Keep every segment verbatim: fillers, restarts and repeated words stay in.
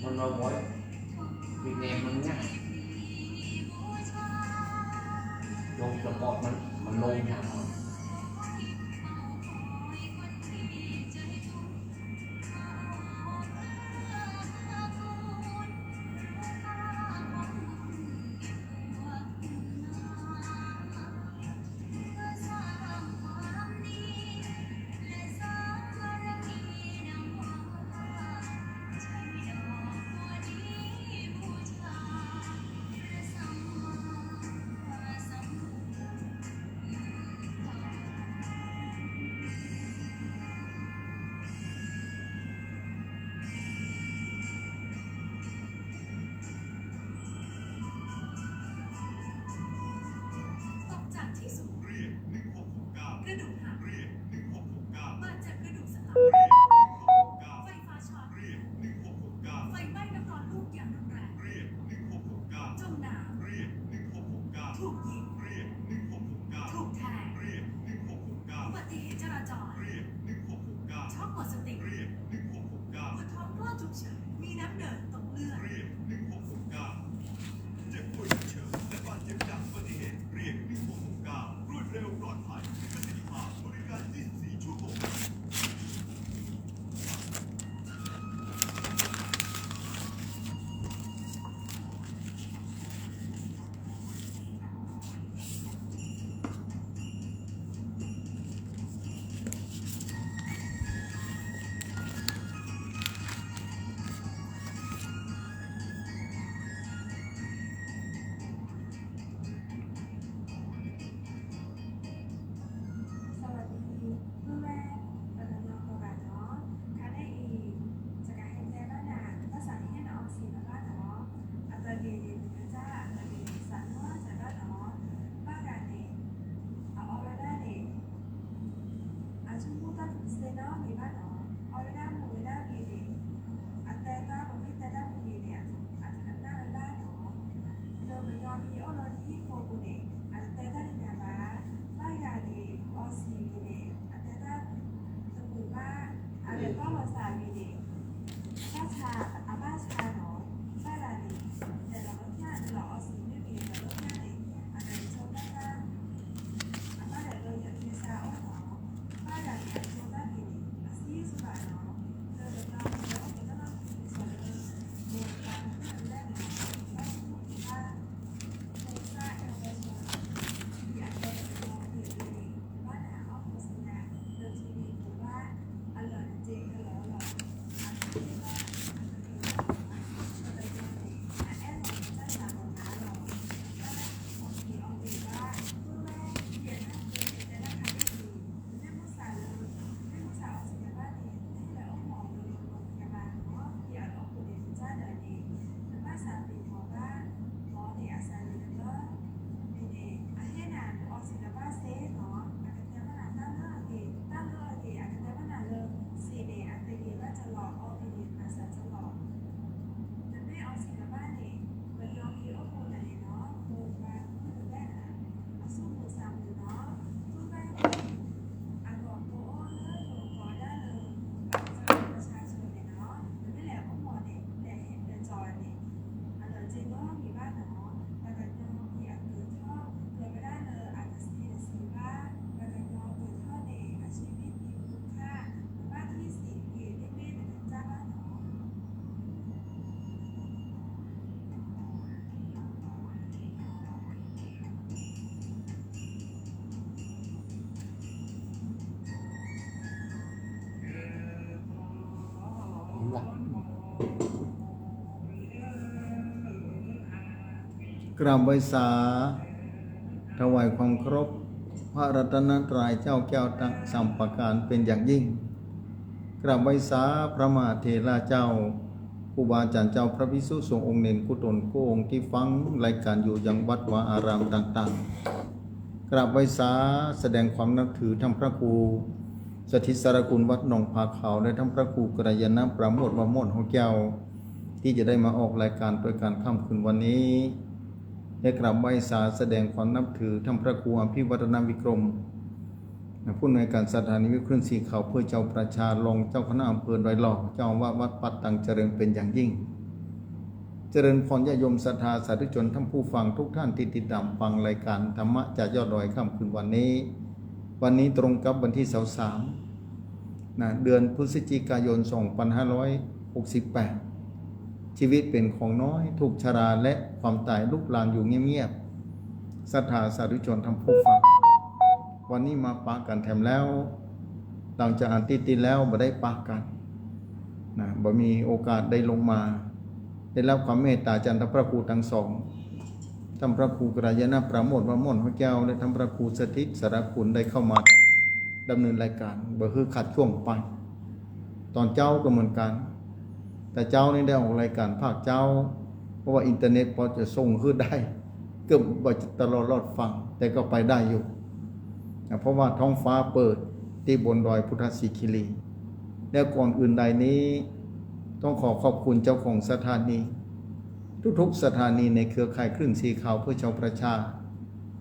มันมาบ่อย มีแนมมันง่าย ลงสปอร์ตมัน มันลงอย่างมัน ตกจากที่สูง เรียก หนึ่งหกหกเก้า กระดูกหัก เรียก หนึ่งหกหกเก้า บาดเจ็บกระดูกสันหลัง เรียก หนึ่งหกหกเก้า ไฟฟ้าช็อต เรียก หนึ่งหกหกเก้า ไฟไหม้น้ำร้อนลวกอย่างรุนแรง เรียก หนึ่งหกหกเก้า จมน้ำ เรียก หนึ่งหกหกเก้า ถูกยิง เรียก หนึ่งหกหกเก้า ถูกแทง เรียก หนึ่งหกหกเก้า อุบัติเหตุจราจร เรียก หนึ่งหกหกเก้า ช็อกหมดสติ เรียก หนึ่งหกหกเก้า ปวดท้องคลอดฉุกเฉิน มีน้ำเดินตกเลือด เรียก หนึ่งหกหกเก้า เจ็บป่วยฉุกเฉินและบาดเจ็บจากอุบัติเหตุ เรียก หนึ่งหกหกเก้า รวดเร็ว ปลอดภัย มีประสิทธิภาพ บริการ ยี่สิบสี่ ชั่วโมง สวัสดี เพื่อนๆ ปะตะนอ กะบ่ายเนาะ คะแนนอีก จะกะเฮงแจบ้านหนา ภาษาเฮียนออกเสียงบ้านเนาะ อัตตาลี นะจ๊ะ อัตตาลี สามารถจะบ้านเนาะ บ้านกันเนี่ย เอา เอาไว้ได้เนี่ย อาจุมูตันเซนอมีบ้านเนาะ เอาไว้ได้หมู่ไว้ได้มีเนี่ย อัตตาตาบ่มีแต่ได้มีเนี่ย อัตตาหน้าไว้ได้เนาะ เดินไปนอนมีโอโลนี่โคกูเนี่ย อัตตาตาดีนาบ้า บ้านกันเนี่ย ออสีมีเนี่ย อัตตาตาตะปูบ้า อันเดียวก็ภาษามีเนี่ย บ้าชา อาบ้าชาเนาะ บ้าลานี่ แต่ละรสชาติ แต่ละออสีไม่มีแต่รสชาติเนี่ย อันไหนชอบบ้าง อาบ้าเดี๋ยวเราอยากกินซาโอ้เนาะ บ้าลานี่ชอบบ้านี่ อาซีสุดาเนาะ เราจะลองเดี๋ยวเราจะลองกินสองเลย เดี๋ยวเราจะลองได้เนาะ บ้าชา กราบไหว้สา ถวายความเคารพ พระรัตนตรัยเจ้าแก้วทั้งสามประการเป็นอย่างยิ่ง กราบไหว้สาพระมหาเถระเจ้า ครูบาอาจารย์เจ้า พระภิกษุสงฆ์องค์เณรกู้ต๋นกู้องค์ตี้ฟังรายการอยู่ยังวัดวาอารามต่างๆ กราบไหว้สาแสดงความนับถือท่านพระครูสถิตสารคุณวัดหนองผาขาว และท่านพระครูกัลยาณปราโมทย์ วโมทย์ หอแก้ว ตี้จะได้มาออกรายการตวยกั๋นค่ำคืนวันนี้ และกราบไหว้สาแสดงความนับถือท่านพระครูอภิวัฒนวิกรม ผู้อำนวยการสถานีวิทยุคลื่นสีขาวเพื่อชาวประชา รองเจ้าคณะอำเภอดอยหล่อ เจ้าอาวาสวัดป่าตังเจริญเป็นอย่างยิ่ง เจริญพรญาติโยมศรัทธาสาธุชนท่านผู้ฟังทุกท่านตี้ติดต๋ามฟังรายก๋านธรรมะจากยอดดอยค่ำคืนวันนี้ วันนี้ตรงกับวันตี้สาม นะ เดือนพฤศจิกายน สองปันห้าร้อยหกสิบแปด ชีวิตเป๋นของน้อย ถูกชราและความต๋ายลุกลานอยู่เงียบๆ ศรัทธาสาธุชนท่านผู้ฟัง วันนี้มาปะกั๋นแถมแล้ว หลังจากอาทิตย์ตี้แล้วบ่ได้ปะกั๋น นะ บ่มีโอกาสได้ลงมา ได้รับความเมตต๋าจากท่านพระครูตังสอง ท่านพระครูกัลยาณปราโมทย์ วัดม่อนห้วยแก้ว และท่านพระครูสถิตสารคุณได้เข้ามาดำเนินรายก๋าน บ่หื้อขาดจ้วงไป ต๋อนเจ๊าก็เหมือนกั๋น แต่เจ๊านี้ได้ออกรายก๋านภาคเจ๊า เพราะว่าอินเทอร์เน็ตปอจะส่งหื้อได้ เกือบบ่ตลอดรอดฟัง แต่ก็ไปได้อยู่ นะ เพราะว่าท้องฟ้าเปิดตี้บนดอยพุทธสิขิลี และก่อนอื่นใดนี้ ต้องขอขอบคุณเจ้าของสถานี ทุกๆ สถานีในเครือข่ายคลื่นสีขาวเพื่อชาวประชา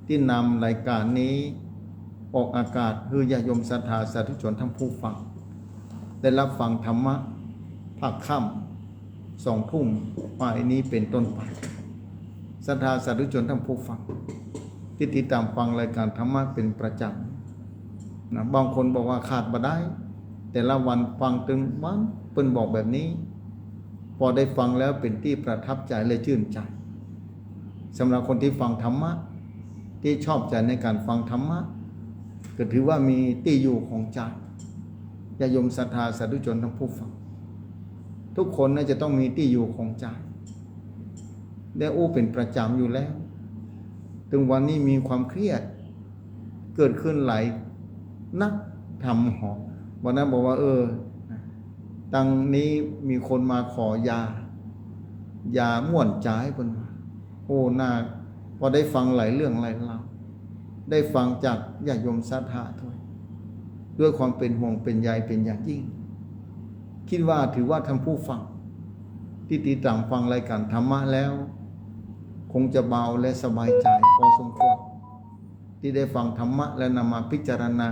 ตี้นำรายก๋านนี้ออกอากาศหื้อญาติโยมศรัทธาสาธุชนท่านผู้ฟัง ได้รับฟังธรรมะภาคค่ำ สองทุ่มไปนี้เป๋นต้นไป ศรัทธาสาธุชนท่านผู้ฟัง ตี้ติดต๋ามฟังรายก๋านธรรมะเป๋นประจ๋ำ นะ บางคนบอกว่าขาดบ่ได้ แต่ละวันฟังตึงวัน เปิ้นบอกแบบนี้ ปอได้ฟังแล้วเป๋นตี้ประทับใจ๋และจื้นใจ๋ สำหรับคนตี้ฟังธรรมะ ตี้ชอบใจ๋ในก๋านฟังธรรมะ ก็ถือว่ามีตี้อยู่ของใจ๋ ญาติโยมศรัทธาสาธุชนท่านผู้ฟัง ทุกคนน่าจะต้องมีตี้อยู่ของใจ๋ และอู้เป๋นประจ๋ำอยู่แล้ว ตึงวันนี้มีความเครียด เกิดขึ้นหลายนัก ทำหอ วันนั้นบอกว่า เออ ตังนี้มีคนมาขอยา ยาม่วนใจ๋ เปิ้นว่า โอ้ น่า ปอได้ฟังหลายเรื่องหลายราว ได้ฟังจากญาติโยมศรัทธาด้วย ด้วยความเป๋นห่วงเป๋นใยเป๋นอย่างยิ่ง คิดว่าถือว่าท่านผู้ฟัง ตี้ติดต๋ามฟังรายก๋านธรรมะแล้ว คงจะเบาและสบายใจ๋พอสมควร ตี้ได้ฟังธรรมะและนำมาพิจารณา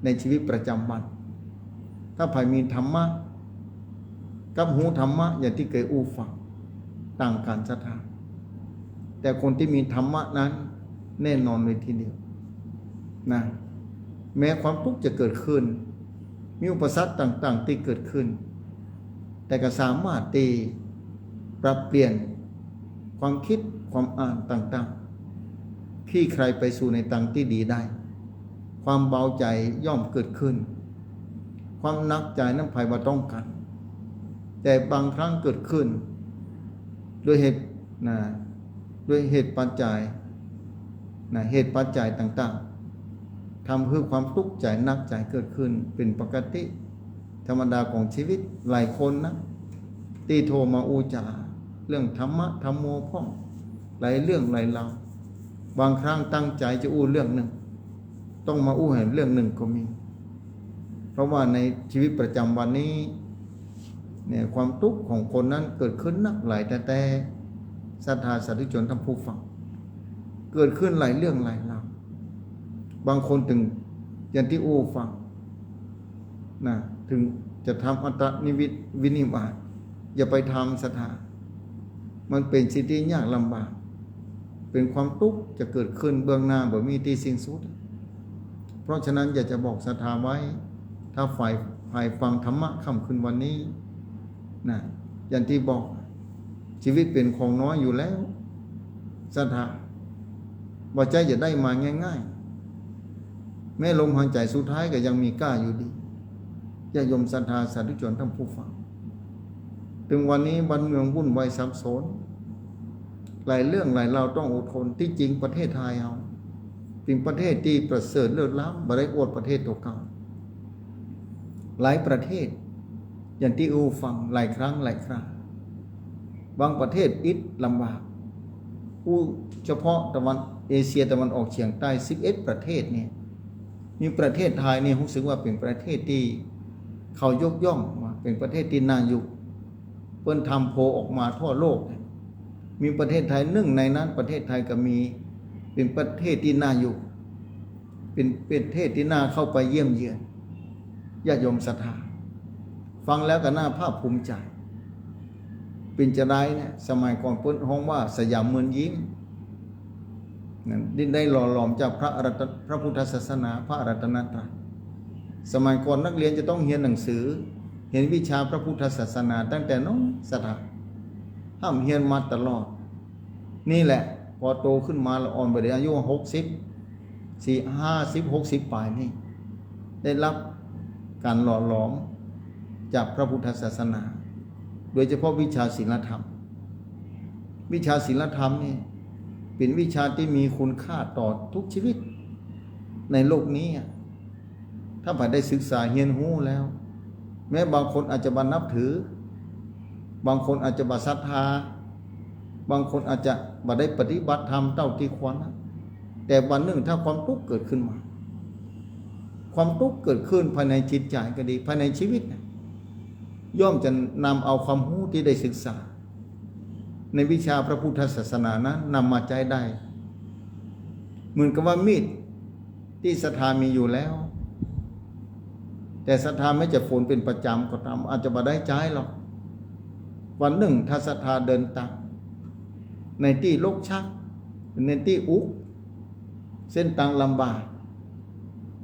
ในชีวิตประจ๋ำวัน ถ้าใผมีธรรมะ กับฮู้ธรรมะอย่างตี้เกยอู้ฟัง ต่างกั๋นศรัทธา แต่คนตี้มีธรรมะนั้นแน่นอนเลยทีเดียว นะ แม้ความตุ๊กข์จะเกิดขึ้น มีอุปสรรคต่างๆ ตี้เกิดขึ้น แต่ก็สามารถตี้ปรับเปลี่ยนความคิดความอ่านต่างๆ คลี่คลายไปสู่ในตางตี้ดีได้ ความเบาใจ๋ย่อมเกิดขึ้น ความหนักใจ๋นั้นใผบ่ต้องก๋าน แต่บางครั้งเกิดขึ้น ด้วยเหตุ นะ ด้วยเหตุปัจจัย นะ เหตุปัจจัยต่างๆ ทำหื้อความตุ๊กข์ใจ๋หนักใจ๋เกิดขึ้นเป๋นปกติธรรมดาของชีวิต หลายคนนะ ตี้โทรมาอู้จ๋าเรื่องธรรมะธรรมโมพ่อง หลายเรื่องหลายราว บางครั้งตั้งใจ๋จะอู้เรื่องนึ่ง ต้องมาอู้แหมเรื่องนึ่งก็มี เพราะว่าในชีวิตประจ๋ำวันนี้ เนี่ย ความตุ๊กข์ของคนนั้นเกิดขึ้นนักหลายแต๊ๆ ศรัทธาสาธุชนท่านผู้ฟัง เกิดขึ้นหลายเรื่องหลายราว บางคนตึงอย่างตี้อู้ฟัง นะ ถึงจะทำอัตตนิวินิวาส อย่าไปทำศรัทธา มันเป๋นสิ่งตี้ยากลำบาก เป๋นความตุ๊กข์จะเกิดขึ้นเบื้องหน้าบ่มีตี้สิ้นสุด เพราะฉะนั้นอยากจะบอกศรัทธาไว้ ถ้าใผ ใผฟังธรรมะค่ำคืนวันนี้ นะ อย่างตี้บอก ชีวิตเป๋นของน้อยอยู่แล้ว ศรัทธา บ่ใจ้จะได้มาง่ายๆ แม้ลมหายใจ๋สุดท้ายก็ยังมีก้าอยู่ดี ญาติโยมศรัทธาสาธุชนท่านผู้ฟัง ตึงวันนี้บ้านเมืองวุ่นวายสับสน หลายเรื่องหลายราวต้องอดทน ตี้จริงประเทศไทยเฮา เป๋นประเทศตี้ประเสริฐเลิศล้ำ บ่ได้อวดประเทศตั๋วเก่า หลายประเทศ อย่างตี้อู้ฟังหลายครั้งหลายครา บางประเทศอิดลำบาก อู้เฉพาะตะวัน เอเชียตะวันออกเฉียงใต้ สิบเอ็ดประเทศเนี่ย มีประเทศไทยเนี่ยฮู้สึกว่าเป๋นประเทศตี้เขายกย่องว่าเป๋นประเทศตี้น่าอยู่ เปิ้นทำโพลออกมาทั่วโลกเนี่ย มีประเทศไทยนึ่งในนั้น ประเทศไทยก็มี เป๋นประเทศตี้น่าอยู่ เป๋นประเทศตี้น่าเข้าไปเยี่ยมเยือน ญาติโยมศรัทธา ฟังแล้วก็น่าภาคภูมิใจ๋ เป๋นจาใดเนี่ย สมัยก่อนเปิ้นฮ้องว่าสยามเมินยิ้ม นั่น ได้หล่อหลอมจากพระรัตน- พระพุทธศาสนา พระรัตนตรัย สมัยก่อนนักเรียนจะต้องเฮียนหนังสือ เฮียนวิชาพระพุทธศาสนาตั้งแต่น้อย ศรัทธา ฮ่ำเฮียนมาตลอด นี่แหละ ปอโตขึ้นมาละอ่อนไปเดียว อายุหกสิบ สี่ ห้าสิบ หกสิบป๋ายนี่ ได้ฮับก๋านหล่อหลอมจากพระพุทธศาสนา โดยเฉพาะวิชาศีลธรรม วิชาศีลธรรมนี่เป๋นวิชาตี้มีคุณค่าต่อทุกชีวิตในโลกนี้อะ ถ้าใผได้ศึกษาเฮียนฮู้แล้ว แม้บางคนอาจจะบ่นับถือ บางคนอาจจะบ่ศรัทธา บางคนอาจจะบ่ได้ปฏิบัติธรรมเต้าตี้ควรนะ แต่วันนึ่งถ้าความตุ๊กข์เกิดขึ้นมา ความตุ๊กข์เกิดขึ้นภายในจิตใจ๋ก็ดี ภายในชีวิตนะ ย่อมจะนำเอาความฮู้ตี้ได้ศึกษา ในวิชาพระพุทธศาสนานั้นนำมาใจ๊ได้ เหมือนกับว่ามีดตี้ศรัทธามีอยู่แล้ว แต่ศรัทธาแม้จะฝนเป๋นประจ๋ำก็ต๋าม อาจจะบ่ได้ใจ๊หรอก วันนึ่งถ้าศรัทธาเดินตาง ในตี้รกชัก ในตี้อุก เส้นตางลำบาก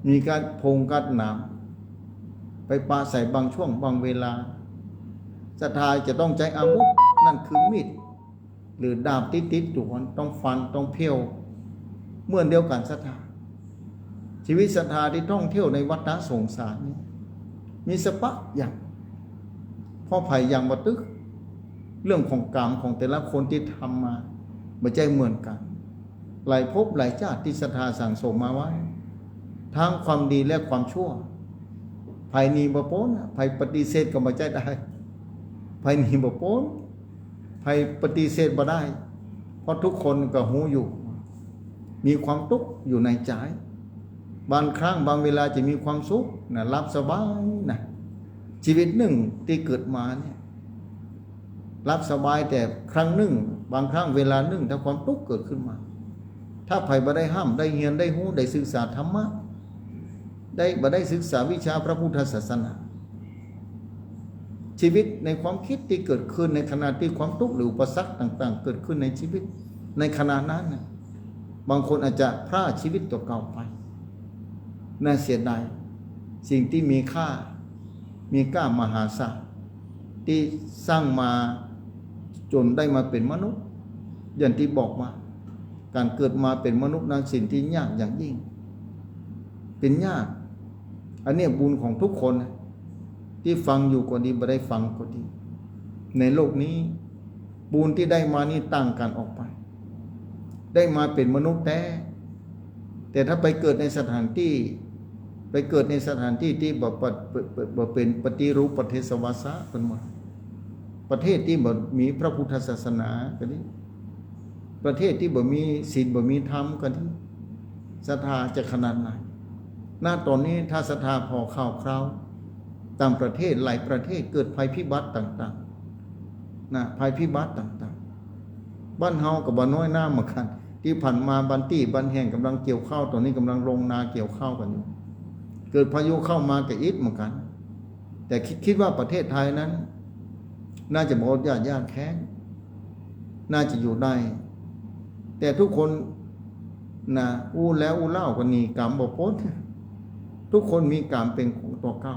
มีกัดพงกัดหนาม ไปปะใส่บางช่วงบางเวลา ศรัทธาจะต้องใจ๊อาวุธ นั่นคือมีด หรือดาบตี้ติดตั๋ว ต้องฟัน ต้องเผี้ยว เหมือนเดียวกั๋นศรัทธา ชีวิตศรัทธาตี้ท่องเที่ยวในวัฏฏะสงสารนี้ มีสะปะอย่าง เพราะใผยังบ่ตึก เรื่องของกรรมของแต่ละคนตี้ทำมา บ่ใจ้เหมือนกั๋น หลายภพหลายจาติตี้ศรัทธาสั่งสมมาไว้ ทั้งความดีและความชั่ว ใผหนีบ่ป๊นอะ ใผปฏิเสธก็บ่ใจ้ได้ ใผหนีบ่ป๊น ใผปฏิเสธบ่ได้ เพราะทุกคนก็ฮู้อยู่ มีความตุ๊กข์อยู่ในใจ๋ บางครั้งบางเวลาจะมีความสุขนะ หลับสบายนะ ชีวิตนึ่งตี้เกิดมาเนี่ย หลับสบายแต่ครั้งนึ่ง บางครั้งเวลานึ่ง ถ้าความตุ๊กข์เกิดขึ้นมา ถ้าใผบ่ได้ฮ่ำ ได้เฮียน ได้ฮู้ ได้ศึกษาธรรมะ ได้ บ่ได้ศึกษาวิชาพระพุทธศาสนา ชีวิตในความคิดตี้เกิดขึ้นในขณะตี้ความตุ๊กข์หรืออุปสรรคต่างๆ เกิดขึ้นในชีวิต ในขณะนั้นน่ะ บางคนอาจจะพรากชีวิตตั๋วเก่าไป น่าเสียดาย สิ่งตี้มีค่า มีก้ามหาศาล ตี้สร้างมาจ๋นได้มาเป๋นมนุษย์ อย่างตี้บอกว่า ก๋านเกิดมาเป๋นมนุษย์นั้นสิ่งตี้ยากอย่างยิ่ง เป๋นยาก อันเนี้ยบุญของทุกคนนะ ตี้ฟังอยู่ก็ดี บ่ได้ฟังก็ดี ในโลกนี้ บุญตี้ได้มานี่ต่างกั๋นออกไป ได้มาเป๋นมนุษย์แต๊ แต่ถ้าไปเกิดในสถานตี้ ไปเกิดในสถานตี้ตี้บ่ปะ- บ่- บ่- บ่เป๋นปฏิรูปประเทศวาสะ เปิ้นว่า ประเทศตี้บ่มีพระพุทธศาสนาก็ดี ประเทศตี้บ่มีศีลบ่มีธรรมก็ดี ศรัทธาจะขนาดไหน ณ ต๋อนนี้ถ้าศรัทธาผ่อข่าวคราว ต่างประเทศหลายประเทศเกิดภัยพิบัติต่างๆ นะ ภัยพิบัติต่างๆ บ้านเฮาก็บ่น้อยหน้าเหมือนกั๋น ตี้ผ่านมาบางตี้บางแห่งก่ำลังเกี่ยวข้าว ต๋อนนี้ก่ำลังลงนาเกี่ยวข้าวกั๋นอยู่ เกิดพายุเข้ามาก็อิดเหมือนกั๋น แต่คิด- คิดว่าประเทศไทยนั้น น่าจะบ่อดอยากยากแค้น น่าจะอยู่ได้ แต่ทุกคนนะ อู้แล้วอู้เล่าก็หนีกรรมบ่ป๊น ทุกคนมีกรรมเป๋นของตั๋วเก่า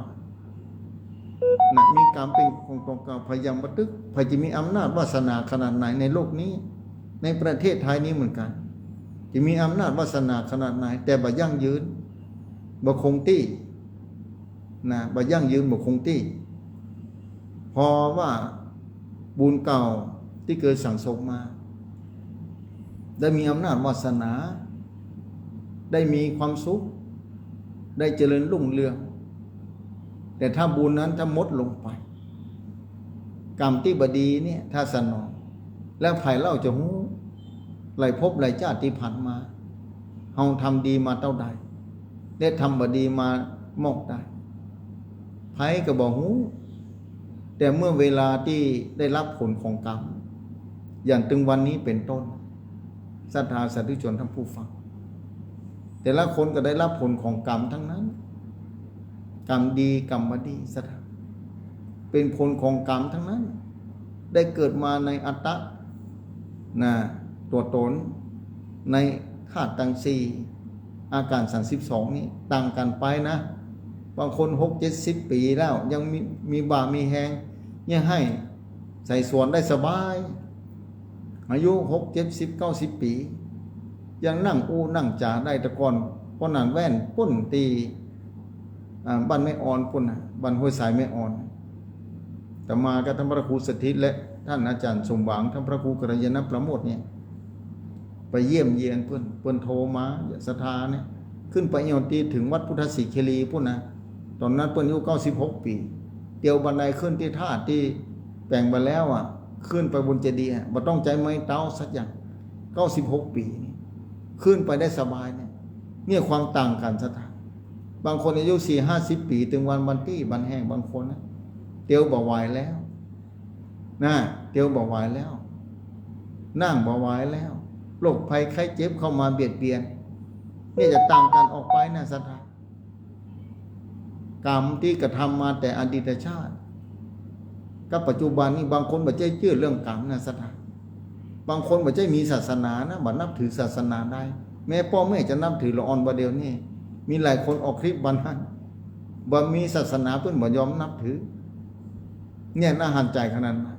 นะ มีกรรมเป๋นของตั๋วเก่า ใผยังบ่ตึก ใผจะมีอำนาจวาสนาขนาดไหนในโลกนี้ ในประเทศไทยนี้เหมือนกั๋น จะมีอำนาจวาสนาขนาดไหน แต่บ่ยั่งยืน บ่คงตี้ นะ บ่ยั่งยืน บ่คงตี้ เพราะว่าบุญเก่าตี้เกยสั่งสมมา ได้มีอำนาจวาสนา ได้มีความสุข ได้เจริญรุ่งเรือง แต่ถ้าบุญนั้นถ้าหมดลงไป กรรมตี้บ่ดีเนี่ยถ้าสนอง แล้วใผเล่าจะฮู้ หลายภพหลายจาติตี้ผ่านมา เฮาทำดีมาเต้าใด และทำบ่ดีมามอกใด ใผก็บ่ฮู้ แต่เมื่อเวลาตี้ได้ฮับผลของกรรม อย่างตึงวันนี้เป๋นต้น ศรัทธาสาธุชนท่านผู้ฟัง แต่ละคนก็ได้ฮับผลของกรรมทั้งนั้น กรรมดีกรรมบ่ดี ศรัทธา เป๋นผลของกรรมทั้งนั้น ได้เกิดมาในอัตตะ นะ ตั๋วต๋น ในธาตุตังสี่ อาก๋ารสามสิบสองนี่ต่างกั๋นไปนะ บางคนหกเจ็ดสิบปี๋แล้ว ยังมี มีบ่ามีแฮง ยังไห้ไสสวนได้สบาย อายุหก เจ็ดสิบ เก้าสิบปี๋ ยังนั่งอู้นั่งจ๋าได้ แต่ก่อน ป้อนั้นแว่นปู๊นตี้ อ่า บ้านแม่อ่อนปู๊นนะ บ้านห้วยทรายแม่อ่อน อาตมากับต้านพระครูสถิตและต้านอาจ๋ารย์สมหวัง ต้านพระครูกัลยาณประโมทย์เนี่ย ไปเยี่ยมเยียนเปิ้น เปิ้นโทรมา ศรัทธาเนี่ย ขึ้นไปเอี่ยวตี้เถิงวัดพุทธสิขิลีปู๊นนะ ต๋อนนั้นเปิ้นอายุเก้าสิบหกปี๋ เตียวบันไดขึ้นตี้ธาตุตี้แป๋งไปแล้วอะ ขึ้นไปบนเจดีย์อะ บ่ต้องใจ๊ไม้เต๊าสักอย่าง เก้าสิบหกปี๋นี่ ขึ้นไปได้สบายเนี่ย เนี่ยความต่างกั๋นศรัทธา บางคนอายุสี่ห้าสิบปี๋ เถิงวัน วันตี้ วันแฮง บางคนนะ เตียวบ่ไหวแล้ว นะ เตียวบ่ไหวแล้ว นั่งบ่ไหวแล้ว โรคภัยไข้เจ็บเข้ามาเบียดเบียน เนี่ยจะต่างกั๋นออกไปนะศรัทธา กรรมตี้กระทำมาแต่อดีตชาติ กับปัจจุบันนี่ บางคนบ่ใจ้เจื้อเรื่องกรรมนะศรัทธา บางคนบ่ใจ้มีศาสนานะ บ่นับถือศาสนาได้ แม้ป้อแม่จะนับถือละอ่อนบ่าเดี่ยวนี้ มีหลายคนออกคลิปวันนั้น บ่มีศาสนาเปิ้นบ่ยอมนับถือ เนี่ยน่าหันใจ๋ขนาดนั้น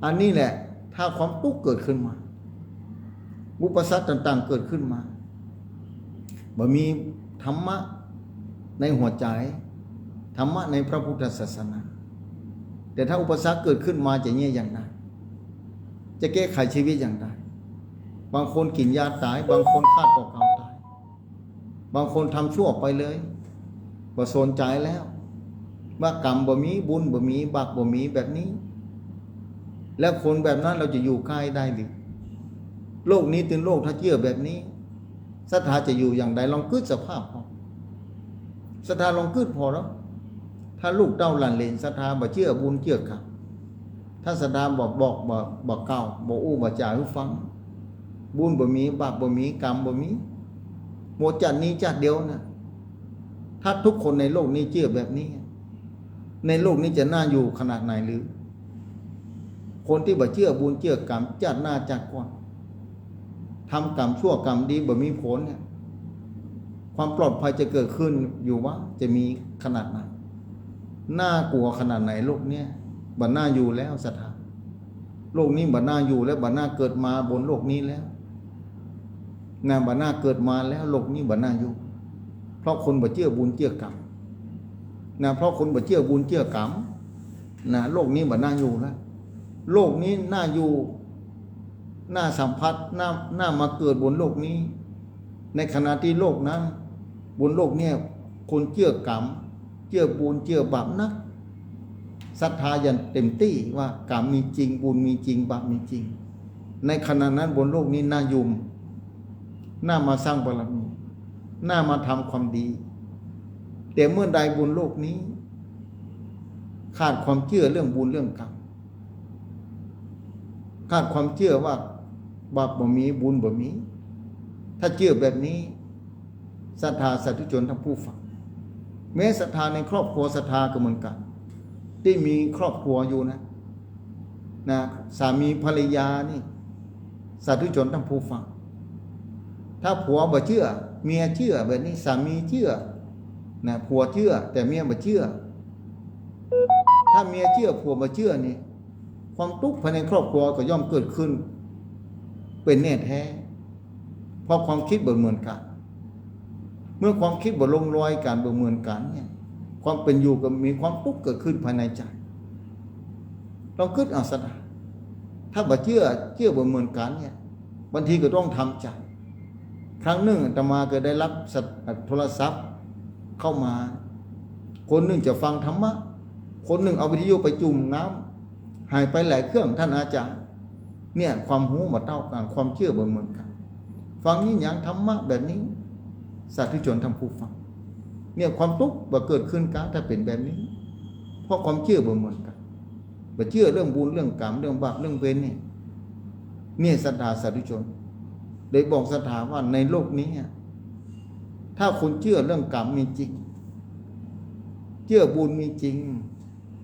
อันนี้แหละ ถ้าความตุ๊กข์เกิดขึ้นมา อุปสรรคต่างๆ เกิดขึ้นมา บ่มีธรรมะในหัวใจ๋ ธรรมะในพระพุทธศาสนา แต่ถ้าอุปสรรคเกิดขึ้นมาจะเยียะอย่างใด จะแก้ไขชีวิตอย่างใด บางคนกิ๋นยาต๋าย บางคนฆ่าตั๋วเก่าต๋าย บางคนทำชั่วไปเลย บ่สนใจ๋แล้ว ว่ากรรมบ่มี บุญบ่มี บาปบ่มีแบบนี้ แล้วคนแบบนั้นเฮาจะอยู่ใก้ได้หรือ โลกนี้เป๋นโลกถ้าเจื้อแบบนี้ ศรัทธาจะอยู่อย่างใด ลองกึ๊ดสภาพผ่อ ศรัทธาลองกึ๊ดผ่อแล้ว ถ้าลูกเต้าหลานเหลนศรัทธาบ่เจื้อบุญเจื้อกรรม ถ้าศรัทธาบ่บอก บ่ บ่กล่าว บ่อู้บ่จ๋าหื้อฟัง บุญบ่มี บาปบ่มี กรรมบ่มี หมดจาตินี้จาติเดียวนะ ถ้าทุกคนในโลกนี้เจื้อแบบนี้ ในโลกนี้จะน่าอยู่ขนาดไหนหรือ คนตี้บ่เจื้อบุญเจื้อกรรม จาติหน้าจาติก่อน ทำกรรมชั่วกรรมดีบ่มีผลเนี่ย ความปลอดภัยจะเกิดขึ้นอยู่บ่ จะมีขนาดไหน น่ากลัวขนาดไหนโลกเนี้ย บ่น่าอยู่แล้วศรัทธา โลกนี้บ่น่าอยู่แล้ว บ่น่าเกิดมาบนโลกนี้แล้ว นะ บ่น่าเกิดมาแล้ว โลกนี้บ่น่าอยู่ เพราะคนบ่เจื้อบุญเจื้อกรรม นะ เพราะคนบ่เจื้อบุญเจื้อกรรม นะ โลกนี้บ่น่าอยู่แล้ว โลกนี้น่าอยู่ น่าสัมผัส น่า น่ามาเกิดบนโลกนี้ ในขณะตี้โลกนั้น บนโลกเนี่ย คนเจื้อกรรม เจื้อบุญเจื้อบาปนัก ศรัทธาอย่างเต็มตี้ว่ากรรมมีจริง บุญมีจริง บาปมีจริง ในขณะนั้นบนโลกนี้น่าอยู่ น่ามาสร้างบารมี น่ามาทำความดี แต่เมื่อใดบนโลกนี้ ขาดความเจื้อเรื่องบุญเรื่องกรรม ขาดความเจื้อว่าบาปบ่มี บุญบ่มี ถ้าเจื้อแบบนี้ ศรัทธาสาธุชนท่านผู้ฟัง แม้ศรัทธาในครอบครัวศรัทธาก็เหมือนกั๋น ตี้มีครอบครัวอยู่นะ นะ สามีภรรยานี่ สาธุชนท่านผู้ฟัง ถ้าผัวบ่เจื้อ เมียเจื้อแบบนี้ สามีเจื้อ นะ ผัวเจื้อ แต่เมียบ่เจื้อ ถ้าเมียเจื้อ ผัวบ่เจื้อนี่ ความตุ๊กข์ภายในครอบครัวก็ย่อมเกิดขึ้น เป๋นแน่แต๊ เพราะความกึ๊ดบ่เหมือนกั๋น เมื่อความกึ๊ดบ่ลงรอยกั๋น บ่เหมือนกั๋นเนี่ย ความเป๋นอยู่ก็มีความตุ๊กข์เกิดขึ้นภายในใจ๋ ลองกึ๊ดเอาศรัทธา ถ้าบ่เจื้อ เจื้อบ่เหมือนกั๋นเนี่ย บางทีก็ต้องทำใจ๋ ครั้งนึ่งอาตมาก็ได้ฮับสะ- โทรศัพท์เข้ามา คนนึ่งจะฟังธรรมะ คนนึ่งเอาวิทยุไปจุ่มน้ำ หายไปหลายเครื่อง ต้านอาจ๋ารย์ เนี่ย ความฮู้บ่เต้ากั๋น ความเจื้อบ่เหมือนกั๋น ฟังนี่หยังธรรมะแบบนี้ สาธุชนท่านผู้ฟัง เนี่ย ความตุ๊กข์บ่เกิดขึ้นกั๋น ถ้าเป๋นแบบนี้ เพราะความเจื้อบ่เหมือนกั๋น บ่เจื้อเรื่องบุญเรื่องกรรม เรื่องบาปเรื่องเวรนี่ เนี่ย ศรัทธาสาธุชน เลยบอกศรัทธาว่าในโลกนี้อะ ถ้าคนเจื้อเรื่องกรรมมีจริง เจื้อบุญมีจริง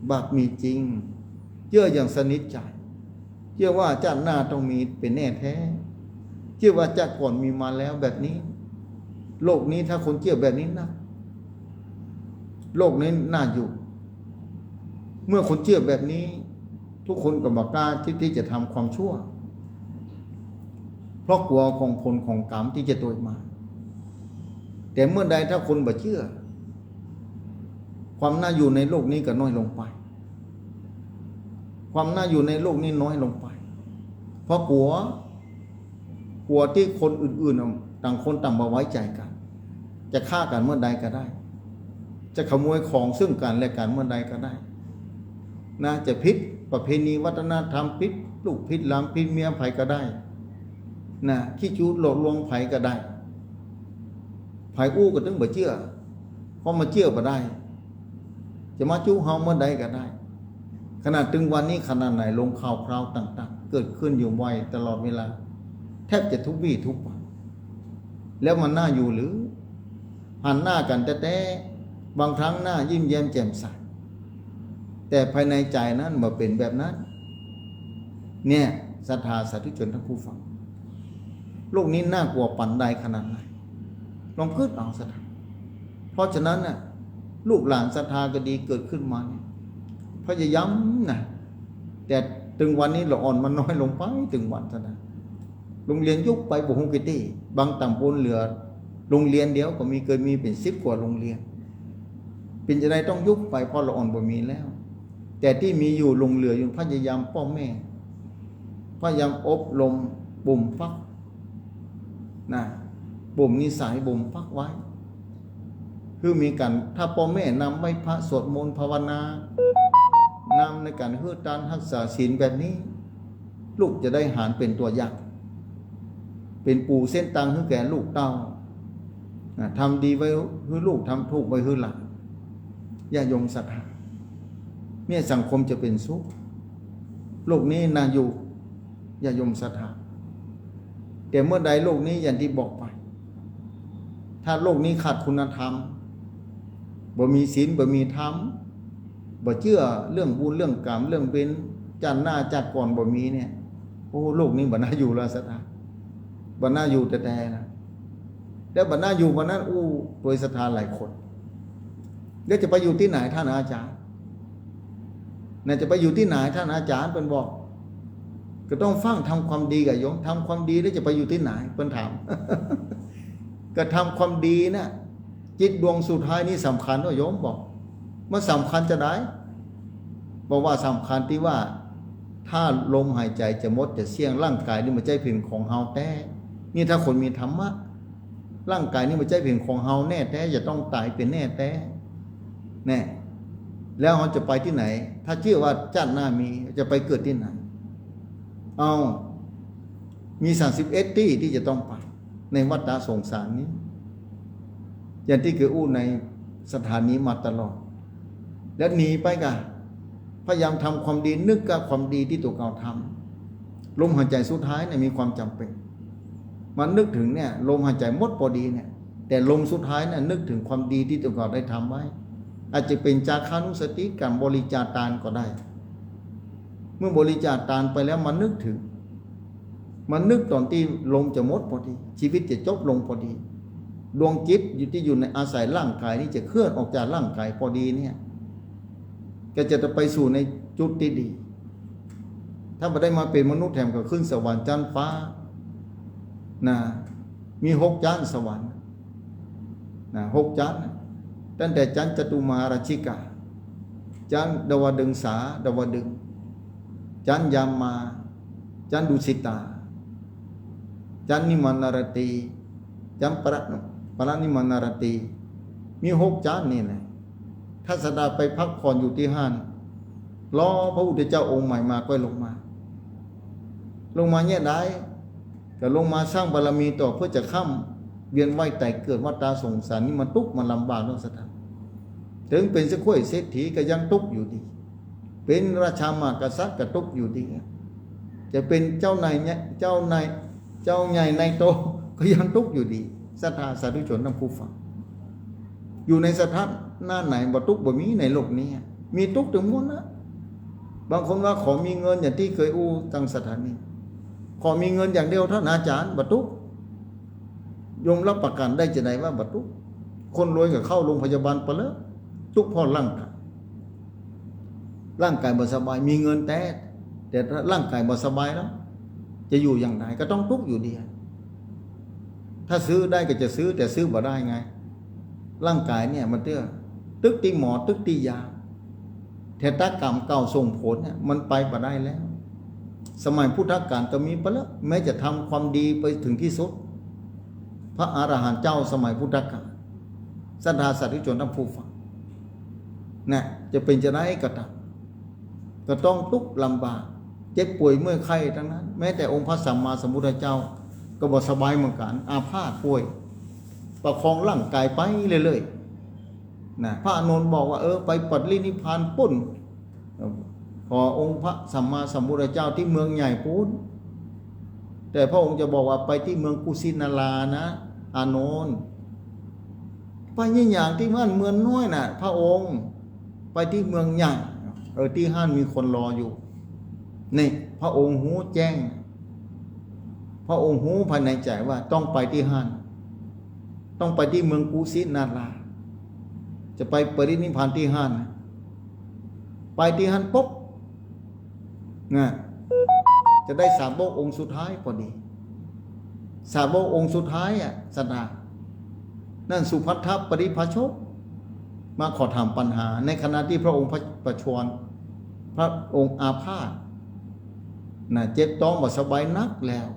บาปมีจริง เจื้ออย่างสนิทใจ๋ เจื้อว่าจาติหน้าต้องมีเป๋นแน่แต๊ เจื้อว่าจาติก่อนมีมาแล้วแบบนี้ โลกนี้ถ้าคนเจื้อแบบนี้นัก โลกนี้น่าอยู่ เมื่อคนเจื้อแบบนี้ ทุกคนก็บ่กล้าตี้ ตี้จะทำความชั่ว เพราะกั๋วของผลของกรรมตี้จะตวยมา แต่เมื่อใดถ้าคนบ่เจื้อ ความน่าอยู่ในโลกนี้ก็น้อยลงไป ความน่าอยู่ในโลกนี้น้อยลงไป เพราะกั๋ว กั๋วตี้คนอื่นๆ น่ะ ต่างคนต่างบ่ไว้ใจ๋กั๋น จะฆ่ากั๋นเมื่อใดก็ได้ จะขโมยของซึ่งกั๋นและกั๋นเมื่อใดก็ได้ นะ จะผิดประเพณีวัฒนธรรม ผิดลูกผิดหลานผิดเมียใผก็ได้ นะ ขี้จู้หลอกลวงใผก็ได้ ใผอู้ก็ตึงบ่เจื้อ เพราะมาเจื้อบ่ได้ จะมาจู้เฮาเมื่อใดก็ได้ ขนาดตึงวันนี้ขนาดไหน ลงข่าวคราวต่างๆ เกิดขึ้นอยู่บ่อยตลอดเวลา แทบจะทุกวี่ทุกวัน แล้วมันน่าอยู่หรือ หันหน้ากั๋นแต๊ๆ บางครั้งหน้ายิ้มแย้มแจ่มใส แต่ภายในใจ๋นั้นบ่เป๋นแบบนั้น เนี่ย ศรัทธาสาธุชนท่านผู้ฟัง โลกนี้น่ากลัวปานใดขนาดไหน ลองกึ๊ดเอาศรัทธา เพราะฉะนั้นน่ะ ลูกหลานศรัทธาก็ดีเกิดขึ้นมาเนี่ย พยายามนะ แต่ตึงวันนี้ละอ่อนมันน้อยลงไปตึงวันเต้านั้น โรงเรียนยุบไปบ่ฮู้กี่ตี้ บางต๋ำบลเหลือโรงเรียนเดียวก็มี เกยมีเป๋นสิบกว่าโรงเรียน เป๋นจะใดต้องยุบไป เพราะละอ่อนบ่มีแล้ว แต่ตี้มีอยู่หลงเหลืออยู่ พยายามป้อแม่ พยายามอบรมบ่มฟัก นะ บ่มนิสัยบ่มฟักไว้ คือมีกั๋น ถ้าป้อแม่นำไหว้พระสวดมนต์ภาวนานำในก๋านหื้อตานฮักษาศีลแบบนี้ ลูกจะได้หันเป๋นตั๋วอย่าง เป๋นปูเส้นตางหื้อแก่ลูกเต้า นะ ทำดีไว้หื้อลูก ทำถูกไว้หื้อหลาน ญาติโยมศรัทธา เนี่ยสังคมจะเป๋นสุข โลกนี้น่าอยู่ ญาติโยมศรัทธา แต่เมื่อใดโลกนี้อย่างตี้บอกไป ถ้าโลกนี้ขาดคุณธรรม บ่มีศีล บ่มีธรรม บ่เจื้อเรื่องบุญเรื่องกรรม เรื่องเวร จาติหน้าจาติก่อนบ่มีเนี่ย โอ้ โลกนี้บ่น่าอยู่แล้วศรัทธา บ่น่าอยู่แต๊ๆ นะ แล้วบ่น่าอยู่วันนั้น อู้ โดยศรัทธาหลายคน แล้วจะไปอยู่ตี้ไหนท่านอาจารย์ น่ะ จะไปอยู่ตี้ไหนท่านอาจารย์ เปิ้นบอก ก็ต้องฟั่งทำความดีก่ะโยม ทำความดีแล้วจะไปอยู่ตี้ไหน เปิ้นถาม ก็ทำความดีน่ะ จิตดวงสุดท้ายนี่สำคัญเนาะโยมบอก มันสำคัญจาใด บอกว่าสำคัญตี้ว่า ถ้าลมหายใจ๋จะหมดจะเสี้ยง ร่างก๋ายนี่บ่ใจ้เป๋นของเฮาแต๊ นี่ถ้าคนมีธรรมะ ร่างก๋ายนี่บ่ใจ้เป๋นของเฮาแน่แต๊ จะต้องต๋ายเป๋นแน่แต๊ แน่ แล้วเฮาจะไปตี้ไหน ถ้าเจื้อว่าจาติหน้ามี จะไปเกิดตี้ไหน เอ้า มีสามสิบเอ็ดตี้ตี้จะต้องไป ในวัฏฏะสงสารนี้ อย่างตี้เกยอู้ในศรัทธานี้มาตลอด แล้วหนีไปก่ะ พยายามทำความดี นึกกับความดีตี้ตั๋วเก่าทำ ลมหายใจ๋สุดท้ายเนี่ยมีความจ๋ำเป๋น มานึกเถิงเนี่ย ลมหายใจ๋หมดปอดีเนี่ย แต่ลมสุดท้ายเนี่ยนึกเถิงความดีตี้ตั๋วเก่าได้ทำไว้ อาจจะเป๋นจาคานุสติ ก๋านบริจาคตานก็ได้ เมื่อบริจาคตานไปแล้วมานึกเถิง มานึกต๋อนตี้ลมจะหมดปอดี ชีวิตจะจบลงปอดี ดวงจิตอยู่ตี้อยู่ในอาศัยร่างก๋ายนี่จะเคลื่อนออกจากร่างก๋ายปอดีเนี่ย ก็จะไปสู่ในจุดตี้ดี ถ้าบ่ได้มาเป๋นมนุษย์แถมก็ขึ้นสวรรค์จั๊นฟ้า นะ มีหกจั๊นสวรรค์ นะ หกจั๊น ตั้งแต่จั๊นจตุมหาราชิกา จั๊นดาวดึงสา ดาวดึง จั๊นยามา จั๊นดุสิตา จั๊นนิมมานารตี จั๊นปะระ ปะระนิมมานารตี มีหกจั๊นนี่แหละ ถ้าศรัทธาไปพักผ่อนอยู่ตี้หั้น รอพระพุทธเจ้าองค์ใหม่มาก็ลงมา ลงมาเนี่ยได้ ก็ลงมาสร้างบารมีต่อเปื้อจะข้ามเวียนว่ายต๋ายเกิดวัฏฏะสงสารนี้ มันตุ๊กข์มันลำบากเนาะศรัทธา เถิงเป๋นเศรษฐี เศรษฐีก็ยังตุ๊กข์อยู่ดี เป๋นราชามหากษัตริย์ก็ตุ๊กข์อยู่ดี จะเป๋นเจ้านายเนี่ย เจ้านาย เจ้าใหญ่นายโตก็ยังตุ๊กข์อยู่ดี ศรัทธาสาธุชนท่านผู้ฟัง อยู่ในสถานะไหนบ่ตุ๊กข์บ่มีในโลกนี้ มีตุ๊กข์ตึงหมดนะ บางคนว่าขอมีเงินอย่างตี้เกยอู้ตังสถานี ขอมีเงินอย่างเดียวเต้านั้นอาจ๋ารย์ บ่ตุ๊ก โยมรับประกั๋นได้จาใดว่าบ่ตุ๊ก คนรวยก็เข้าโรงพยาบาลไปแล้ว ตุ๊กเพราะร่างกาย ร่างกายบ่สบาย มีเงินแต๊ แต่ถ้าร่างกายบ่สบายแล้ว จะอยู่อย่างใด ก็ต้องตุ๊กอยู่ดี ถ้าซื้อได้ก็จะซื้อ แต่ซื้อบ่ได้ไง ร่างกายเนี่ยมันเตื้อ ตึกตี้หมอ ตึกตี้ยา แต่ถ้ากรรมเก่าส่งผลเนี่ย มันไปบ่ได้แล้ว สมัยพุทธกาลก็มีไปแล้ว แม้จะทำความดีไปถึงที่สุด พระอรหันต์เจ้าสมัยพุทธกาล ศรัทธาสาธุชนท่านผู้ฟัง นะ จะเป๋นจาใดก็ต๋าม ก็ต้องตุ๊กลำบาก เจ็บป่วยเมื่อยไข้ตังนั้น แม้แต่องค์พระสัมมาสัมพุทธเจ้า ก็บ่สบายเหมือนกั๋น อาพาธป่วย ประคองร่างกายไปเรื่อยๆ นะ พระอานนท์บอกว่า เออ ไปปรินิพพานปู๊น ขอองค์พระสัมมาสัมพุทธเจ้าตี้เมืองใหญ่ปู๊น แต่พระองค์จะบอกว่าไปตี้เมืองกุสินารานะ อานนท์ ไปยี่หยังตี้หั้นเมืองน้อยน่ะ พระองค์ ไปตี้เมืองใหญ่ เออ ตี้หั้นมีคนรออยู่ นี่ พระองค์ฮู้แจ้ง พระองค์ฮู้ภายในใจ๋ว่าต้องไปตี้หั้น ต้องไปตี้เมืองกุสินารา จะไปปรินิพพานตี้หั้น ไปตี้หั้นปุ๊บ นะ จะได้สาวกองค์สุดท้ายพอดี สาวกองค์สุดท้ายอะ ศรัทธา นั่นสุภัททปริภาชก มาขอถามปัญหา ในขณะตี้พระองค์พระประชวร พระองค์อาพาธ นะ เจ็บต๊องบ่สบายนักแล้ว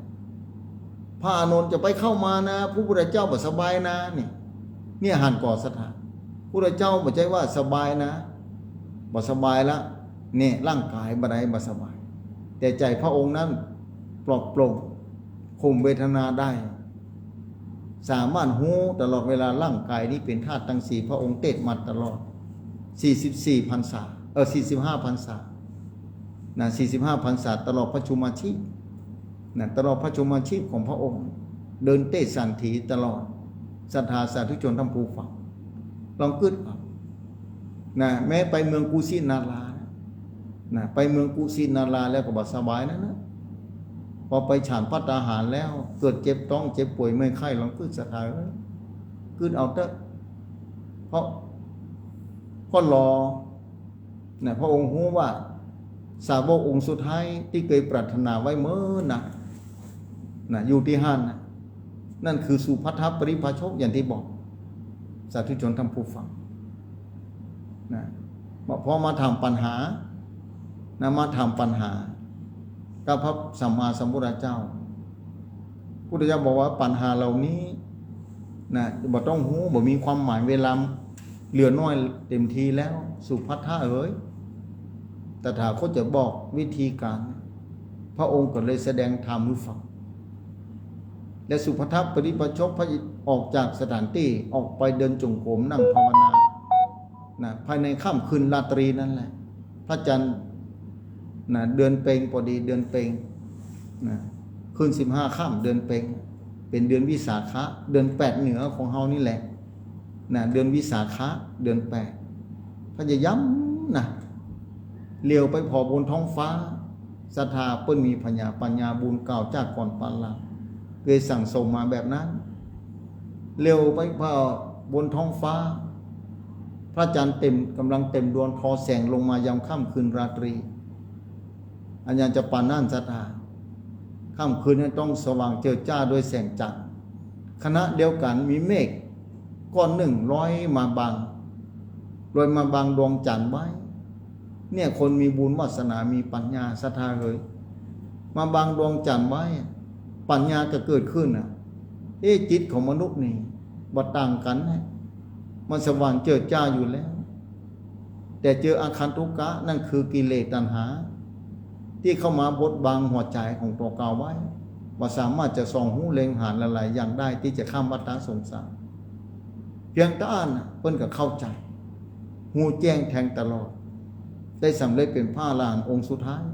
พระอานนท์จะไปเข้ามานะ พระพุทธเจ้าบ่สบายนะ นี่ เนี่ยหันก่อ ศรัทธา พุทธเจ้าบ่ใจ้ว่าสบายนะ บ่สบายละ เนี่ย ร่างกายบ่ได้บ่สบาย แต่ใจ๋พระองค์นั้นปลอดโปร่ง คุมเวทนาได้ สามารถฮู้ตลอดเวลาร่างกายนี้เป๋นธาตุตังสี่ พระองค์เตศน์มาตลอด สี่สิบสี่พรรษา เออ สี่สิบห้าพรรษา นะ สี่สิบห้าพรรษา ตลอดพระชนมาชีพ นะ ตลอดพระชนมาชีพของพระองค์ เดินเตศน์สันถีตลอด ศรัทธาสาธุชนท่านผู้ฟัง ลองกึ๊ดเอา นะ แม้ไปเมืองกุสินารา นะ ไปเมืองกุสินาราแล้วก็บ่สบายนั่นนะ พอไปฉันภัตตาหารแล้ว เกิดเจ็บต๊อง เจ็บป่วยเมื่อยไข้ ลองกึ๊ด ศรัทธาเอ้ย กึ๊ดเอาเต๊อะ เพราะ ก็รอ นะ พระองค์ฮู้ว่าสาวกองค์สุดท้ายตี้เกยปรารถนาไว้เมินนะ นะ อยู่ตี้หั้นนะ นั่นคือสุภัททปริภาชก อย่างตี้บอก สาธุชนท่านผู้ฟัง นะ พอมาถามปัญหา นะ มาถามปัญหา กับพระสัมมาสัมพุทธเจ้า พุทธเจ้าบอกว่าปัญหาเหล่านี้ นะ บ่ต้องฮู้ บ่มีความหมาย เวลาเหลือน้อยเต็มทีแล้ว สุภัททะเอ๋ย ตถาคตจะบอกวิธีการ พระองค์ก็เลยแสดงธรรมหื้อฟัง และสุภัททปริภาชกพระอินทร์ออกจากสถานตี้ ออกไปเดินจงกรม นั่งภาวนา นะ ภายในค่ำคืนราตรีนั้นแหละ พระจันทร์ นะ เดือนเพ็ญพอดี เดือนเพ็ญ นะ คืนสิบห้าค่ำเดือนเพ็ญ เป๋นเดือนวิสาขะ เดือนแปดเหนือของเฮานี่แหละ นะ เดือนวิสาขะ เดือนแปด พยายามนะ เหลียวไปผ่อบนท้องฟ้า ศรัทธาเปิ้นมีผญาปัญญาบุญเก่าจากก่อนปานหลัง เกยสั่งสมมาแบบนั้น เหลียวไปผ่อบนท้องฟ้า พระจันทร์เต็ม กำลังเต็มดวง ทอแสงลงมายามค่ำคืนราตรี อันยังจะปานนั้น ศรัทธา ค่ำคืนนั้นต้องสว่างเจิดจ้าด้วยแสงจันทร์ ขณะเดียวกันมีเมฆก้อนนึ่งลอยมาบัง ลอยมาบังดวงจันทร์ไว้ เนี่ย คนมีบุญวาสนามีปัญญา ศรัทธาเอ๋ย มาบังดวงจันทร์ไว้ ปัญญาก็เกิดขึ้นน่ะ เอ๊ะ จิตของมนุษย์นี่บ่ต่างกั๋นนะ มันสว่างเจิดจ้าอยู่แล้ว แต่เจออาคันตุกะ นั่นคือกิเลสตัณหา ตี้เข้ามาบดบังหัวใจ๋ของตั๋วเก่าไว้ บ่สามารถจะส่องฮู้เล็งหันหลายๆ อย่างได้ ตี้จะข้ามวัฏฏะสงสาร เพียงแต่อ่านน่ะ เปิ้นก็เข้าใจ๋ ฮู้แจ้งแทงตลอด ได้สำเร็จเป๋นพระอรหันต์องค์สุดท้าย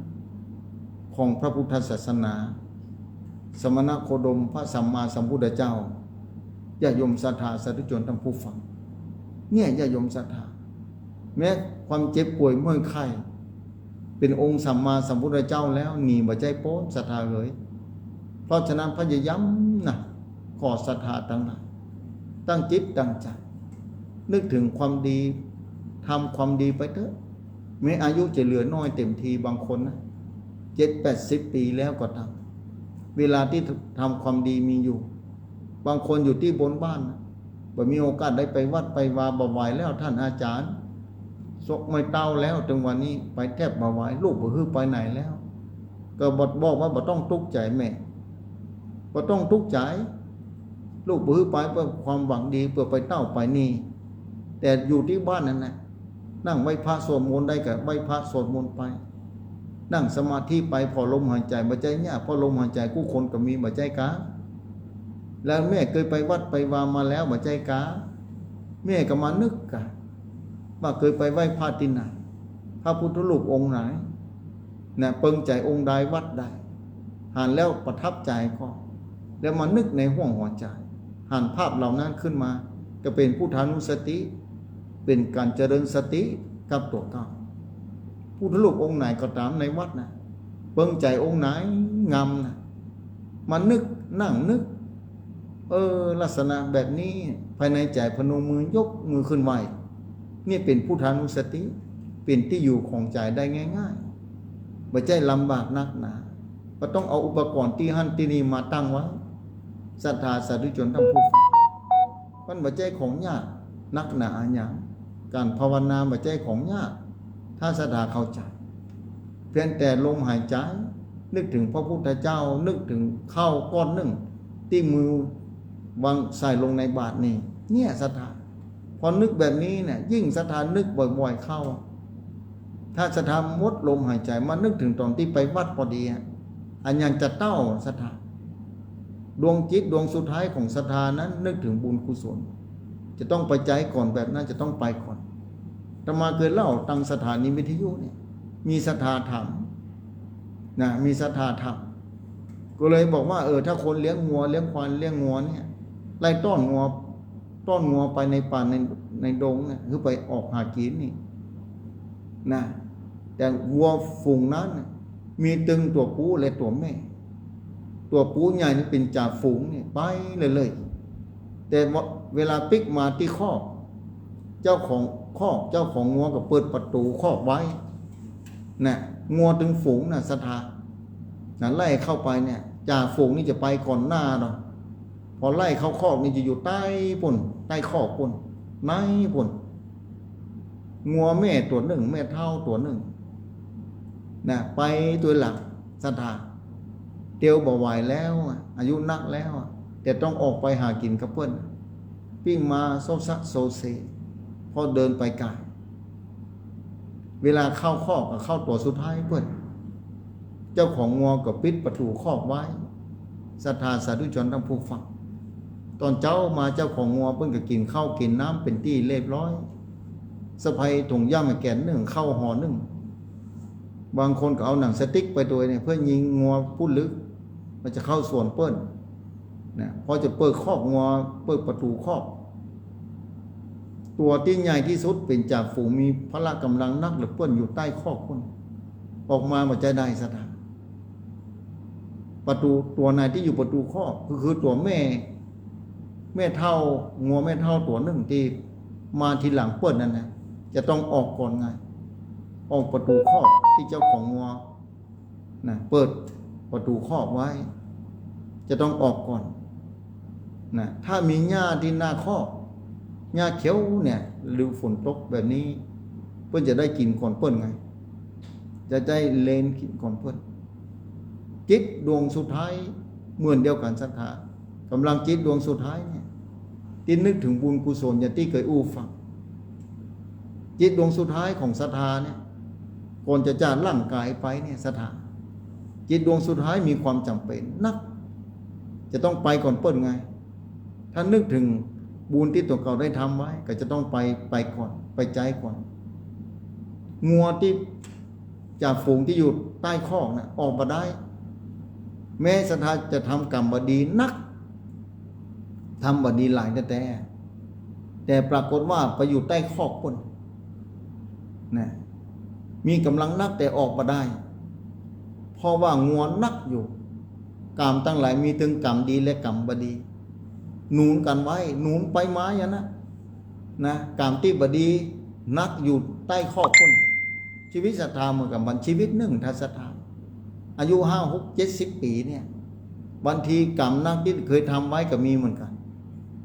ของพระพุทธศาสนา สมณโคดมพระสัมมาสัมพุทธเจ้า ญาติโยมศรัทธาสาธุชนท่านผู้ฟัง เนี่ย ญาติโยมศรัทธา แม้ความเจ็บป่วยเมื่อยไข้ เป๋นองค์สัมมาสัมพุทธเจ้าแล้ว หนีบ่ใจ้ป๊นศรัทธาเอ๋ย เพราะฉะนั้นพยายามนะ ขอศรัทธาตังหลาย ตั้งจิตตั้งใจ๋ นึกเถิงความดี ทำความดีไปเต๊อะ แม้อายุจะเหลือน้อยเต็มที บางคนนะ เจ็ดแปดสิบปี๋แล้วก็ต๋าม เวลาตี้ทำความดีมีอยู่ บางคนอยู่ตี้บนบ้านนะ บ่มีโอกาสได้ไปวัดไปวา บ่ไหวแล้ว ต้านอาจ๋ารย์ ซกไม้เต๊าแล้ว เถิงวันนี้ไปแทบบ่ไหว ลูกบ่หื้อไปไหนแล้ว ก็บอก บอกว่าบ่ต้องตุ๊กใจ๋แม่ บ่ต้องตุ๊กใจ๋ ลูกบ่หื้อไปเปื้อความหวังดี เปื้อไปเต๊าไปนี่ แต่อยู่ตี้บ้านนั้นนะ นั่งไหว้พระสวดมนต์ได้ก็ไหว้พระสวดมนต์ไป นั่งสมาธิไปผ่อลมหายใจ๋ บ่ใจ้ยาก ผ่อลมหายใจ๋กู้คนก็มี บ่ใจ้กา แล้วแม่เกยไปวัดไปวามาแล้ว บ่ใจ้กา แม่ก็มานึกกา ว่าเกยไปไหว้พระตี้ไหน พระพุทธรูปองค์ไหน นะ เปิงใจ๋องค์ใดวัดใด หันแล้วประทับใจ๋ก็ แล้วมานึกในห้วงหัวใจ๋ หันภาพเหล่านั้นขึ้นมา ก็เป๋นพุทธานุสติ เป๋นก๋านเจริญสติกับตั๋วเก่า พุทธรูปองค์ไหนก็ต๋ามในวัดนะ เปิงใจ๋องค์ไหนงามนะ มานึก นั่งนึก เออ ลักษณะแบบนี้ ภายในใจ๋พนมมือยกมือขึ้นไหว้ นี่เป๋นพุทธานุสติ เป๋นตี้อยู่ของใจ๋ได้ง่ายๆ บ่ใจ้ลำบากนักหนา บ่ต้องเอาอุปกรณ์ตี้หั้นตี้นี่มาตั้งไว้ ศรัทธาสาธุชนท่านผู้ฟัง มันบ่ใจ้ของยากนักหนาอะหยัง ก๋านภาวนาบ่ใจ้ของยาก ถ้าศรัทธาเข้าใจ๋ เพียงแต่ลมหายใจ๋ นึกเถิงพระพุทธเจ้า นึกเถิงข้าวก้อนนึ่ง ตี้มือวางใส่ลงในบาตรนี่ เนี่ยศรัทธา พอนึกแบบนี้เนี่ย ยิ่งศรัทธานึกบ่อยๆ เข้า ถ้าศรัทธาหมดลมหายใจ๋ มานึกเถิงต๋อนตี้ไปวัดปอดีอะ อะหยังจะเต้าศรัทธา ดวงจิตดวงสุดท้ายของศรัทธานั้น นึกเถิงบุญกุศล จะต้องไปใจ๊ก่อนแบบนั้น จะต้องไปก่อน อาตมาเกยเล่าตังสถานีวิทยุเนี่ย มีศรัทธาถาม นะ มีศรัทธาถาม ก็เลยบอกว่า เออ ถ้าคนเลี้ยงงัว เลี้ยงควาย เลี้ยงงัวเนี่ย ไล่ต้อนงัว ต้อนงัวไปในป่าใน ในดงเนี่ย คือไปออกหากิ๋นนี่ นะ แต่งัวฝูงนั้นน่ะ มีตึงตั๋วปู๋และตั๋วแม่ ตั๋วปู๋ใหญ่นี่เป๋นจ่าฝูงนี่ ไปเลยๆ แต่ว่าเวลาปิ๊กมาตี้คอก เจ้าของคอก เจ้าของงัวก็เปิดประตู๋คอกไว้ นะ งัวตึงฝูงน่ะศรัทธา นะ ไล่เข้าไปเนี่ย จ่าฝูงนี่จะไปก่อนหน้าเนาะ พอไล่เข้าคอกนี่จะอยู่ใต้ปู้น ใต้คอกปู้น ในปู้น งัวแม่ตั๋วนึ่ง แม่เฒ่าตั๋วนึ่ง นะ ไปตวยหลังศรัทธา เตียวบ่ไหวแล้วอะ อายุนักแล้วอะ แต่ต้องออกไปหากิ๋นกับเปิ้น ปิ๊กมาโซซักโซเซ เพราะเดินไปไก๋ เวลาเข้าคอกก็เข้าตั๋วสุดท้ายเปิ้น เจ้าของงัวก็ปิดประตู๋คอกไว้ ศรัทธาสาธุชนท่านผู้ฟัง ต๋อนเจ๊ามาเจ้าของงัวเปิ้นก็กิ๋นข้าวกิ๋นน้ำเป๋นตี้เรียบร้อย สะพายถุงย่ามแก่นนึ่ง ข้าวห่อนึ่ง บางคนก็เอาหนังสติ๊กไปตวยเนี่ย เปื้อยิงงัวปู้นลึก มันจะเข้าสวนเปิ้น นะ พอจะเปิดคอกงัว เปิดประตู๋คอก ตั๋วตี้ใหญ่ตี้สุดเป๋นจ่าฝูง มีพละก๋ำลังนักเหลือเปิ้น อยู่ใต้คอกปู้น ออกมาบ่ใจ้ได้ศรัทธา ประตู๋ตั๋วไหนตี้อยู่ประตู๋คอก ก็คือตั๋วแม่ แม่เฒ่า งัวแม่เฒ่าตั๋วนึ่งตี้มาทีหลังเปิ้นนั่นนะ จะต้องออกก่อนไง ออกประตู๋คอกตี้เจ้าของงัว นะ เปิดประตู๋คอกไว้ จะต้องออกก่อน นะ ถ้ามีหญ้าตี้หน้าคอก หญ้าเขียวเนี่ย ฤดูฝนตกแบบนี้ เปิ้นจะได้กิ๋นก่อนเปิ้นไง จะได้เลนกิ๋นก่อนเปิ้น จิตดวงสุดท้ายเหมือนเดียวกั๋นศรัทธา ก๋ำลังจิตดวงสุดท้ายเนี่ย ตี้นึกเถิงบุญกุศลอย่างตี้เกยอู้ฟัง จิตดวงสุดท้ายของศรัทธาเนี่ย ก่อนจะจากร่างก๋ายไปเนี่ยศรัทธา จิตดวงสุดท้ายมีความจ๋ำเป๋นนัก จะต้องไปก่อนเปิ้นไง ถ้านึกเถิงบุญตี้ตั๋วเก่าได้ทำไว้ ก็จะต้องไป ไปก่อน ไปใจ๊ก่อน งัวตี้ จ่าฝูงตี้อยู่ใต้คอกน่ะ ออกบ่ได้ แม้ศรัทธาจะทำก๋รรมบ่ดีนัก ทำบ่ดีหลายแต๊ๆ แต่ปรากฏว่าไปอยู่ใต้คอกปู้น นะ มีก๋ำลังนักแต่ออกบ่ได้ เพราะว่างัวหนักอยู่ ก๋รรมตังหลายมีตึงก๋รรมดีและก๋รรมบ่ดี หนุนกั๋นไว้ หนุนไปมาอย่างนั้นนะ ก๋รรมตี้บ่ดีหนักอยู่ใต้ข้อปุ้น ชีวิตศรัทธาเหมือนกั๋น บัดชีวิตนึ่งถ้าศรัทธา อายุห้า หก เจ็ดสิบปี๋เนี่ย บางทีก๋รรมหนักตี้เกยทำไว้ก็มีเหมือนกั๋น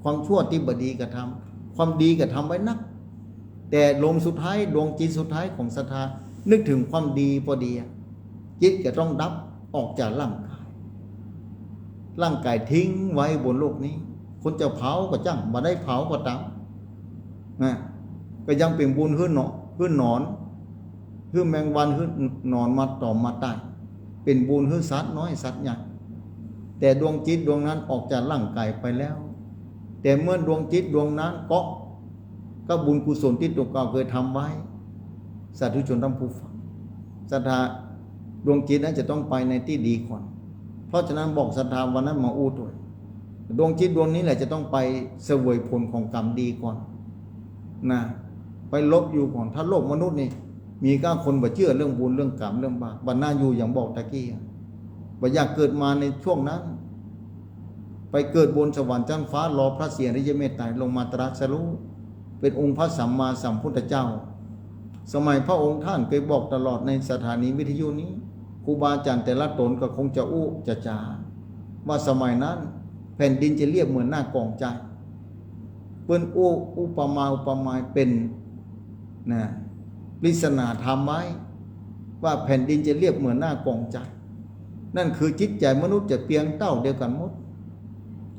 ความชั่วตี้บ่ดีก็ทำ ความดีก็ทำไว้นัก แต่ลมสุดท้าย ดวงจิตสุดท้ายของศรัทธา นึกเถิงความดีปอดีอะ จิตจะต้องดับออกจากร่างกาย ร่างกายทิ้งไว้บนโลกนี้ คนจะเผาก็จ้าง บ่ได้เผาก็ต๋าม นะ ก็ยังเป๋นบุญหื้อหนอน หื้อหนอน หื้อแมงวัน หื้อหนอนมาต๋อมมาไต่ เป๋นบุญหื้อสัตว์น้อยสัตว์ใหญ่ แต่ดวงจิตดวงนั้นออกจากร่างกายไปแล้ว แต่เมื่อดวงจิตดวงนั้นเกาะกับบุญกุศลตี้ตั๋วเก่าเกยทำไว้ สาธุชนท่านผู้ฟัง ศรัทธาดวงจิตนั้นจะต้องไปในตี้ดีก่อน เพราะฉะนั้นบอกศรัทธาวันนั้นมาอู้ตวย ดวงจิตดวงนี้แหละจะต้องไปเสวยผลของก๋รรมดีก่อน นะ ไปหลบอยู่ก่อน ถ้าโลกมนุษย์นี่ มีก้าคนบ่เจื้อเรื่องบุญเรื่องก๋รรมเรื่องบาป บ่าหน้าอยู่อย่างบอกตะกี้อะ บ่อยากเกิดมาในช่วงนั้น ไปเกิดบนสวรรค์ชั้นฟ้า รอพระศรีอริยเมตไตรลงมาตรัสรู้ เป๋นองค์พระสัมมาสัมพุทธเจ้า สมัยพระองค์ท่านเกยบอกตลอดในสถานีวิทยุนี้ ครูบาอาจ๋ารย์แต่ละต๋นก็คงจะอู้จะจ๋า ว่าสมัยนั้นแผ่นดินจะเรียบเหมือนหน้ากองไจ เปิ้นอู้อุปมาอุปไมยเป๋น นะ ปริศนาธรรมไว้ ว่าแผ่นดินจะเรียบเหมือนหน้ากองไจ นั่นคือจิตใจ๋มนุษย์จะเปียงเต้าเดียวกั๋นหมด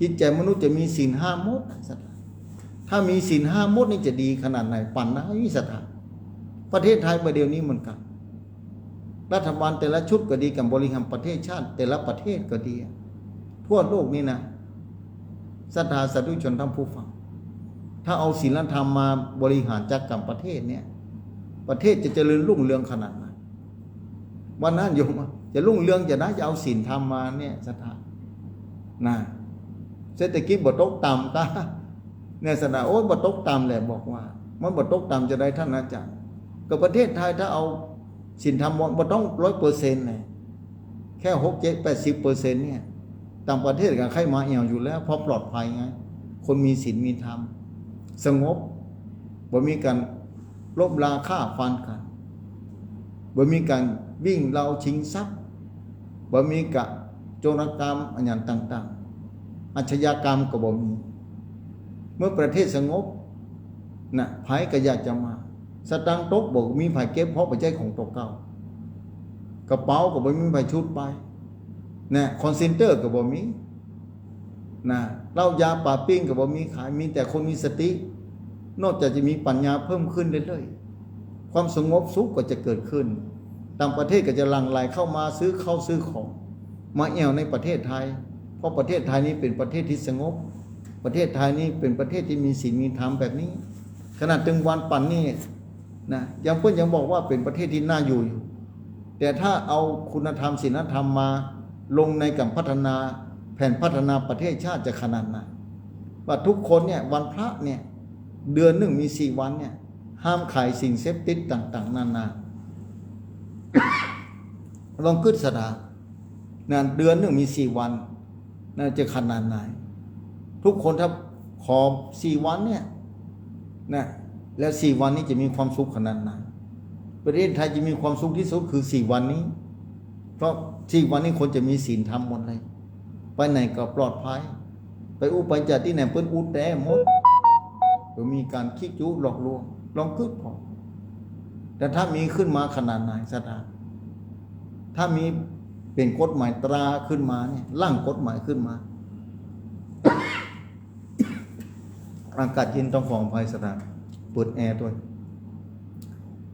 จิตใจ๋มนุษย์จะมีศีลห้าหมด ถ้ามีศีลห้าหมดนี่จะดีขนาดไหน ปั๋นนะ ศรัทธา ประเทศไทยบ่าเดี่ยวนี้เหมือนกั๋น รัฐบาลแต่ละชุดก็ดี ก๋านบริหารประเทศชาติแต่ละประเทศก็ดีอะ ทั่วโลกนี้นะ ศรัทธาสาธุชนท่านผู้ฟัง ถ้าเอาศีลธรรมมาบริหารจัดก๋านประเทศเนี่ย ประเทศจะเจริญรุ่งเรืองขนาดไหน วันนั้นโยมจะรุ่งเรืองจะได้ จะเอาศีลธรรมมาเนี่ย ศรัทธา นะ เศรษฐกิจบ่ตกต่ำกา เนี่ย ศรัทธา โอ๊ย บ่ตกต่ำแหละ บอกว่า มันบ่ตกต่ำจะได้ ท่านอาจ๋ารย์ ก็ประเทศไทยถ้าเอาศีลธรรมบ่ต้องร้อยเปอร์เซ็นต์เลย แค่หก เจ็ด แปดสิบเปอร์เซ็นต์เนี่ย ต่างประเทศก็ใค่มาแอ่วอยู่แล้ว เพราะปลอดภัยไง คนมีศีลมีธรรม สงบ บ่มีก๋านลบลาฆ่าฟันกั๋น บ่มีก๋านวิ่งราวชิงทรัพย์ บ่มีก๋านโจรกรรมอะหยังต่างๆ อาชญากรรมก็บ่มี เมื่อประเทศสงบ นะ ใผก็อยากจะมา สตางค์ตกบ่มีใผเก็บ เพราะบ่ใจ้ของตั๋วเก่า กระเป๋าก็บ่มีใผชุดไป นะ คอลเซ็นเตอร์ก็บ่มี นะ เหล้ายาปาปิ้งก็บ่มีขาย มีแต่คนมีสติ นอกจากจะมีปัญญาเพิ่มขึ้นเรื่อยๆ ความสงบสุขก็จะเกิดขึ้น ต่างประเทศก็จะหลั่งไหลเข้ามาซื้อข้าวซื้อของ มาแอ่วในประเทศไทย เพราะประเทศไทยนี้เป๋นประเทศตี้สงบ ประเทศไทยนี้เป๋นประเทศตี้มีศีลมีธรรมแบบนี้ ขนาดตึงวันปั๋นนี้ นะ ยังเปิ้นยังบอกว่าเป๋นประเทศตี้น่าอยู่อยู่ แต่ถ้าเอาคุณธรรมศีลธรรมมาลงในก๋านพัฒนา แผนพัฒนาประเทศชาติจะขนาดไหน ว่าทุกคนเนี่ยวันพระเนี่ย เดือนนึ่งมีสี่วันเนี่ย ห้ามขายสิ่งเสพติดต่างๆ นานา ลองกึ๊ดศรัทธา นะ เดือนนึ่งมีสี่วัน นะ จะขนาดไหน ทุกคนถ้าขอสี่วันเนี่ย นะ แล้วสี่วันนี้จะมีความสุขขนาดไหน ประเทศไทยจะมีความสุขที่สุดคือสี่วันนี้ เพราะสี่วันนี้คนจะมีศีลธรรมหมดเลย ไปไหนก็ปลอดภัย ไปอู้ไปจ๋าตี้ไหนเปิ้นอู้แต๊หมด บ่มีก๋านคิดจุหลอกลวง ลองกึ๊ดผ่อ แต่ถ้ามีขึ้นมาขนาดไหนศรัทธา ถ้ามีเป๋นกฎหมายตราขึ้นมาเนี่ย ร่างกฎหมายขึ้นมา อากาศเย็นต้องขออภัยศรัทธา เปิดแอร์ตวย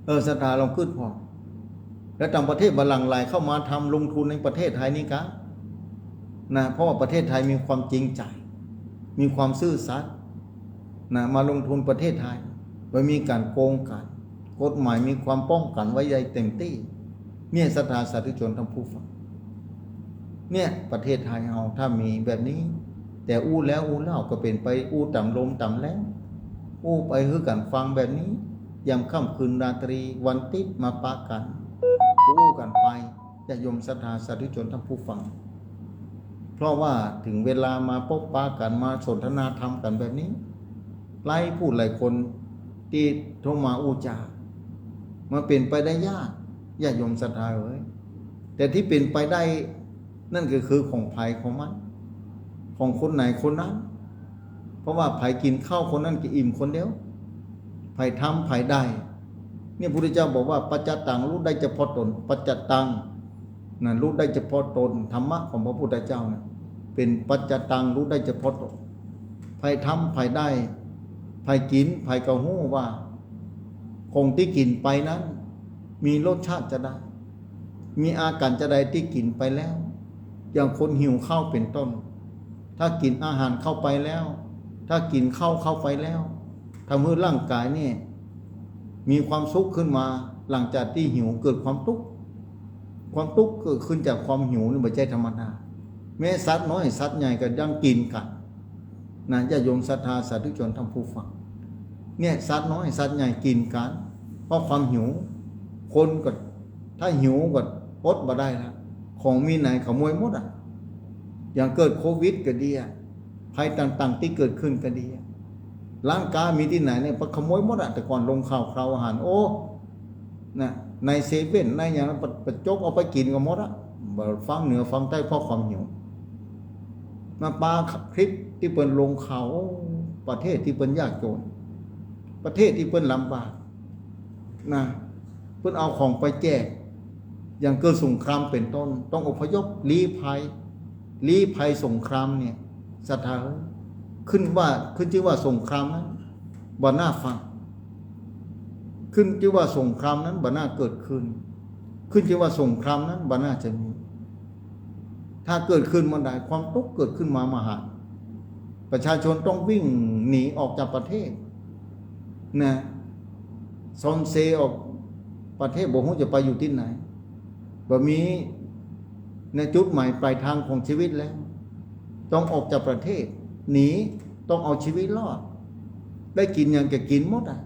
เออ ศรัทธาลองกึ๊ดผ่อ แล้วต่างประเทศบ่หลั่งไหลเข้ามาทำลงทุนในประเทศไทยนี้กา นะ เพราะว่าประเทศไทยมีความจริงใจ๋ มีความซื่อสัตย์ นะ มาลงทุนประเทศไทย บ่มีก๋านโกงกั๋น กฎหมายมีความป้องกั๋นไว้ใหญ่เต็มตี้ เนี่ยศรัทธาสาธุชนท่านผู้ฟัง เนี่ยประเทศไทยเฮาถ้ามีแบบนี้ แต่อู้แล้วอู้เล่าก็เป๋นไปอู้ต๋ามลมต๋ามแล้ง อู้ไปหื้อกั๋นฟังแบบนี้ ยามค่ำคืนราตรีวันติดมาปะกั๋น อู้กั๋นไป ญาติโยมศรัทธาสาธุชนท่านผู้ฟัง เพราะว่าเถิงเวลามาปะปะกั๋น มาสนทนาธรรมกั๋นแบบนี้ หลายผู้หลายคนตี้โทรมาอู้จ๋า มันเป๋นไปได้ยาก ญาติโยมศรัทธาเอ๋ย แต่ตี้เป๋นไปได้ นั่นก็คือของใผของมัน ของคนไหนคนนั้น เพราะว่าใผกิ๋นข้าวคนนั้นก็อิ่มคนเดียว ใผทำใผได้ เนี่ยพระพุทธเจ้าบอกว่า ปัจจตัง รู้ได้เฉพาะตน ปัจจตัง นะ รู้ได้เฉพาะตน ธรรมะของพระพุทธเจ้าเนี่ย เป๋นปัจจตัง รู้ได้เฉพาะตน ใผทำใผได้ ใผกิ๋นใผก็ฮู้ว่า ของตี้กิ๋นไปนั้น มีรสชาติจะใด มีอาก๋ารจะใดตี้กิ๋นไปแล้ว อย่างคนหิวข้าวเป๋นต้น ถ้ากิ๋นอาหารเข้าไปแล้ว ถ้ากิ๋นข้าวเข้าไปแล้ว ทำหื้อร่างก๋ายเนี่ย มีความสุขขึ้นมา หลังจากตี้หิวเกิดความตุ๊กข์ ความตุ๊กข์เกิดขึ้นจากความหิวนี่บ่ใจ้ธรรมดา แม้สัตว์น้อยสัตว์ใหญ่ก็ยังกิ๋นกั๋น นะ ญาติโยมศรัทธาสาธุชนท่านผู้ฟัง เนี่ย สัตว์น้อยสัตว์ใหญ่กิ๋นกั๋น เพราะความหิว คนก็ ถ้าหิวก็อดบ่ได้ละ ของมีไหนขโมยหมดอะ อย่างเกิดโควิดก็ดีอะ ภัยต่างๆ ตี้เกิดขึ้นก็ดีอะ ร้านก๊ามีตี้ไหนเนี่ย ไปขโมยหมดอะ แต่ก่อนลงข่าวคราวอาหาร โอ้ นะ ในเซเว่น ในอย่างนั้น ไป ไปจกเอาไปกิ๋นกั๋นหมดอะ บ่ฟังเหนือฟังใต้เพราะความหิว มาปาคลิปตี้เปิ้นลงข่าว โอ้ ประเทศตี้เปิ้นยากจน ประเทศตี้เปิ้นลำบาก นะ เปิ้นเอาของไปแจก อย่างเกิดสงครามเป๋นต้น ต้องอพยพลี้ภัย ลี้ภัยสงครามเนี่ย ศรัทธาเอ๋ย ขึ้นว่า ขึ้นจื้อว่าสงครามนั้น บ่น่าฟัง ขึ้นจื้อว่าสงครามนั้น บ่น่าเกิดขึ้น ขึ้นจื้อว่าสงครามนั้น บ่น่าจะมี ถ้าเกิดขึ้นเมื่อใด ความตุ๊กข์เกิดขึ้นมามหา ประชาชนต้องวิ่งหนีออกจากประเทศ นะ ซอนเซออกประเทศ บ่ฮู้จะไปอยู่ตี้ไหน บ่มี นะ จุดหมายปลายทางของชีวิตแล้ว ต้องออกจากประเทศ หนี ต้องเอาชีวิตรอด ได้กิ๋นหยังก็กิ๋นหมดอะ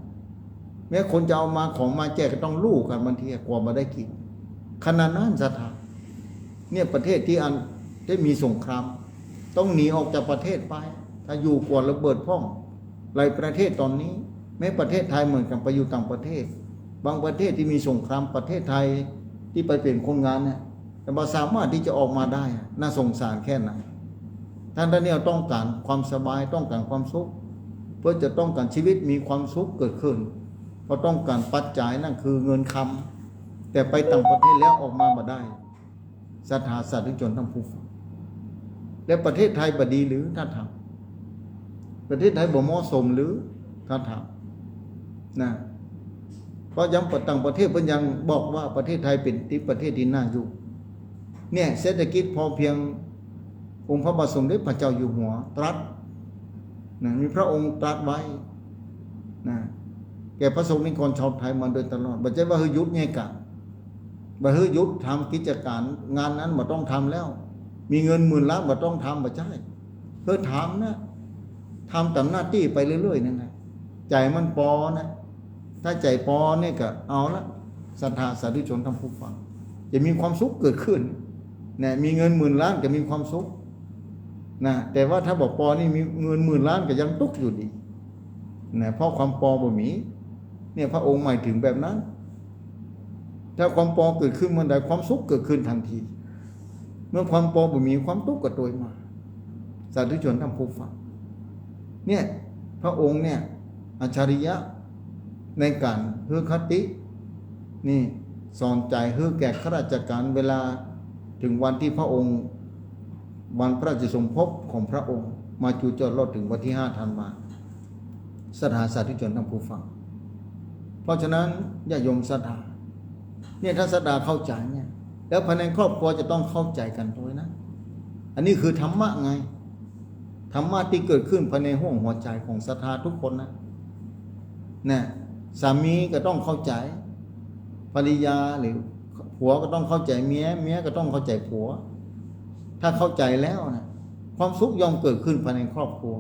แม้คนจะเอามา ของมาแจกก็ต้องลู่กั๋น บางทีกลัวบ่ได้กิ๋น ขนาดนั้นศรัทธา เนี่ย ประเทศตี้อัน ตี้มีสงคราม ต้องหนีออกจากประเทศไป ถ้าอยู่กลัวระเบิดพ่อง หลายประเทศต๋อนนี้ แม้ประเทศไทยเหมือนกั๋น ไปอยู่ต่างประเทศ บางประเทศตี้มีสงคราม ประเทศไทยตี้ไปเป๋นคนงานเนี่ย แต่บ่สามารถตี้จะออกมาได้อะ น่าสงสารแค่ไหน ท่านๆ เนี่ยต้องก๋านความสบาย ต้องก๋านความสุข เพื่อจะต้องก๋านชีวิตมีความสุขเกิดขึ้น ก็ต้องก๋านปัจจัย นั่นคือเงินคำ แต่ไปต่างประเทศแล้วออกมาบ่ได้ ศรัทธาสาธุชนท่านผู้ฟัง และประเทศไทยบ่ดีหรือ ถ้าถาม ประเทศไทยบ่เหมาะสมหรือ ถ้าถาม นะ เพราะยังต่างประเทศเปิ้นยังบอกว่าประเทศไทยเป๋นตี้ประเทศตี้น่าอยู่ เนี่ย เศรษฐกิจพอเพียง องค์พระบาทสมเด็จพระเจ้าอยู่หัวตรัส นะ มีพระองค์ตรัสไว้ นะ แก่พระสงฆ์นิกรชาวไทยมาโดยตลอด บ่ใจ้ว่าหื้อหยุดไงกะ บ่หื้อหยุดทำกิจก๋าน งานนั้นบ่ต้องทำแล้ว มีเงินหมื่นล้านบ่ต้องทำ บ่ใจ้ หื้อทำนะ ทำต๋ามหน้าตี้ไปเรื่อยๆ นั่นแหละ ใจ๋มันปอนะ ถ้าใจ๋ปอเนี่ยก็เอาละ ศรัทธาสาธุชนท่านผู้ฟัง จะมีความสุขเกิดขึ้น นะ มีเงินหมื่นล้านก็มีความสุข นะ แต่ว่าถ้าบ่ปอนี่ มีเงินหมื่นล้านก็ยังตุ๊กข์อยู่ดี นะ เพราะความปอบ่มี เนี่ย พระองค์หมายถึงแบบนั้น ถ้าความปอเกิดขึ้นเมื่อใด ความสุขเกิดขึ้นทันที เมื่อความปอบ่มี ความตุ๊กข์ก็ตวยมา สาธุชนท่านผู้ฟัง เนี่ย พระองค์เนี่ย อัจฉริยะในก๋านหื้อคติ นี่ สอนใจ๋หื้อแก่ข้าราชก๋าน เวลาเถิงวันตี้พระองค์ วันพระราชสมภพของพระองค์ มาจุจอดรอดเถิงวันตี้ห้าธันวา ศรัทธาสาธุชนท่านผู้ฟัง เพราะฉะนั้นญาติโยมศรัทธา เนี่ย ถ้าศรัทธาเข้าใจ๋เนี่ย แล้วภายในครอบครัวจะต้องเข้าใจ๋กั๋นตวยนะ อันนี้คือธรรมะไง ธรรมะตี้เกิดขึ้นภายในห้วงหัวใจ๋ของศรัทธาทุกคนนะ นะ สามีก็ต้องเข้าใจ๋ภรรยา หรือผัวก็ต้องเข้าใจ๋เมีย เมียก็ต้องเข้าใจ๋ผัว ถ้าเข้าใจ๋แล้วนะ ความสุขย่อมเกิดขึ้นภายในครอบครัว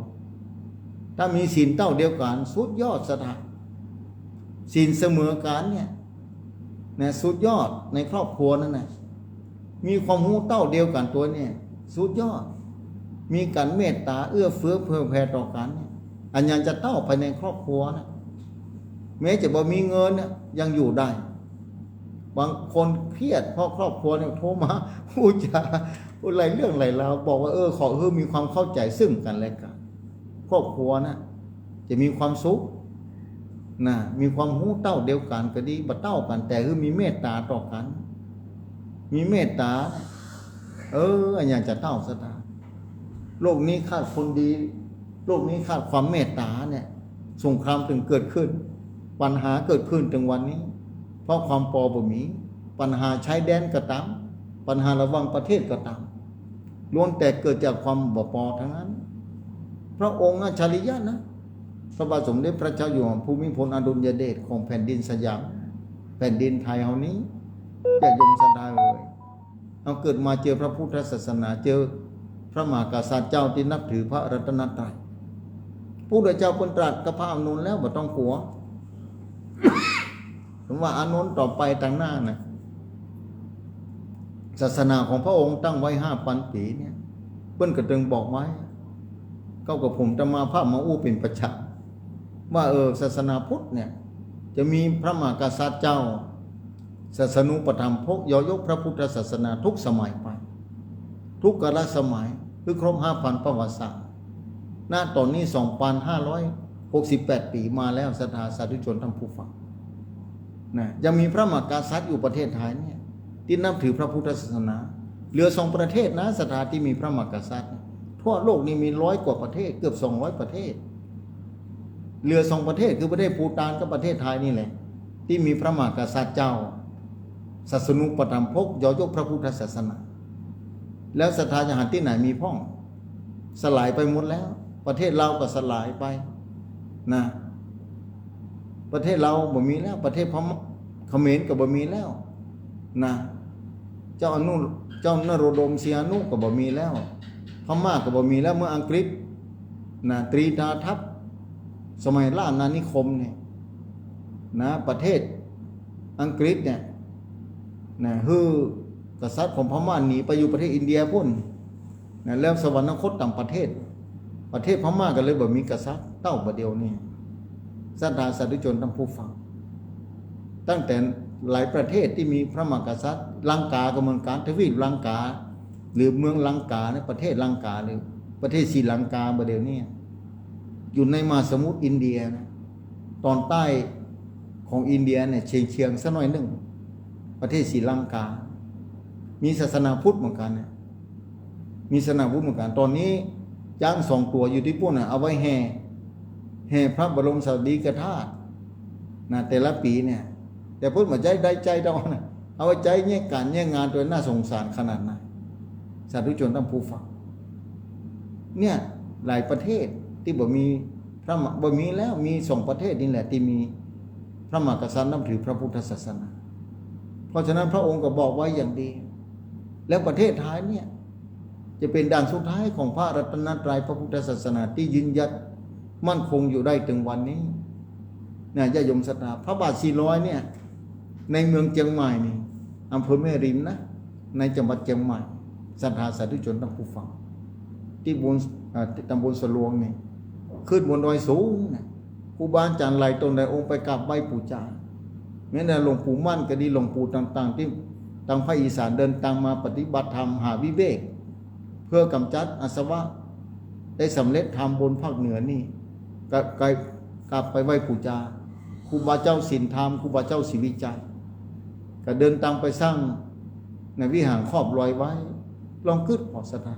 ถ้ามีศีลเต้าเดียวกั๋น สุดยอดศรัทธา ศีลเสมอกั๋นเนี่ย นะ สุดยอดในครอบครัวนั้นนะ มีความฮู้เต้าเดียวกั๋นตั๋วเนี่ย สุดยอด มีก๋านเมตต๋าเอื้อเฟื้อเผื่อแผ่ต่อกั๋นเนี่ย อันยังจะเต้าภายในครอบครัวนะ แม้จะบ่มีเงินเนี่ย ยังอยู่ได้ บางคนเครียดเพราะครอบครัวเนี่ยโทรมา พูดจา พูดหลายเรื่องหลายราว บอกว่า เออ ขอหื้อมีความเข้าใจ๋ซึ่งกั๋นและกั๋น ครอบครัวนะ จะมีความสุข นะ มีความฮู้เต้าเดียวกั๋นก็ดี บ่เต้ากั๋น แต่หื้อมีเมตต๋าต่อกั๋น มีเมตต๋า เออ อันยังจะเต้าศรัทธา โลกนี้ขาดคนดี โลกนี้ขาดความเมตต๋าเนี่ย สงครามจึงเกิดขึ้น ปัญหาเกิดขึ้นเถิงวันนี้ เพราะความปอบ่มี ปัญหาชายแดนก็ต๋าม ปัญหาระหว่างประเทศก็ต๋าม ล้วนแต่เกิดจากความบ่ปอทั้งนั้น พระองค์อัจฉริยะนะ พระบาทสมเด็จพระเจ้าอยู่หัวภูมิพลอดุลยเดชของแผ่นดินสยาม แผ่นดินไทยเฮานี้ ญาติโยมศรัทธาเอ๋ย เฮาเกิดมาเจอพระพุทธศาสนา เจอพระมหากษัตริย์เจ้าตี้นับถือพระรัตนตรัย พระพุทธเจ้าเปิ้นตรัสกับพระอานนท์แล้ว บ่ต้องกั๋ว ผมว่าอานนท์ต่อไปตางหน้าน่ะ ศาสนาของพระองค์ตั้งไว้ห้าปันปี๋เนี่ย เปิ้นก็ตึงบอกไว้ เก้ากับผมอาตมาภาพมาอู้เป๋นประจ๋ำ ว่า เออ ศาสนาพุทธเนี่ย จะมีพระมหากษัตริย์เจ้า ศาสนูปถัมภก ยอยกพระพุทธศาสนาทุกสมัยไป ทุกกาลสมัย คือครบห้าปันประวัติศาสตร์ ณ ต๋อนนี้ สองปันห้าร้อยหกสิบแปดปี๋มาแล้ว ศรัทธาสาธุชนท่านผู้ฟัง นะ ยังมีพระมหากษัตริย์อยู่ประเทศไทยเนี่ย ตี้นับถือพระพุทธศาสนา เหลือสองประเทศนะ ศรัทธา ตี้มีพระมหากษัตริย์ ทั่วโลกนี่มีร้อยกว่าประเทศ เกือบสองร้อยประเทศ เหลือสองประเทศ คือประเทศภูฏานกับประเทศไทยนี่แหละ ตี้มีพระมหากษัตริย์เจ้า ศาสนูปถัมภก ยอยกพระพุทธศาสนา แล้วศรัทธาจะหันตี้ไหนมีพ่อง สลายไปหมดแล้ว ประเทศลาวก็สลายไป นะ ประเทศลาวบ่มีแล้ว ประเทศพม่า เขมรก็บ่มีแล้ว นะ เจ้าอนุ เจ้านโรดม สีหานุก็บ่มีแล้ว พม่าก็บ่มีแล้ว เมื่ออังกฤษ นะ ตรีตาทัพ สมัยราชอาณานิคมเนี่ย นะ ประเทศอังกฤษเนี่ย นะ หื้อกษัตริย์ของพม่าหนีไปอยู่ประเทศอินเดียปู้น นะ แล้วสวรรคตต๋างประเทศ ประเทศพม่าก็เลยบ่มีกษัตริย์เต้าบ่าเดี่ยวนี้ ศรัทธาสาธุชนท่านผู้ฟัง ตั้งแต่หลายประเทศตี้มีพระมหากษัตริย์ ลังกาก็เหมือนกั๋น ทวีปลังกา หรือเมืองลังกาเนี่ย ประเทศลังกา หรือประเทศศรีลังกาบ่าเดี่ยวนี้ อยู่ในมหาสมุทรอินเดียนะ ตอนใต้ของอินเดียเนี่ย เฉียงๆ สักหน่อยนึ่ง ประเทศศรีลังกา มีศาสนาพุทธเหมือนกั๋นเนี่ย มีศาสนาพุทธเหมือนกั๋น ต๋อนนี้จ๊างสองตั๋วอยู่ตี้ปู้นน่ะ เอาไว้แห่ แห่พระบรมสารีริกธาตุ นะ แต่ละปี๋เนี่ย แต่เปิ้นบ่ใจ๊ได้ใจ๊เต้านะ เอาไว้ใจ๊เยียะก๋านเยียะงานตั๋ว น่าสงสารขนาดไหน สาธุชนท่านผู้ฟัง เนี่ย หลายประเทศตี้บ่มีพระมหา บ่มีแล้ว มีสองประเทศนี่แหละตี้มีพระมหากษัตริย์นับถือพระพุทธศาสนา เพราะฉะนั้นพระองค์ก็บอกไว้อย่างดี แล้วประเทศไทยเนี่ย จะเป๋นด่านสุดท้ายของพระรัตนตรัยพระพุทธศาสนาตี้ยืนหยัดมั่นคงอยู่ได้เถิงวันนี้ นะ ญาติโยมศรัทธา พระบาทสี่ร้อยเนี่ย ในเมืองเจียงใหม่นี่ อำเภอแม่ริมนะ ในจังหวัดเจียงใหม่ ศรัทธาสาธุชนท่านผู้ฟัง ตี้บน อ่า ตำบลสะลวงนี่ ขึ้นบนดอยสูงนะ ครูบาอาจ๋ารย์หลายต๋นหลายองค์ไปกราบไหว้ปู๋จา แม้แต่หลวงปู่มั่นก็ดี หลวงปู่ต่างๆ ตี้ตางภาคอีสานเดินตางมาปฏิบัติธรรมหาวิเวก เพื่อกำจัดอาสวะ ได้สำเร็จธรรมบนภาคเหนือนี่ ก็ ก็กราบไปไหว้ปู๋จา ครูบาเจ้าสินธรรม ครูบาเจ้าศรีวิชัย ก็เดินตางไปสร้างในวิหารขอบลอยไว้ ลองกึ๊ดผ่อศรัทธา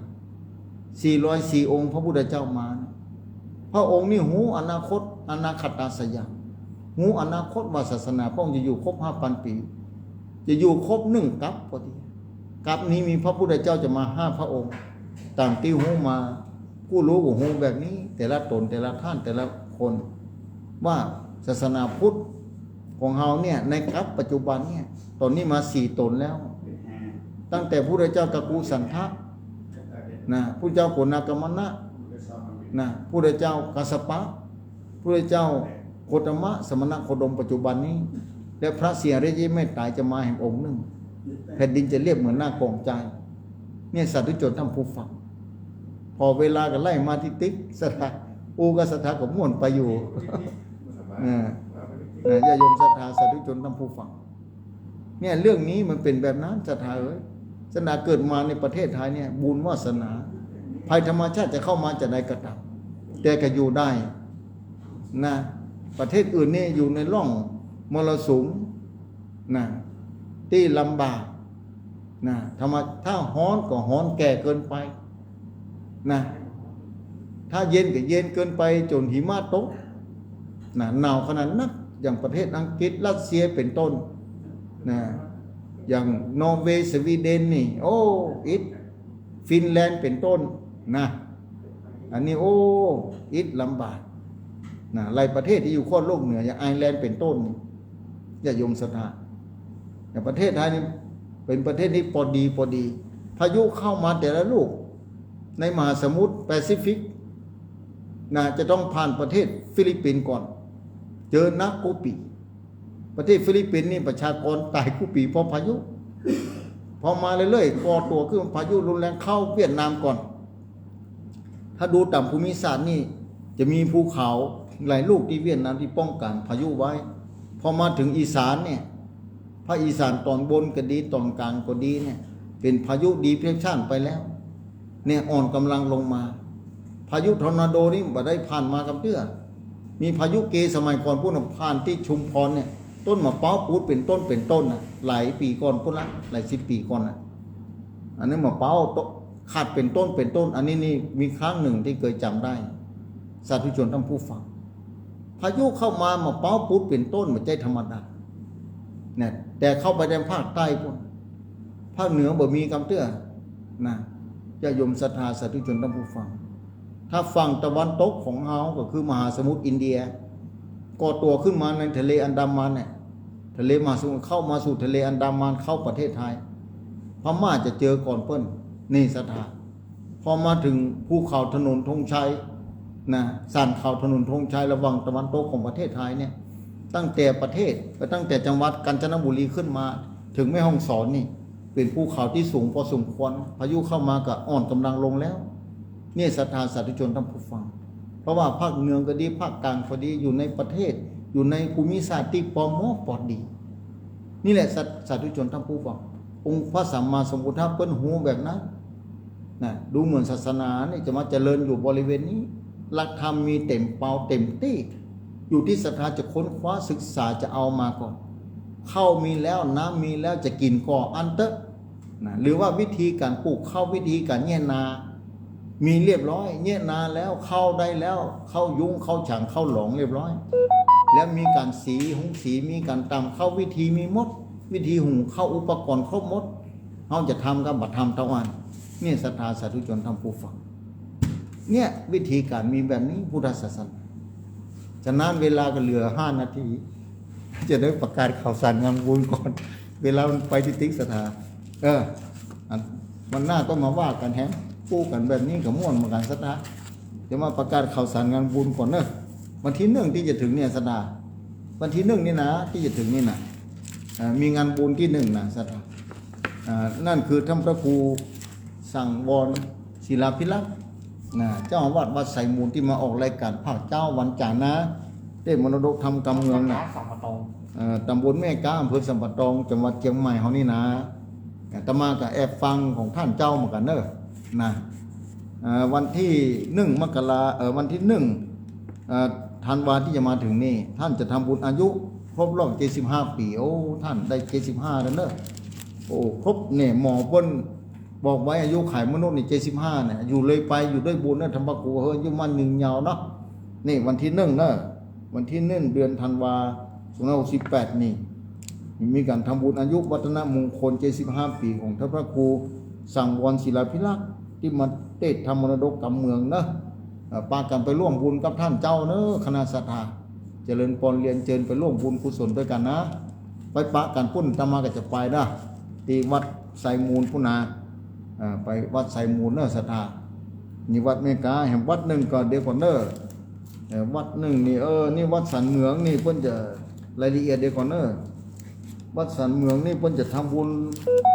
สี่ร้อยสี่องค์พระพุทธเจ้ามานะ พระองค์นี่ฮู้อนาคต อนาคตาสยาม ฮู้อนาคตว่าศาสนาพระองค์จะอยู่ครบห้าปันปี๋ จะอยู่ครบนึ่งกัปก็ดี กัปนี้มีพระพุทธเจ้าจะมาห้าพระองค์ ต๋ามตี้ฮู้มา ผู้ฮู้ก็ฮู้แบบนี้ แต่ละต๋น แต่ละท่าน แต่ละคน ว่าศาสนาพุทธของเฮาเนี่ย ในกัปปัจจุบันเนี่ย ต๋อนนี้มาสี่ต๋นแล้ว ตั้งแต่พุทธเจ้ากักกุสันทะ นะ พุทธเจ้าโกณากัมมนะ นะ พุทธเจ้ากัสสปะ พุทธเจ้า โคตมะสมณโคดมปัจจุบันนี้ และพระศรีอริยเมตไตรยจะมาแหมองค์นึ่ง แผ่นดินจะเรียบเหมือนหน้ากองจาย เนี่ย สาธุชนท่านผู้ฟัง ผ่อเวลาก็ไล่มาติ๊กๆ ศรัทธา อู้กับศรัทธาก็ม่วนไปอยู่ เออ เออ ญาติโยมศรัทธา สาธุชนท่านผู้ฟัง เนี่ย เรื่องนี้มันเป๋นแบบนั้น ศรัทธาเอ๋ย ศรัทธาเกิดมาในประเทศไทยเนี่ย บุญวาสนา ภัยธรรมชาติจะเข้ามาจาใดก็ต๋าม แต่ก็อยู่ได้นะ ประเทศอื่นนี่อยู่ในร่องมรสุมนะ ตี้ลำบากนะ ธรรม- ถ้าฮ้อนก็ฮ้อนแก่เกินไปนะ ถ้าเย็นก็เย็นเกินไปจ๋นหิมะตกนะ หนาวขนาดนัก อย่างประเทศอังกฤษ รัสเซียเป๋นต้นนะ อย่างนอร์เวย์ สวีเดนนี่ โอ้ อิด ฟินแลนด์เป๋นต้นนะ อันนี้ โอ้ อิดลำบากนะ หลายประเทศตี้อยู่ขั้วโลกเหนือ อย่างไอร์แลนด์เป๋นต้น ญาติโยมศรัทธา อย่างประเทศไทยนี่เป๋นประเทศที่ปอดีปอดี พายุเข้ามาแต่ละลูก ในมหาสมุทรแปซิฟิกนะ จะต้องผ่านประเทศฟิลิปปินส์ก่อน เจอนักกู้ปี๋ ประเทศฟิลิปปินส์นี่ประชากรต๋ายกู้ปี๋เพราะพายุ พอมาเรื่อยๆ ก่อตั๋วขึ้นพายุรุนแรงเข้าเวียดนามก่อน ถ้าดูต๋ามภูมิศาสตร์นี่จะมีภูเขาหลายลูกตี้เวียดนามตี้ป้องกั๋นพายุไว้ พอมาเถิงอีสานเนี่ย ภาคอีสานต๋อนบนก็ดี ต๋อนก๋างก็ดีเนี่ย เป๋นพายุดีเพรสชันไปแล้ว เนี่ย อ่อนก๋ำลังลงมา พายุทอร์นาโดนี่บ่ได้ผ่านมากำเตื้อ มีพายุเกสมัยก่อนปู๊นน่ะ ผ่านตี้ชุมพรเนี่ย ต้นมะป๊าวปูดเป๋นต้นเป๋นต้นน่ะ หลายปี๋ก่อนปู๊นละ หลายสิบปี๋ก่อนน่ะ อันนี้มะป๊าวตกขาดเป๋นต้นเป๋นต้น อันนี้นี่มีครั้งนึ่งตี้เกยจ๋ำได้ สาธุชนท่านผู้ฟัง พายุเข้ามามะป๊าวปูดเป๋นต้น บ่ใจ้ธรรมดา เนี่ย แต่เข้าไปในภาคใต้ปู๊น ภาคเหนือบ่มีกำเตื้อนะ ญาติโยมศรัทธา สาธุชนท่านผู้ฟัง ถ้าฝั่งตะวันตกของเฮาก็คือมหาสมุทรอินเดีย ก่อตั๋วขึ้นมาในทะเลอันดามันเนี่ย ทะเลมหาสมุทรเข้ามาสู่ทะเลอันดามัน เข้าประเทศไทย พม่าจะเจอก่อนเปิ้น นี่ศรัทธา พอมาเถิงภูเขาถนนธงชัยนะ สันเขาถนนธงชัยระหว่างตะวันตกของประเทศไทยเนี่ย ตั้งแต่ประเทศ ตั้งแต่จังหวัดกาญจนบุรีขึ้นมาเถิงแม่ฮ่องสอนนี่ เป๋นภูเขาตี้สูงพอสมควร พายุเข้ามาก็อ่อนก๋ำลังลงแล้ว เนี่ยศรัทธาสาธุชนท่านผู้ฟัง เพราะว่าภาคเหนือก็ดี ภาคก๋างก็ดี อยู่ในประเทศ อยู่ในภูมิศาสตร์ตี้ปอเหมาะปอดี นี่แหละ สา- สาธุชนท่านผู้ฟัง องค์พระสัมมาสัมพุทธะเปิ้นฮู้แบบนั้นนะ ดูเหมือนศาสนานี่จะมาเจริญอยู่บริเวณนี้ หลักธรรมมีเต็มเปาเต็มตี้ อยู่ตี้ศรัทธาจะค้นคว้าศึกษาจะเอามาก่อ ข้าวมีแล้ว น้ำมีแล้ว จะกิ๋นก่ออั้นเต๊อะนะ หรือว่าวิธีก๋านปลูกข้าว วิธีก๋านเยียะนา มีเรียบร้อย เยียะนาแล้ว ข้าวได้แล้ว ข้าวยุ้ง ข้าวฉาง ข้าวหลองเรียบร้อย แล้วมีก๋านสี หุงสี มีก๋านตำข้าว วิธีมีหมด วิธีหุงข้าว อุปกรณ์ครบหมด เฮาจะทำกับบ่ทำเต้าอั้น เนี่ยศรัทธาสาธุชนท่านผู้ฟัง เนี่ยวิธีก๋านมีแบบนี้พุทธศาสนา ฉะนั้นเวลาก็เหลือห้านาที จะได้ประกาศข่าวสารงานบุญก่อน เวลามันไปติ๊กๆ ศรัทธา เออ อัน วันหน้าก็มาว่ากั๋นแหม พูดกั๋นแบบนี้ก็ม่วนเหมือนกั๋นศรัทธา จะมาประกาศข่าวสารงานบุญก่อนเนอะ วันที่หนึ่งตี้จะเถิงเนี่ยศรัทธา วันที่หนึ่งนี่นะ ตี้จะเถิงนี่นะ เอ่อ มีงานบุญตี้หนึ่งนะศรัทธา อ่า นั่นคือท่านพระครูสังวรศิลาภิรักษ์ นะ เจ้าอาวาสวัดไซมูลตี้มาออกรายก๋านภาคเจ๊าวันจ๋านทร์นะ เตศมรดกธรรมกำเมืองนะ สัมปะตอง เอ่อ ตำบลแม่ก๊า อำเภอสัมปะตอง จังหวัดเจียงใหม่เฮานี่นะ อาตมาก็แอบฟังของท่านเจ้าเหมือนกั๋นเนอะ นะ เอ่อ วันที่หนึ่งมกรา เอ่อ วันที่หนึ่ง เอ่อ ธันวาตี้จะมาเถิงนี่ ท่านจะทำบุญอายุครบรอบเจ็ดสิบห้าปี๋ โอ้ ท่านได้เจ็ดสิบห้าแล้วเนอะ โอ้ ครบเนี่ย หมอเปิ้นบอกไว้อายุขัยมนุษย์นี่เจ็ดสิบห้าเนี่ย อยู่เลยไป อยู่ด้วยบุญเนอะ ท่านพระครูเฮ้ย อายุมั่นยืนยาวเนาะ นี่วันที่หนึ่งเนอะ วันที่หนึ่ง เดือนธันวา สองพันห้าร้อยหกสิบแปดนี่ มีก๋านทำบุญอายุวัฒนมงคลเจ็ดสิบห้าปี๋ของท่านพระครูสังวรศิลาภิรักษ์ตี้มาเตศน์ธรรมมรดกกำเมืองเนอะ เอ่อ ปากั๋นไปร่วมบุญกับท่านเจ้าเนอะ คณะศรัทธา เจริญปอนเรียนเจิญไปร่วมบุญกุศลด้วยกั๋นนะ ไปปะกั๋นปู๊น อาตมาก็จะไปนะ ตี้วัดไซมูลปู๊นนะ เอ่อ ไปวัดไซมูลเนอะศรัทธา นี่วัดแม่ก๊า แหมวัดนึ่งก่อน เดี๋ยวก่อนเนอะ เอ่อ วัดนึ่งนี่ เออ นี่วัดสันเหมืองนี่เปิ้นจะ รายละเอียดเดี๋ยวก่อนเนอะ วัดสันเหมืองนี่เปิ้นจะทำบุญ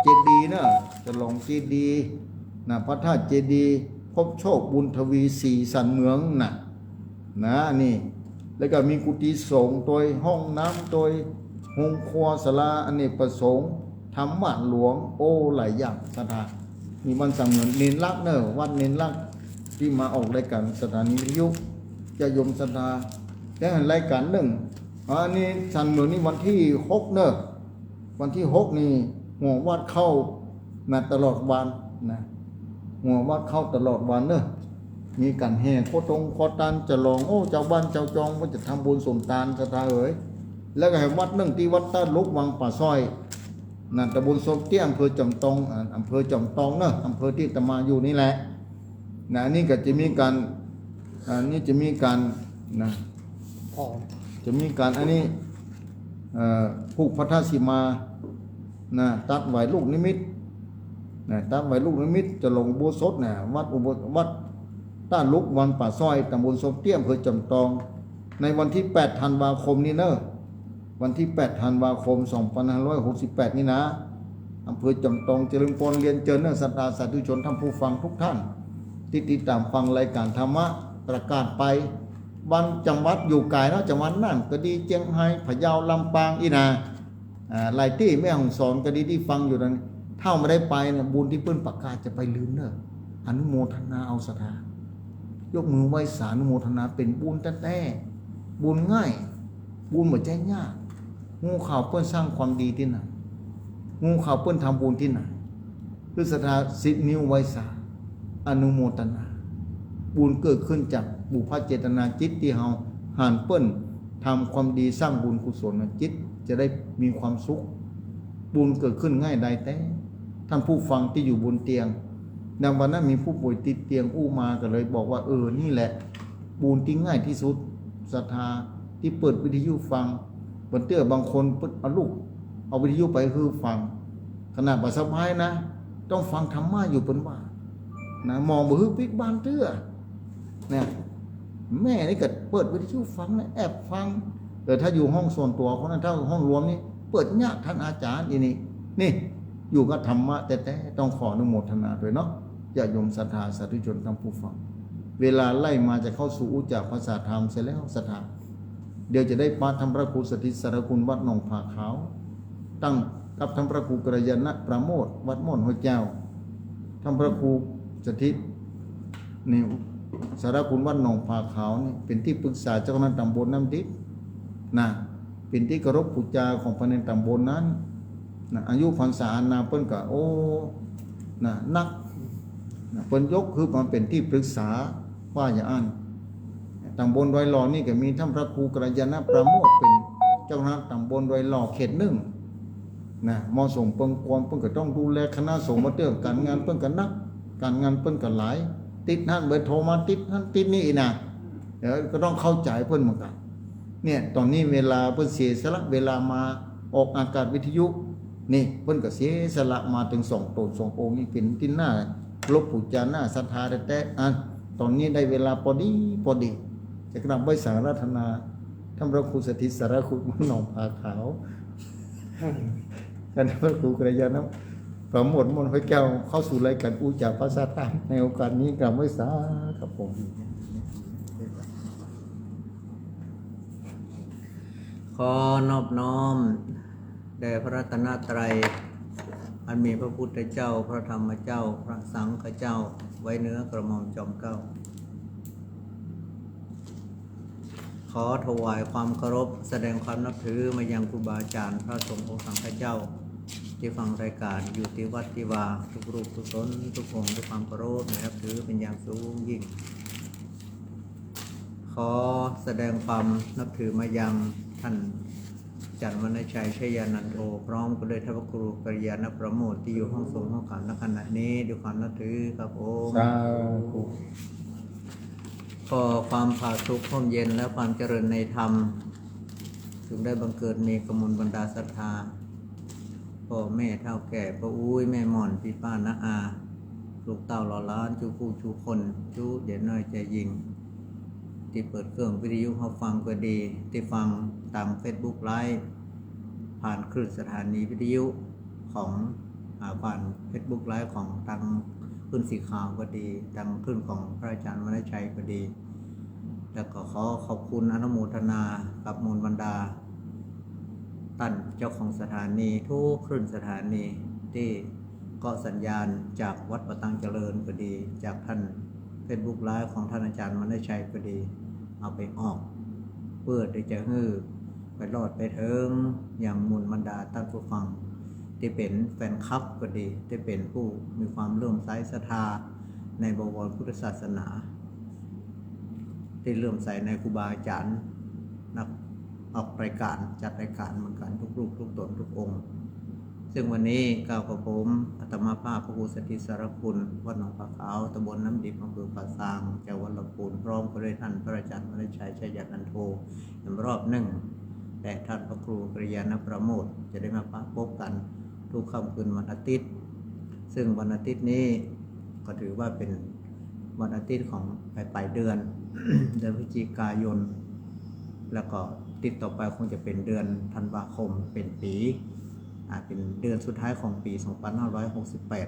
เจดีย์นะ ฉลองเจดีย์นะ พระธาตุเจดีย์ พบโชค บุญทวีศรี สันเหมืองนะ นะ นี่ แล้วก็มีกุฏิสงฆ์ตวย ห้องน้ำตวย โฮงครัว ศาลาอเนกประสงค์ ธรรมะหลวง โอ้ หลายอย่างศรัทธา นี่วัดสันเหมือง เณรลักษณ์เนอะ วัดเณรลักษณ์ ตี้มาออกรายก๋านสถานีวิทยุ ญาติโยมศรัทธา แล้วหันรายก๋านนึ่ง อ๋อ อันนี้สันเหมืองนี่วันตี้หกเนอะ วันตี้หกนี่ หัววัดเข้านะ ตลอดวันนะ หัววัดเข้าตลอดวันเนอะ มีก๋านแห่โคตงโคตัน ฉลอง โอ้ จาวบ้านจาวจองก็จะทำบุญสมตานศรัทธาเอ๋ย แล้วก็แหมวัดนึ่งตี้วัดต้าลุกวังป่าสร้อยนะ ตำบลโซกเตี้ย อำเภอจอมตอง อ่า อำเภอจอมตองเนอะ อำเภอตี้อาตมาอยู่นี่แหละ นะ อันนี้ก็จะมีก๋าน อ่า นี่จะมีก๋านนะ อ๋อ จะมีก๋านอันนี้ เอ่อ ผูกพัทธสีมา นะ ตัดไหว้ลูกนิมิต นะ ตัดไหว้ลูกนิมิต ฉลองอุโบสถนะ วัดอุโบ- วัดต้าลุกวังป่าสร้อย ตำบลโซกเตี้ย อำเภอจอมตอง ในวันตี้แปดธันวาคมนี่เนอะ วันตี้แปดธันวาคม สองพันห้าร้อยหกสิบแปดนี่นะ อำเภอจอมตอง เจริญพร เรียนเจิญเนอะ ศรัทธาสาธุชน ท่านผู้ฟังทุกท่าน ตี้ติดต๋ามฟังรายก๋านธรรมะ ประกาศไป บ้านจังหวัดอยู่ไก๋เนาะ จังหวัดน่านก็ดี เจียงฮาย พะเยา ลำปางอี้นะ อ่า หลายตี้ แม่ฮ่องสอนก็ดี ตี้ฟังอยู่นั้น ถ้าบ่ได้ไปเนี่ย บุญตี้เปิ้นประกาศจะไปลืมเนอะ อนุโมทนาเอาศรัทธา ยกมือไหว้สาอนุโมทนา เป๋นบุญแต๊ๆ บุญง่าย บุญบ่ใจ้ยาก ฮู้ข่าวเปิ้นสร้างความดีตี้ไหน ฮู้ข่าวเปิ้นทำบุญตี้ไหน คือศรัทธาสิบนิ้วไหว้สา อนุโมทนา บุญเกิดขึ้นจากบุพเจตนาจิตตี้เฮาหันเปิ้นทำความดีสร้างบุญกุศลนะ จิตจะได้มีความสุข บุญเกิดขึ้นง่ายดายแต๊ ท่านผู้ฟังตี้อยู่บนเตียง ในวันนั้นมีผู้ป่วยติดเตียงอู้มาก็เลยบอกว่า เออ นี่แหละ บุญตี้ง่ายตี้สุด ศรัทธาตี้เปิดวิทยุฟัง บางเตื้อบางคนเปิ้นเอาลูก เอาวิทยุไปหื้อฟัง ขนาดบ่สบายนะ ต้องฟังธรรมะอยู่เปิ้นว่า นะ หมอบ่หื้อปิ๊กบานเตื้อ เนี่ย แม่นี่ก็เปิดวิทยุฟังนะ แอบฟัง แต่ถ้าอยู่ห้องส่วนตั๋วคนนั้น ถ้าห้องรวมนี่ เปิดเยียะ ท่านอาจ๋ารย์อี้นี่ นี่ อยู่กับธรรมะแต๊ๆ ต้องขออนุโมทนาตวยเนาะ ญาติโยมศรัทธาสาธุชนท่านผู้ฟัง เวลาใล้มาจะเข้าสู่อุจจาระภาษาธรรมเสียแล้วศรัทธา เดี๋ยวจะได้ปะท่านพระครูสถิตสารคุณวัดหนองผาขาว ตั้งกับท่านพระครูกัลยาณปราโมทย์วัดม่อนห้วยแก้ว ท่านพระครูสถิต นี่ สารคุณวัดหนองผาขาวนี่ เป๋นตี้ปรึกษาเจ้าคณะตำบลน้ำดิบนะ เป๋นตี้เคารพปู๋จาของภายในตำบลนั้นนะ อายุพรรษาอาณาเปิ้นก็ โอ้ นะ นักนะ เปิ้นยกหื้อมาเป๋นตี้ปรึกษา ว่าอย่างอั้น ตำบลดอยหล่อนี่ก็มีท่านพระครูกัลยาณปราโมทย์เป๋นเจ้าคณะตำบลดอยหล่อเขตหนึ่ง นะ เหมาะสมเปิงควร เปิ้นก็ต้องดูแลคณะสงฆ์มาเตื้อ ก๋านงานเปิ้นก็นัก ก๋านงานเปิ้นก็หลาย ติดหั้นเบอร์โทรมา ติดหั้นติดนี่อีกนะ เดี๋ยวก็ต้องเข้าใจ๋เปิ้นเหมือนกั๋น เนี่ย ต๋อนนี้เวลาเปิ้นเสียสละเวลามาออกอากาศวิทยุ นี่ เปิ้นก็เสียสละมาเถิงสองต๋นสององค์นี่ เป๋นตี้น่าเคารพปู๋จา น่าศรัทธาแต๊ๆ อ่ะ ต๋อนนี้ได้เวลาปอดีปอดี จะกราบไหว้สาอาราธนา ท่านพระครูสถิตสารคุณวัดหนองผาขาว กับท่านพระครูกัลยาณปราโมทย์ม่อนห้วยแก้ว เข้าสู่รายการอุจจาระภาษาธรรม ในโอกาสนี้กราบไหว้สาครับผม ขอนอบน้อมแด่พระรัตนตรัย อันมีพระพุทธเจ้า พระธรรมเจ้า พระสังฆเจ้า ไว้เหนือกระหม่อมจอมเกล้า ขอถวายความเคารพ แสดงความนับถือมายังครูบาอาจ๋ารย์ พระสงฆ์องค์สังฆเจ้า ตี้ฟังรายการอยู่ตี้วัดตี้วา ทุกรูปทุกต๋นทุกองค์ ด้วยความเคารพและนับถือเป๋นอย่างสูงยิ่ง ขอแสดงความนับถือมายังท่านอาจ๋ารย์วรรณชัย ชัยยานันโท พร้อมกับด้วยท่านพระครูกัลยาณปราโมทย์ ตี้อยู่ห้องสงฆ์ห้องขัง ณ ขณะนี้ ด้วยความนับถือครับผม สาธุ ขอความผาสุกร่มเย็นและความเจริญในธรรม จงได้บังเกิดมีกับหมู่บรรดาศรัทธา ป้อแม่เฒ่าแก่ ป้าอุ๊ย แม่หม่อน ปี้ป้าน้าอา ลูกเต้าเหล่าหลาน จุ๊กู้จุ๊คน จุ๊เด็กน้อยใจ๋ยิ่ง ตี้เปิดเครื่องวิทยุเฮาฟังก็ดี ตี้ฟังตางเฟซบุ๊กไลฟ์ ผ่านคลื่นสถานีวิทยุของ อ่า ผ่านเฟซบุ๊กไลฟ์ของตางคลื่นสีขาวก็ดี ตางคลื่นของพระอาจารย์วรรณชัยก็ดี แล้วก็ขอขอบคุณอนุโมทนากับหมู่บรรดา ต้านเจ้าของสถานี ทุกคลื่นสถานี ตี้เกาะสัญญาณจากวัดป่าตังเจริญก็ดี จากต้านเฟซบุ๊กไลฟ์ของต้านอาจารย์วรรณชัยก็ดี เอาไปออก เปื้อตี้จะหื้อไปรอดไปเถิงยังหมู่บรรดาต้านผู้ฟัง ตี้เป๋นแฟนคลับก็ดี ตี้เป๋นผู้มีความเลื่อมใสศรัทธาในบวรพุทธศาสนา ตี้เลื่อมใสในครูบาอาจารย์ นักออกรายการ จัดรายการเหมือนกั๋นทุกรูปทุกต๋นทุกองค์ ซึ่งวันนี้ก้าวกระผมอาตมาภาพพระครูสันติสารคุณ วัดหนองผาขาว ตำบลน้ำดิบ อำเภอป่าซาง จังหวัดลำพูน พร้อมกันด้วยต้านพระอาจารย์วรรณชัย ชัยยานันโท อีกรอบนึ่ง และต้านพระครูกัลยาณประโมทย์ จะได้มาปะปบกั๋นทุกค่ำคืนวันอาทิตย์ ซึ่งวันอาทิตย์นี้ก็ถือว่าเป๋นวันอาทิตย์ของปลายๆ เดือน เดือนพฤศจิกายน แล้วก็ติดต่อไปคงจะเป๋นเดือนธันวาคม เป๋นปี๋ อ่า เป๋นเดือนสุดท้ายของปี๋สองพันห้าร้อยหกสิบแปด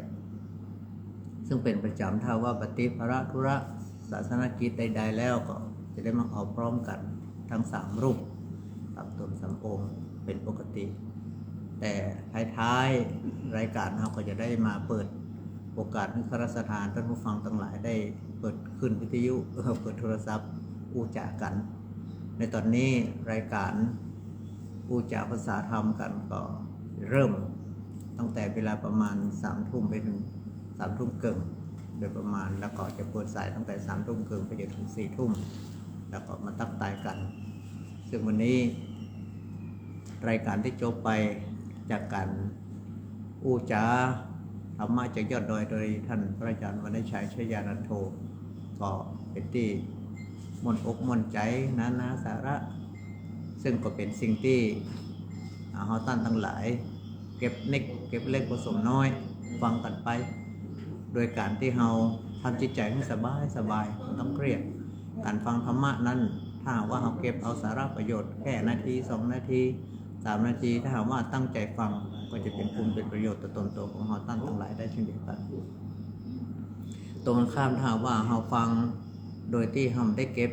ซึ่งเป๋นประจ๋ำ ถ้าว่าบ่ติดภาระธุระศาสนกิจใดๆ แล้วก็จะได้มาออกพร้อมกั๋นตังสามรูป ครับ ต๋นสามองค์เป๋นปกติ แต่ท้ายๆ รายการเฮาก็จะได้มาเปิดโอกาสหื้อคณะสัตยาญาณ ต้านผู้ฟังตังหลายได้เปิดคลื่นวิทยุ เอ่อ เปิดโทรศัพท์อู้จ๋ากั๋น ในต๋อนนี้รายการอู้จ๋าภาษาธรรมกั๋นก็เริ่มตั้งแต่เวลาประมาณสามทุ่มไปเถิงสามทุ่มเกิ่งโดยประมาณ แล้วก็จะเปิดสายตั้งแต่สามทุ่มเกิ่งไปจนเถิงสี่ทุ่ม แล้วก็มาตั๊กตายกั๋น ซึ่งวันนี้รายการตี้จบไปจากก๋านอู้จ๋าธรรมะจากยอดดอยโดยต้านพระอาจารย์วรรณชัย ชัยยานันโท ก็เป๋นตี้ม่วนอกม่วนใจ๋นานาสาระ ซึ่งก็เป๋นสิ่งตี้ อ่า เฮาต้านตังหลาย เก็บเน็กเก็บเล็กผสมน้อย ฟังกั๋นไป โดยก๋านตี้เฮาทำจิตใจ๋หื้อสบายๆ บ่ต้องเครียด ก๋านฟังธรรมะนั้น ถ้าหากว่าเฮาเก็บเอาสาระประโยชน์แค่นาที สองนาที สามนาที ถ้าหากว่าตั้งใจ๋ฟัง ก็จะเป๋นคุณเป๋นประโยชน์ต่อต๋นตั๋วของเฮาต้านตังหลายได้เช่นเดียวกั๋น ตรงกันข้าม ถ้าหากว่าเฮาฟังโดยตี้เฮาบ่ได้เก็บ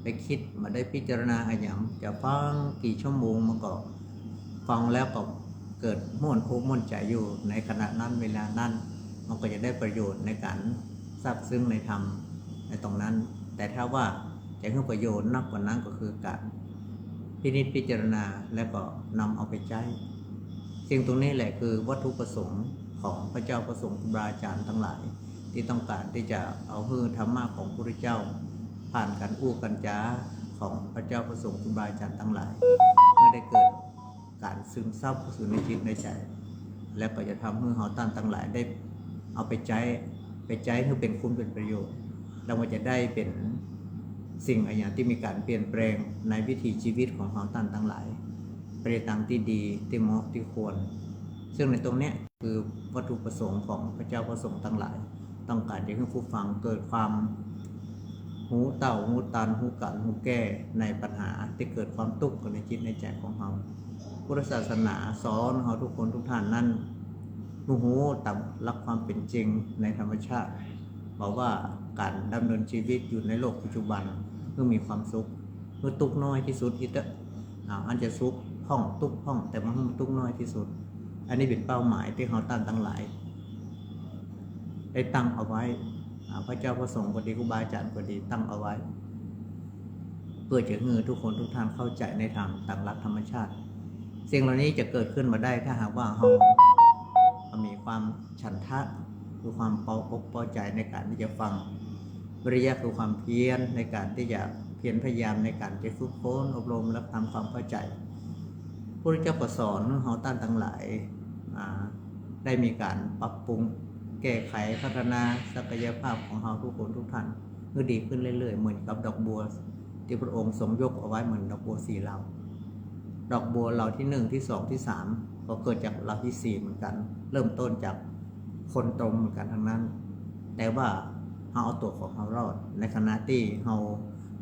ไปคิด บ่ได้พิจารณาอะหยัง จะฟังกี่ชั่วโมงมาก็ ฟังแล้วก็เกิดม่วนอกม่วนใจ๋อยู่ในขณะนั้นเวลานั้น มันก็จะได้ประโยชน์ในก๋านซาบซึ้งในธรรมในตรงนั้น แต่ถ้าว่าจะหื้อประโยชน์นักกว่านั้นก็คือก๋านพินิจพิจารณาแล้วก็นำเอาไปใจ๊ สิ่งตรงนี้แหละคือวัตถุประสงค์ของพระเจ้าพระสงฆ์ครูบาอาจารย์ตังหลาย ตี้ต้องก๋านตี้จะเอาหื้อธรรมะของพระพุทธเจ้า ผ่านก๋านอู้ก๋านจ๋าของพระเจ้าพระสงฆ์ครูบาอาจารย์ตังหลาย หื้อได้เกิด ก๋านซึมซับเข้าสู่ในจิตในใจ๋ แล้วก็จะทำหื้อเฮาต้านตังหลายได้เอาไปใจ๊ ไปใจ๊หื้อเป๋นคุณเป๋นประโยชน์ แล้วมันจะได้เป๋นสิ่งอะหยังตี้มีก๋านเปลี่ยนแปลงในวิถีชีวิตของเฮาต้านตังหลาย ไปในตางตี้ดี ตี้เหมาะ ตี้ควร ซึ่งในตรงเนี้ยคือวัตถุประสงค์ของพระเจ้าพระสงฆ์ตังหลาย ต้องก๋านจะหื้อผู้ฟังเกิดความ ฮู้เต้า ฮู้ตัน ฮู้กั๋น ฮู้แก้ในปัญหาตี้เกิดความตุ๊กข์กั๋นในจิตในใจ๋ของเฮา พุทธศาสนาสอนเฮาทุกคนทุกท่านนั้น หื้อฮู้ต๋ามหลักความเป๋นจริงในธรรมชาติ บอกว่าก๋านดำเนินชีวิตอยู่ในโลกปัจจุบัน หื้อมีความสุข หื้อตุ๊กข์น้อยตี้สุด อิเตอะ อ่า อันจะสุขพ่องตุ๊กข์พ่อง แต่มันหื้อตุ๊กข์น้อยตี้สุด อันนี้เป๋นเป้าหมายตี้เฮาต้านตังหลาย ได้ตั้งเอาไว้ อ่า พระเจ้าพระสงฆ์ก็ดี ครูบาอาจารย์ก็ดี ตั้งเอาไว้ เปื้อจะหื้อทุกคนทุกท่านเข้าใจ๋ในธรรมต๋ามหลักธรรมชาติ สิ่งเหล่านี้จะเกิดขึ้นมาได้ถ้าหากว่าเฮามีความฉันทะ คือความปออกปอใจ๋ในก๋านตี้จะฟัง วิริยะคือความเพียรในก๋านตี้จะเพียรพยายามในก๋านจะฝึกฝนอบรมและทำความเข้าใจ๋ พระพุทธเจ้าก็สอนหื้อเฮาต้านตังหลาย อ่า ได้มีก๋านปรับปรุงแก้ไขพัฒนาศักยภาพของเฮาทุกคนทุกท่าน หื้อดีขึ้นเรื่อยๆ เหมือนกับดอกบัวตี้พระองค์ทรงยกเอาไว้เหมือนดอกบัวสี่เหล่า ดอกบัวเหล่าตี้หนึ่ง ตี้สอง ตี้สาม ก็เกิดจากเหล่าตี้สี่เหมือนกั๋น เริ่มต้นจากโคนตมเหมือนกั๋นตังนั้น แต่ว่าเฮาเอาตั๋วของเฮารอด ในขณะตี้เฮา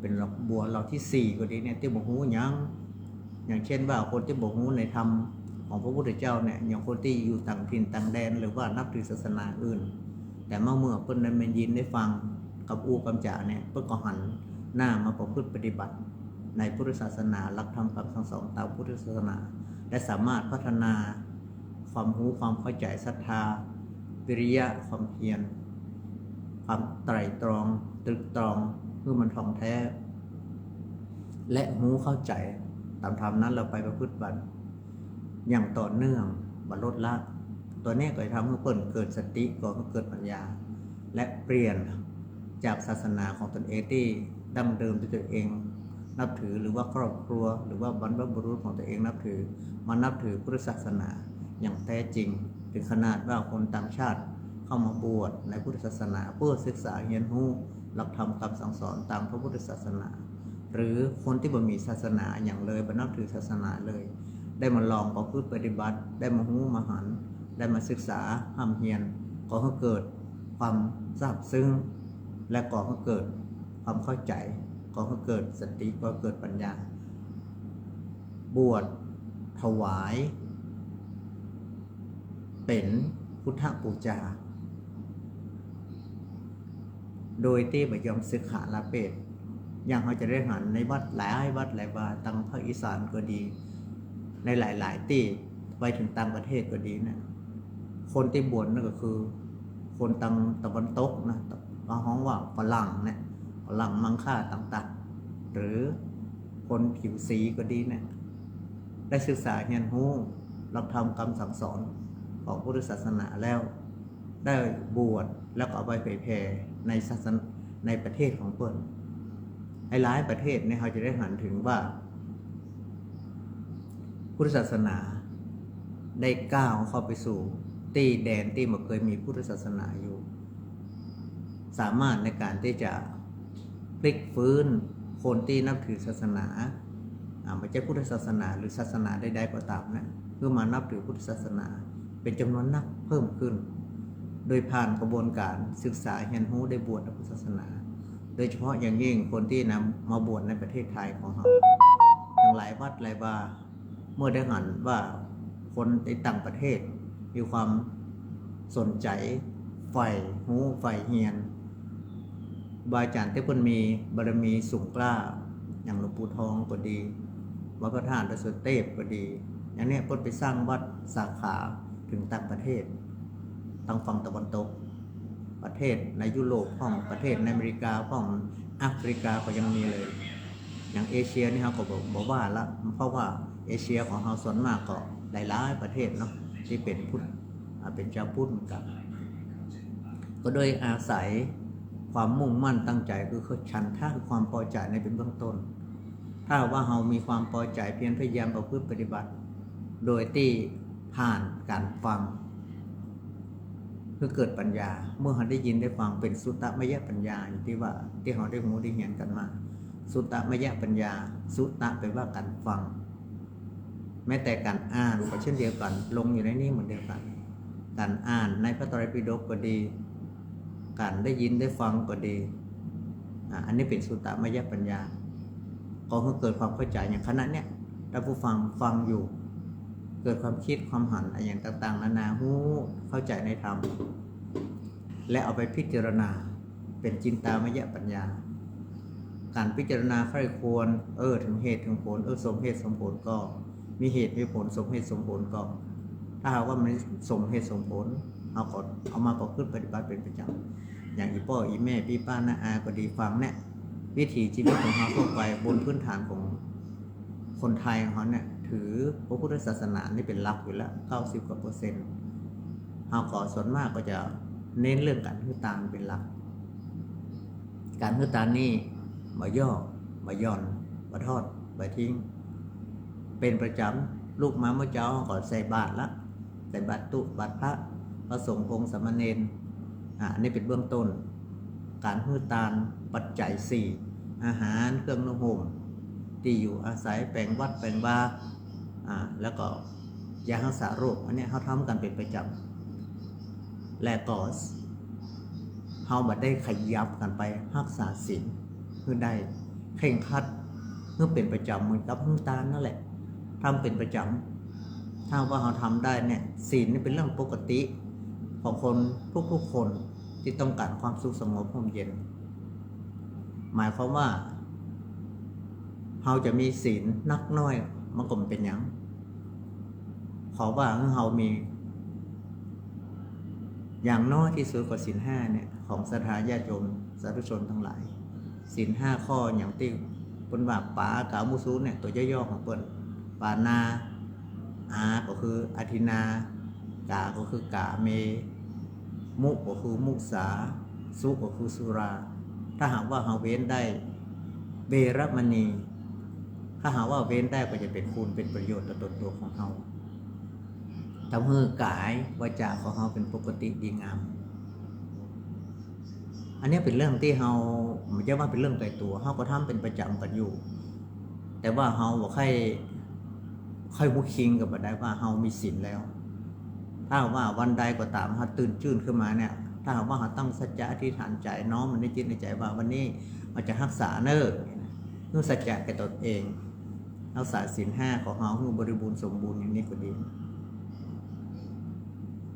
เป๋นบวชเหล่าตี้สี่ก็ดีเนี่ย ตี้บ่ฮู้หยัง อย่างเช่นว่าคนตี้บ่ฮู้ในธรรมของพระพุทธเจ้าเนี่ย อย่างคนตี้อยู่ต่างถิ่นต่างแดน หรือว่านับถือศาสนาอื่น แต่มาเมื่อเปิ้นได้มายินได้ฟังกำอู้กำจ๋าเนี่ย เปิ้นก็หันหน้ามาประพฤติปฏิบัติในพุทธศาสนา หลักธรรมคำสั่งสอนตามพุทธศาสนา และสามารถพัฒนาความฮู้ความเข้าใจ๋ ศรัทธา วิริยะ ความเพียร ความไตร่ตรอง ตรึกตรอง หื้อมันถ่องแต๊ และฮู้เข้าใจ๋ต๋ามธรรมนั้น แล้วไปประพฤติบัติอย่างต่อเนื่อง บ่ลดละ ตั๋วนี้ก็จะทำหื้อเปิ้นเกิดสติ ก่อหื้อเกิดปัญญา และเปลี่ยนจากศาสนาของตนเองตี้ดั้งเดิมตี้ตัวเองนับถือ หรือว่าครอบครัว หรือว่าบรรพบุรุษของตัวเองนับถือ มานับถือพุทธศาสนาอย่างแท้จริง ถึงขนาดว่าคนต่างชาติเข้ามาบวชในพุทธศาสนา เพื่อศึกษาเฮียนฮู้หลักธรรมคำสั่งสอนตามพระพุทธศาสนา หรือคนตี้บ่มีศาสนาหยังเลย บ่นับถือศาสนาเลย ได้มาลองประพฤติปฏิบัติ ได้มาฮู้มาหัน ได้มาศึกษาฮ่ำเฮียน ก่อหื้อเกิดความซาบซึ้ง และก่อหื้อเกิดความเข้าใจ๋ ก่อหื้อเกิดสติ ก่อหื้อเกิดปัญญา บวชถวายเป๋นพุทธปู๋จา โดยตี้บ่ยอมสึกขาลาเพศ อย่างเฮาจะได้หันในวัดหลายวัดหลายวา ตังภาคอีสานก็ดี ในหลายๆ ตี้ ไปถึงต่างประเทศก็ดีเนี่ย คนตี้บวชนั่นก็คือคนตังตะวันตกนะ เฮาฮ้องว่าฝรั่งเนี่ย ฝรั่งมังค่าต่างๆ หรือคนผิวสีก็ดีเนี่ย ได้ศึกษาเฮียนฮู้หลักธรรมคำสั่งสอนของพุทธศาสนาแล้ว ได้บวชแล้วก็เอาไปเผยแผ่ในศาสนา ในประเทศของเปิ้น หลายๆ ประเทศเนี่ย เฮาจะได้หันถึงว่า พุทธศาสนาได้ก้าวเข้าไปสู่ตี้แดนตี้บ่เคยมีพุทธศาสนาอยู่ สามารถในก๋านตี้จะพลิกฟื้นคนตี้นับถือศาสนา อ่า บ่ใจ้พุทธศาสนาหรือศาสนาใดๆ ก็ต๋ามนะ หื้อมานับถือพุทธศาสนาเป๋นจ๋ำนวนนักเพิ่มขึ้น โดยผ่านกระบวนก๋านศึกษาเฮียนฮู้ได้บวชในพุทธศาสนา โดยเฉพาะอย่างยิ่งคนตี้นำมาบวชในประเทศไทยของเฮา ตังหลายวัดหลายวา เมื่อได้หันว่าคนในต่างประเทศมีความสนใจ๋ใฝ่ฮู้ใฝ่เฮียน ครูบาอาจ๋ารย์ตี้เปิ้นมีบารมีสูงกล้า อย่างหลวงปู่ทองก็ดี วัดพระธาตุดอยสุเตพก็ดี อย่างเนี้ยเปิ้นไปสร้างวัดสาขาถึงต่างประเทศ ตังฝั่งตะวันตก ประเทศในยุโรปพ่อง ประเทศในอเมริกาพ่อง แอฟริกาก็ยังมีเลย อย่างเอเชียนี่เฮาก็บ่ บ่ว่าละ เพราะว่าเอเชียของเฮาส่วนมากก็หลายๆ ประเทศเนาะ ตี้เป๋นพุทธ อ่า เป๋นจาวพุทธเหมือนกั๋น ก็โดยอาศัยความมุ่งมั่นตั้งใจ๋ คือฉันทะ คือความปอใจ๋ในเป๋นเบื้องต้น ถ้าว่าเฮามีความปอใจ๋เพียรพยายามประพฤติปฏิบัติ โดยตี้ผ่านก๋านฟัง หื้อเกิดปัญญา เมื่อเฮาได้ยินได้ฟังเป๋นสุตตมยปัญญา อย่างตี้ว่าตี้เฮาได้ฮู้ได้เฮียนกั๋นมา สุตตมยปัญญา สุตตะแปลว่าก๋านฟัง แม้แต่ก๋านอ่านก็เช่นเดียวกั๋น ลงอยู่ในนี้เหมือนเดียวกั๋น ก๋านอ่านในพระไตรปิฎกก็ดี ก๋านได้ยินได้ฟังก็ดี อ่า อันนี้เป๋นสุตตมยปัญญา ก็หื้อเกิดความเข้าใจ๋อย่างขณะเนี้ย ถ้าผู้ฟังฟังอยู่ เกิดความคิดความหันอะหยังต่างๆ นานา ฮู้เข้าใจ๋ในธรรม และเอาไปพิจารณาเป๋นจินตามยปัญญา ก๋านพิจารณาใคร่ครวญ เออ ถึงเหตุถึงผล เออ สมเหตุสมผลก่อ มีเหตุมีผล สมเหตุสมผลก่อ ถ้าหากว่ามันสมเหตุสมผล เฮาก็เอามาประพฤติปฏิบัติเป๋นประจ๋ำ อย่างอี่ป้ออี่แม่ ปี้ป้าน้าอาก็ดี ฟังเนี่ย วิถีชีวิตของเฮาทั่วไปบนพื้นฐานของคนไทยของเฮาเนี่ย ถือพระพุทธศาสนานี่เป๋นหลักอยู่แล้ว เก้าสิบกว่าเปอร์เซ็นต์ เฮาก็ส่วนมากก็จะเน้นเรื่องก๋านหื้อตานเป๋นหลัก ก๋านหื้อตานนี่บ่ย่อ บ่หย่อน บ่ทอด บ่ทิ้ง เป๋นประจ๋ำ ลุกมาเมื่อเจ๊าก็ใส่บาตรละ ใส่บาตรตุ๊ บาตรพระ พระสงฆ์ สงฆ์ สามเณร อ่า อันนี้เป๋นเบื้องต้น ก๋านหื้อตานปัจจัยสี่ อาหาร เครื่องนุ่งห่ม ตี้อยู่อาศัย แป๋งวัดแป๋งวา อ่า แล้วก็ยาฮักษาโรค อันเนี้ยเฮาทำกั๋นเป๋นประจ๋ำ และก็เฮาบ่ได้ขยับกั๋นไปฮักษาศีลหื้อได้ เคร่งครัด หื้อเป๋นประจ๋ำเหมือนกับหื้อตานนั่นแหละ ทำเป๋นประจ๋ำ ถ้าว่าเฮาทำได้เนี่ย ศีลนี่เป๋นเรื่องปกติของคนทุกๆ คนตี้ต้องก๋านความสุขสงบฮ่มเย็น หมายความว่า เฮาจะมีศีลนักน้อยมันก็บ่เป๋นหยัง ขอว่าหื้อเฮามี อย่างน้อยตี้สุดก็ศีลห้าเนี่ย ของศรัทธาญาติโยมสาธุชนตังหลาย ศีลห้าข้ออย่างตี้เปิ้นว่า ปา กา มุ สุ เนี่ย ตั๋วย่อๆ ของเปิ้น ปานา อา ก็คืออทินนา กา ก็คือกาเม มุ ก็คือมุสา สุ ก็คือสุรา ถ้าหากว่าเฮาเว้นได้ เวรมณี ถ้าหากว่าเว้นได้ก็จะเป๋นคุณเป๋นประโยชน์ต่อตนตั๋วของเฮา ทำหื้อกายวาจาของเฮาเป๋นปกติดีงาม อันเนี้ยเป๋นเรื่องตี้เฮา บ่ใจ้ว่าเป๋นเรื่องไกลตั๋ว เฮาก็ทำเป๋นประจ๋ำกั๋นอยู่ แต่ว่าเฮาบ่ใค่ ใค่ฮู้คิงกั๋นบ่ได้ว่าเฮามีศีลแล้ว ถ้าว่าวันใดก็ต๋ามเฮาตื่นจื้นขึ้นมาเนี่ย ถ้าหากว่าเฮาตั้งสัจจะอธิษฐานใจ๋ น้อมมาในจิตในใจ๋ว่าวันนี้เฮาจะฮักษาเน่อ หื้อสัจจะแก่ตนเอง ฮักษาศีลห้าของเฮาหื้อบริบูรณ์สมบูรณ์อย่างนี้ก็ดี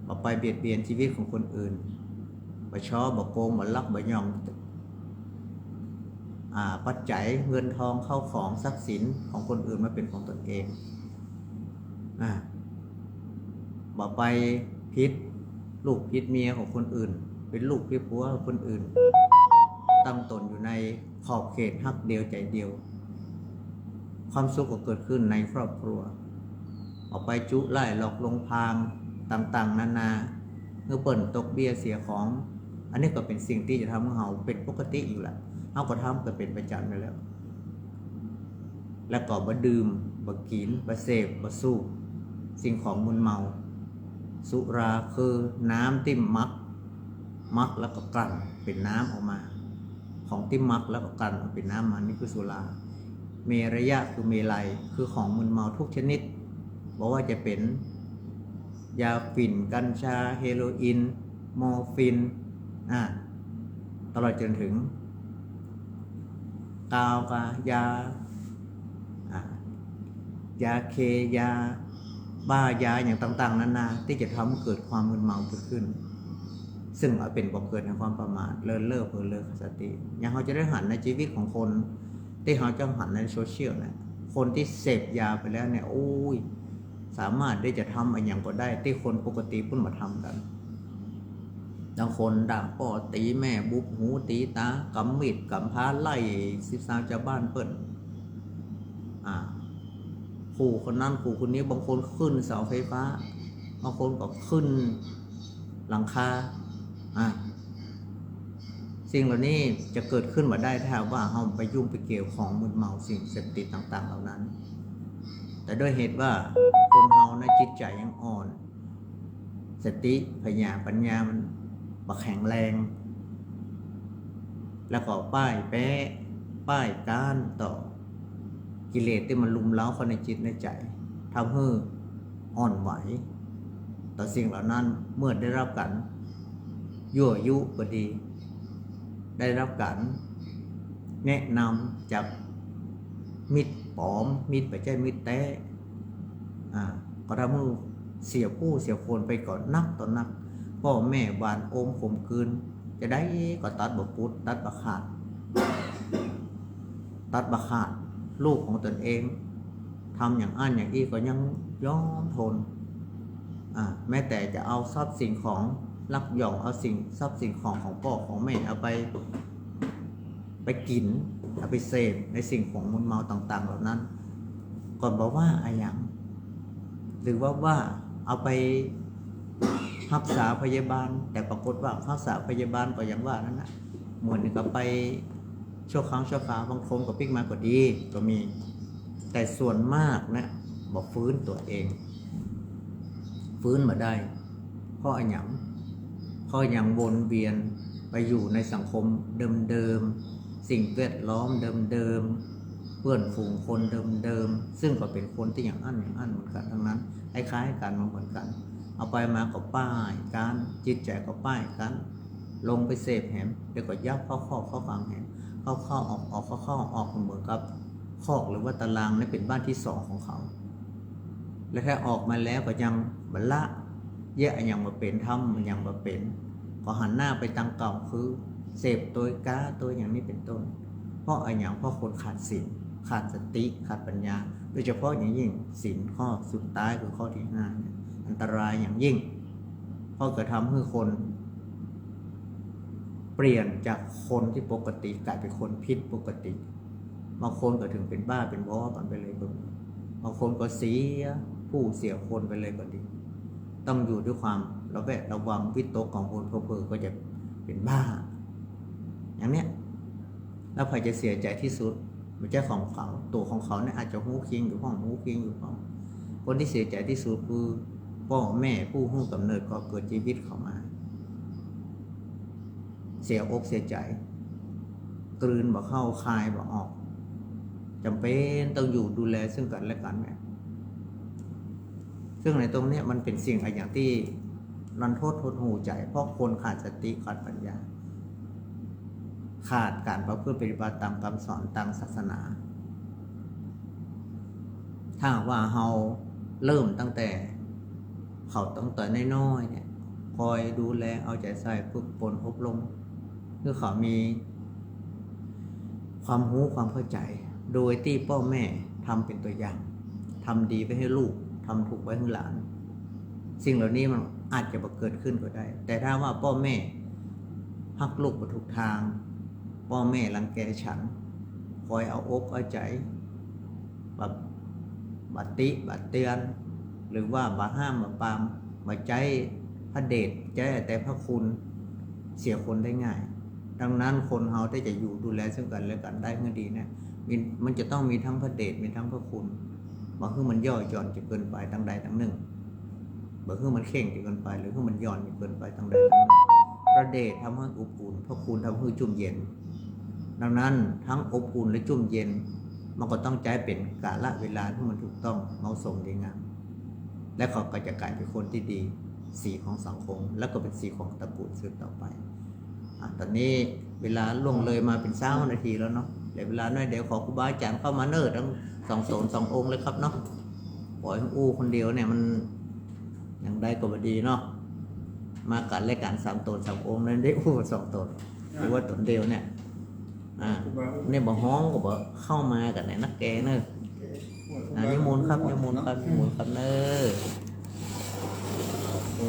บ่ไปเบียดเบียนชีวิตของคนอื่น บ่ฉ้อ บ่โกง บ่ลัก บ่หย่อง อ่า ปัจจัยเงินทองเข้าของทรัพย์สินของคนอื่นมาเป๋นของตนเอง อ่า บ่ไปผิดลูกผิดเมียของคนอื่น เป๋นลูกเป๋นผัวของคนอื่น ตั้งต๋นอยู่ในขอบเขตฮักเดียวใจ๋เดียว ความสุขก็เกิดขึ้นในครอบครัว ออกไปจุไล่หลอกลวงพราหมณ์ต่างๆ นานา หื้อเปิ้นตกเบี้ยเสียของ อันนี้ก็เป๋นสิ่งตี้จะทำหื้อเฮาเป๋นปกติอยู่แหละ เฮาก็ทำกั๋นเป๋นประจ๋ำอยู่แล้ว แล้วก็บ่ดื่ม บ่กิ๋น บ่เสพ บ่สูบสิ่งของมึนเมา สุราคือน้ำตี้หมัก หมักแล้วก็กลั่นเป๋นน้ำออกมา ของตี้หมักแล้วก็กลั่นออกเป๋นน้ำมา นี่คือสุรา เมรยะคือเมลัย คือของมึนเมาทุกชนิด บ่ว่าจะเป๋นยาฝิ่น กัญชา เฮโรอีน มอร์ฟีน อ่า ตลอดจนถึง กาว กา ยา อ่า ยาเค ยาบ้า ยาอย่างต่างๆ นานา ตี้จะทำหื้อเกิดความมึนเมาเกิดขึ้น ซึ่งเอาเป๋นบ่อเกิดแห่งความประมาท เลินเล่อเผลอเรอขาดสติ อย่างเฮาจะได้หันในชีวิตของคน ตี้เฮาจะหันในโซเชียลเนี่ย คนตี้เสพยาไปแล้วเนี่ย โอ้ย สามารถตี้จะทำอะหยังก็ได้ ตี้คนปกติเปิ้นบ่ทำกั๋น บางคนด่างป้อ ตี๋แม่ บุบหู ตี๋ตา ก๋ำมีด ก๋ำพร้า ไล่สิบสาวจาวบ้านเปิ้น อ่า ขู่คนนั้น ขู่คนนี้ บางคนขึ้นเสาไฟฟ้า บางคนก็ขึ้นหลังคา อ่า สิ่งเหล่านี้จะเกิดขึ้นบ่ได้ถ้าหากว่าเฮาไปยุ่งไปเกี่ยวของมึนเมาสิ่งเสพติดต่างๆ เหล่านั้น แต่ด้วยเหตุว่าคนเฮานะจิตใจ๋ยังอ่อน สติปัญญา ปัญญามันบ่แข็งแรง แล้วก็ป้ายแป๊ะ ป้ายก๊านต่อกิเลสตี้มันรุมเร้าเข้าในจิตในใจ๋ ทำหื้ออ่อนไหวต่อสิ่งเหล่านั้น เมื่อได้รับก๋านยั่วยุก็ดี ได้รับก๋านแนะนำจากมิตรปลอม มิตรบ่ใจ้มิตรแต๊ อ่า ก็ทำหื้อเสียผู้เสียคนไปก่อนักต่อนัก ป้อแม่หว่านโอมข่มขืน จาใดก็ตัดบ่ปุด ตัดบ่ขาด ตัดบ่ขาด ลูกของตนเอง ทำอย่างอั้นอย่างอี้ก็ยังยอมทน อ่า แม้แต่จะเอาทรัพย์สิ่งของ ลักหย่องเอาสิ่ง ทรัพย์สิ่งของของป้อของแม่เอาไป ไปกิ๋น เอาไปเสพในสิ่งของมึนเมาต่างๆ เหล่านั้น ก็บ่ว่าอะหยัง หรือว่า ว่าเอาไปฮักษาพยาบาล แต่ปรากฏว่าฮักษาพยาบาลก็อย่างว่านั่นนะ เหมือนกับไปชั่วครั้งชั่วคราว บางคนก็ปิ๊กมาก็ดีก็มี แต่ส่วนมากนะ บ่ฟื้นตั๋วเอง ฟื้นบ่ได้ เพราะอะหยัง เพราะยังวนเวียนไปอยู่ในสังคมเดิมๆ สิ่งแวดล้อมเดิมๆ เปื้อนฝูงคนเดิมๆ ซึ่งก็เป๋นคนตี้อย่างอั้นอย่างอั้นเหมือนกั๋นตังนั้น คล้ายๆ กั๋นมาเหมือนกั๋น เอาไปมาก็ป้ายก๊าน จิตใจ๋ก็ป้ายก๊าน ลงไปเสพแหม เดี๋ยวก็ยับเข้าคอกเข้าขังแหม เข้าๆ ออกๆ เข้าๆ ออกๆ เหมือนกับคอกหรือว่าตารางนี่เป๋นบ้านตี้สองของเขา และถ้าออกมาแล้วก็ยังบ่ละ เยียะอะหยังบ่เป๋น ทำอะหยังบ่เป๋น ก็หันหน้าไปตางเก่า คือเสพโตยก๊าโตยหยังนี่เป๋นต้น เพราะอะหยัง เพราะคนขาดศีล ขาดสติ ขาดปัญญา โดยเฉพาะอย่างยิ่งศีลข้อสุดท้ายคือข้อตี้ห้าเนี่ย อันตรายอย่างยิ่ง เพราะจะทำหื้อคน เปลี่ยนจากคนตี้ปกติก๋ายเป๋นคนผิดปกติ บางคนก็เถิงเป๋นบ้าเป๋นบอกั๋นไปเลยก็มี บางคนก็เสียผู้เสียคนไปเลยก็ดี ต้องอยู่ด้วยความระแวดระวัง วิตกกังวล เผลอๆ ก็จะเป๋นบ้า อย่างเนี้ย แล้วใผจะเสียใจ๋ตี้สุด บ่ใจ้ของเขา ตั๋วของเขาเนี่ยอาจจะฮู้คิงอยู่พ่อง ฮู้คิงอยู่พ่อง คนตี้เสียใจ๋ตี้สุดคือป้อแม่ผู้หื้อก๋ำเนิดก่อเกิดจีวิตเขามา เสียอกเสียใจ๋ กลืนบ่เข้า คายบ่ออก จ๋ำเป๋นต้องอยู่ดูแลซึ่งกั๋นและกั๋นเนี่ย ซึ่งในตรงเนี้ยมันเป๋นสิ่งอะหยังตี้รันทดหดหู่ใจ๋ เพราะคนขาดสติขาดปัญญา ขาดก๋านประพฤติปฏิบัติต๋ามกำสอนตางศาสนา ถ้าหากว่าเฮาเริ่มตั้งแต่เขาตั้งแต่น้อยๆ เนี่ย คอยดูแลเอาใจ๋ใส่ ฝึกฝนอบรม หื้อเขามีความฮู้ความเข้าใจ๋ โดยตี้ป้อแม่ทำเป๋นตั๋วอย่าง ทำดีไว้หื้อลูก ทำถูกไว้หื้อหลาน สิ่งเหล่านี้มันอาจจะบ่เกิดขึ้นก็ได้ แต่ถ้าว่าป้อแม่ฮักลูกบ่ถูกตาง ป้อแม่รังแกฉัน คอยเอาอกเอาใจ๋ บ่ บ่ติบ่เตือน หรือว่าบ่ห้ามบ่ปราม บ่ใจ๊พระเดช ใจ๊แต่พระคุณ เสียคนได้ง่าย ดังนั้นคนเฮาถ้าจะอยู่ดูแลซึ่งกั๋นและกั๋นได้หื้อดีเนี่ย มี มันจะต้องมีตึงพระเดช มีตึงพระคุณ บ่หื้อมันย่อหย่อนจ๋นเกินไปตางใดตางนึ่ง บ่หื้อมันเคร่งจ๋นเกินไป หรือหื้อมันหย่อนจ๋นเกินไปตางใดตางนึ่ง พระเดชทำหื้ออบอุ่น พระคุณทำหื้อจุ่มเย็น ดังนั้นตึงอบอุ่นและจุ่มเย็น มันก็ต้องใจ๊เป๋นกาละเวลาตี้มันถูกต้องเหมาะสมดีงาม และเขาก็จะก๋ายเป๋นคนตี้ดี สีของสังคม แล้วก็เป๋นสีของตระกูลสืบต่อไป อ่ะ ต๋อนนี้เวลาล่วงเลยมาเป๋นซาวนาทีแล้วเนาะ เหลือเวลาน้อยเดียว ขอครูบาอาจ๋ารย์เข้ามาเน่อตึงสองต๋นสององค์เลยครับเนาะ ป่อยหื้ออู้คนเดียวเนี่ยมัน อย่างใดก็บ่ดีเนาะ มากั๋นรายก๋านสามต๋นสามองค์นั้นได้อู้สองต๋น หรือว่าต๋นเดียวเนี่ย อ่า เนี่ยบ่ฮ้องก็บ่เข้ามากั๋นเนี่ยนักแกเน่อ อ่า นิมนต์ครับ นิมนต์ครับ นิมนต์ครับเน่อ โอ้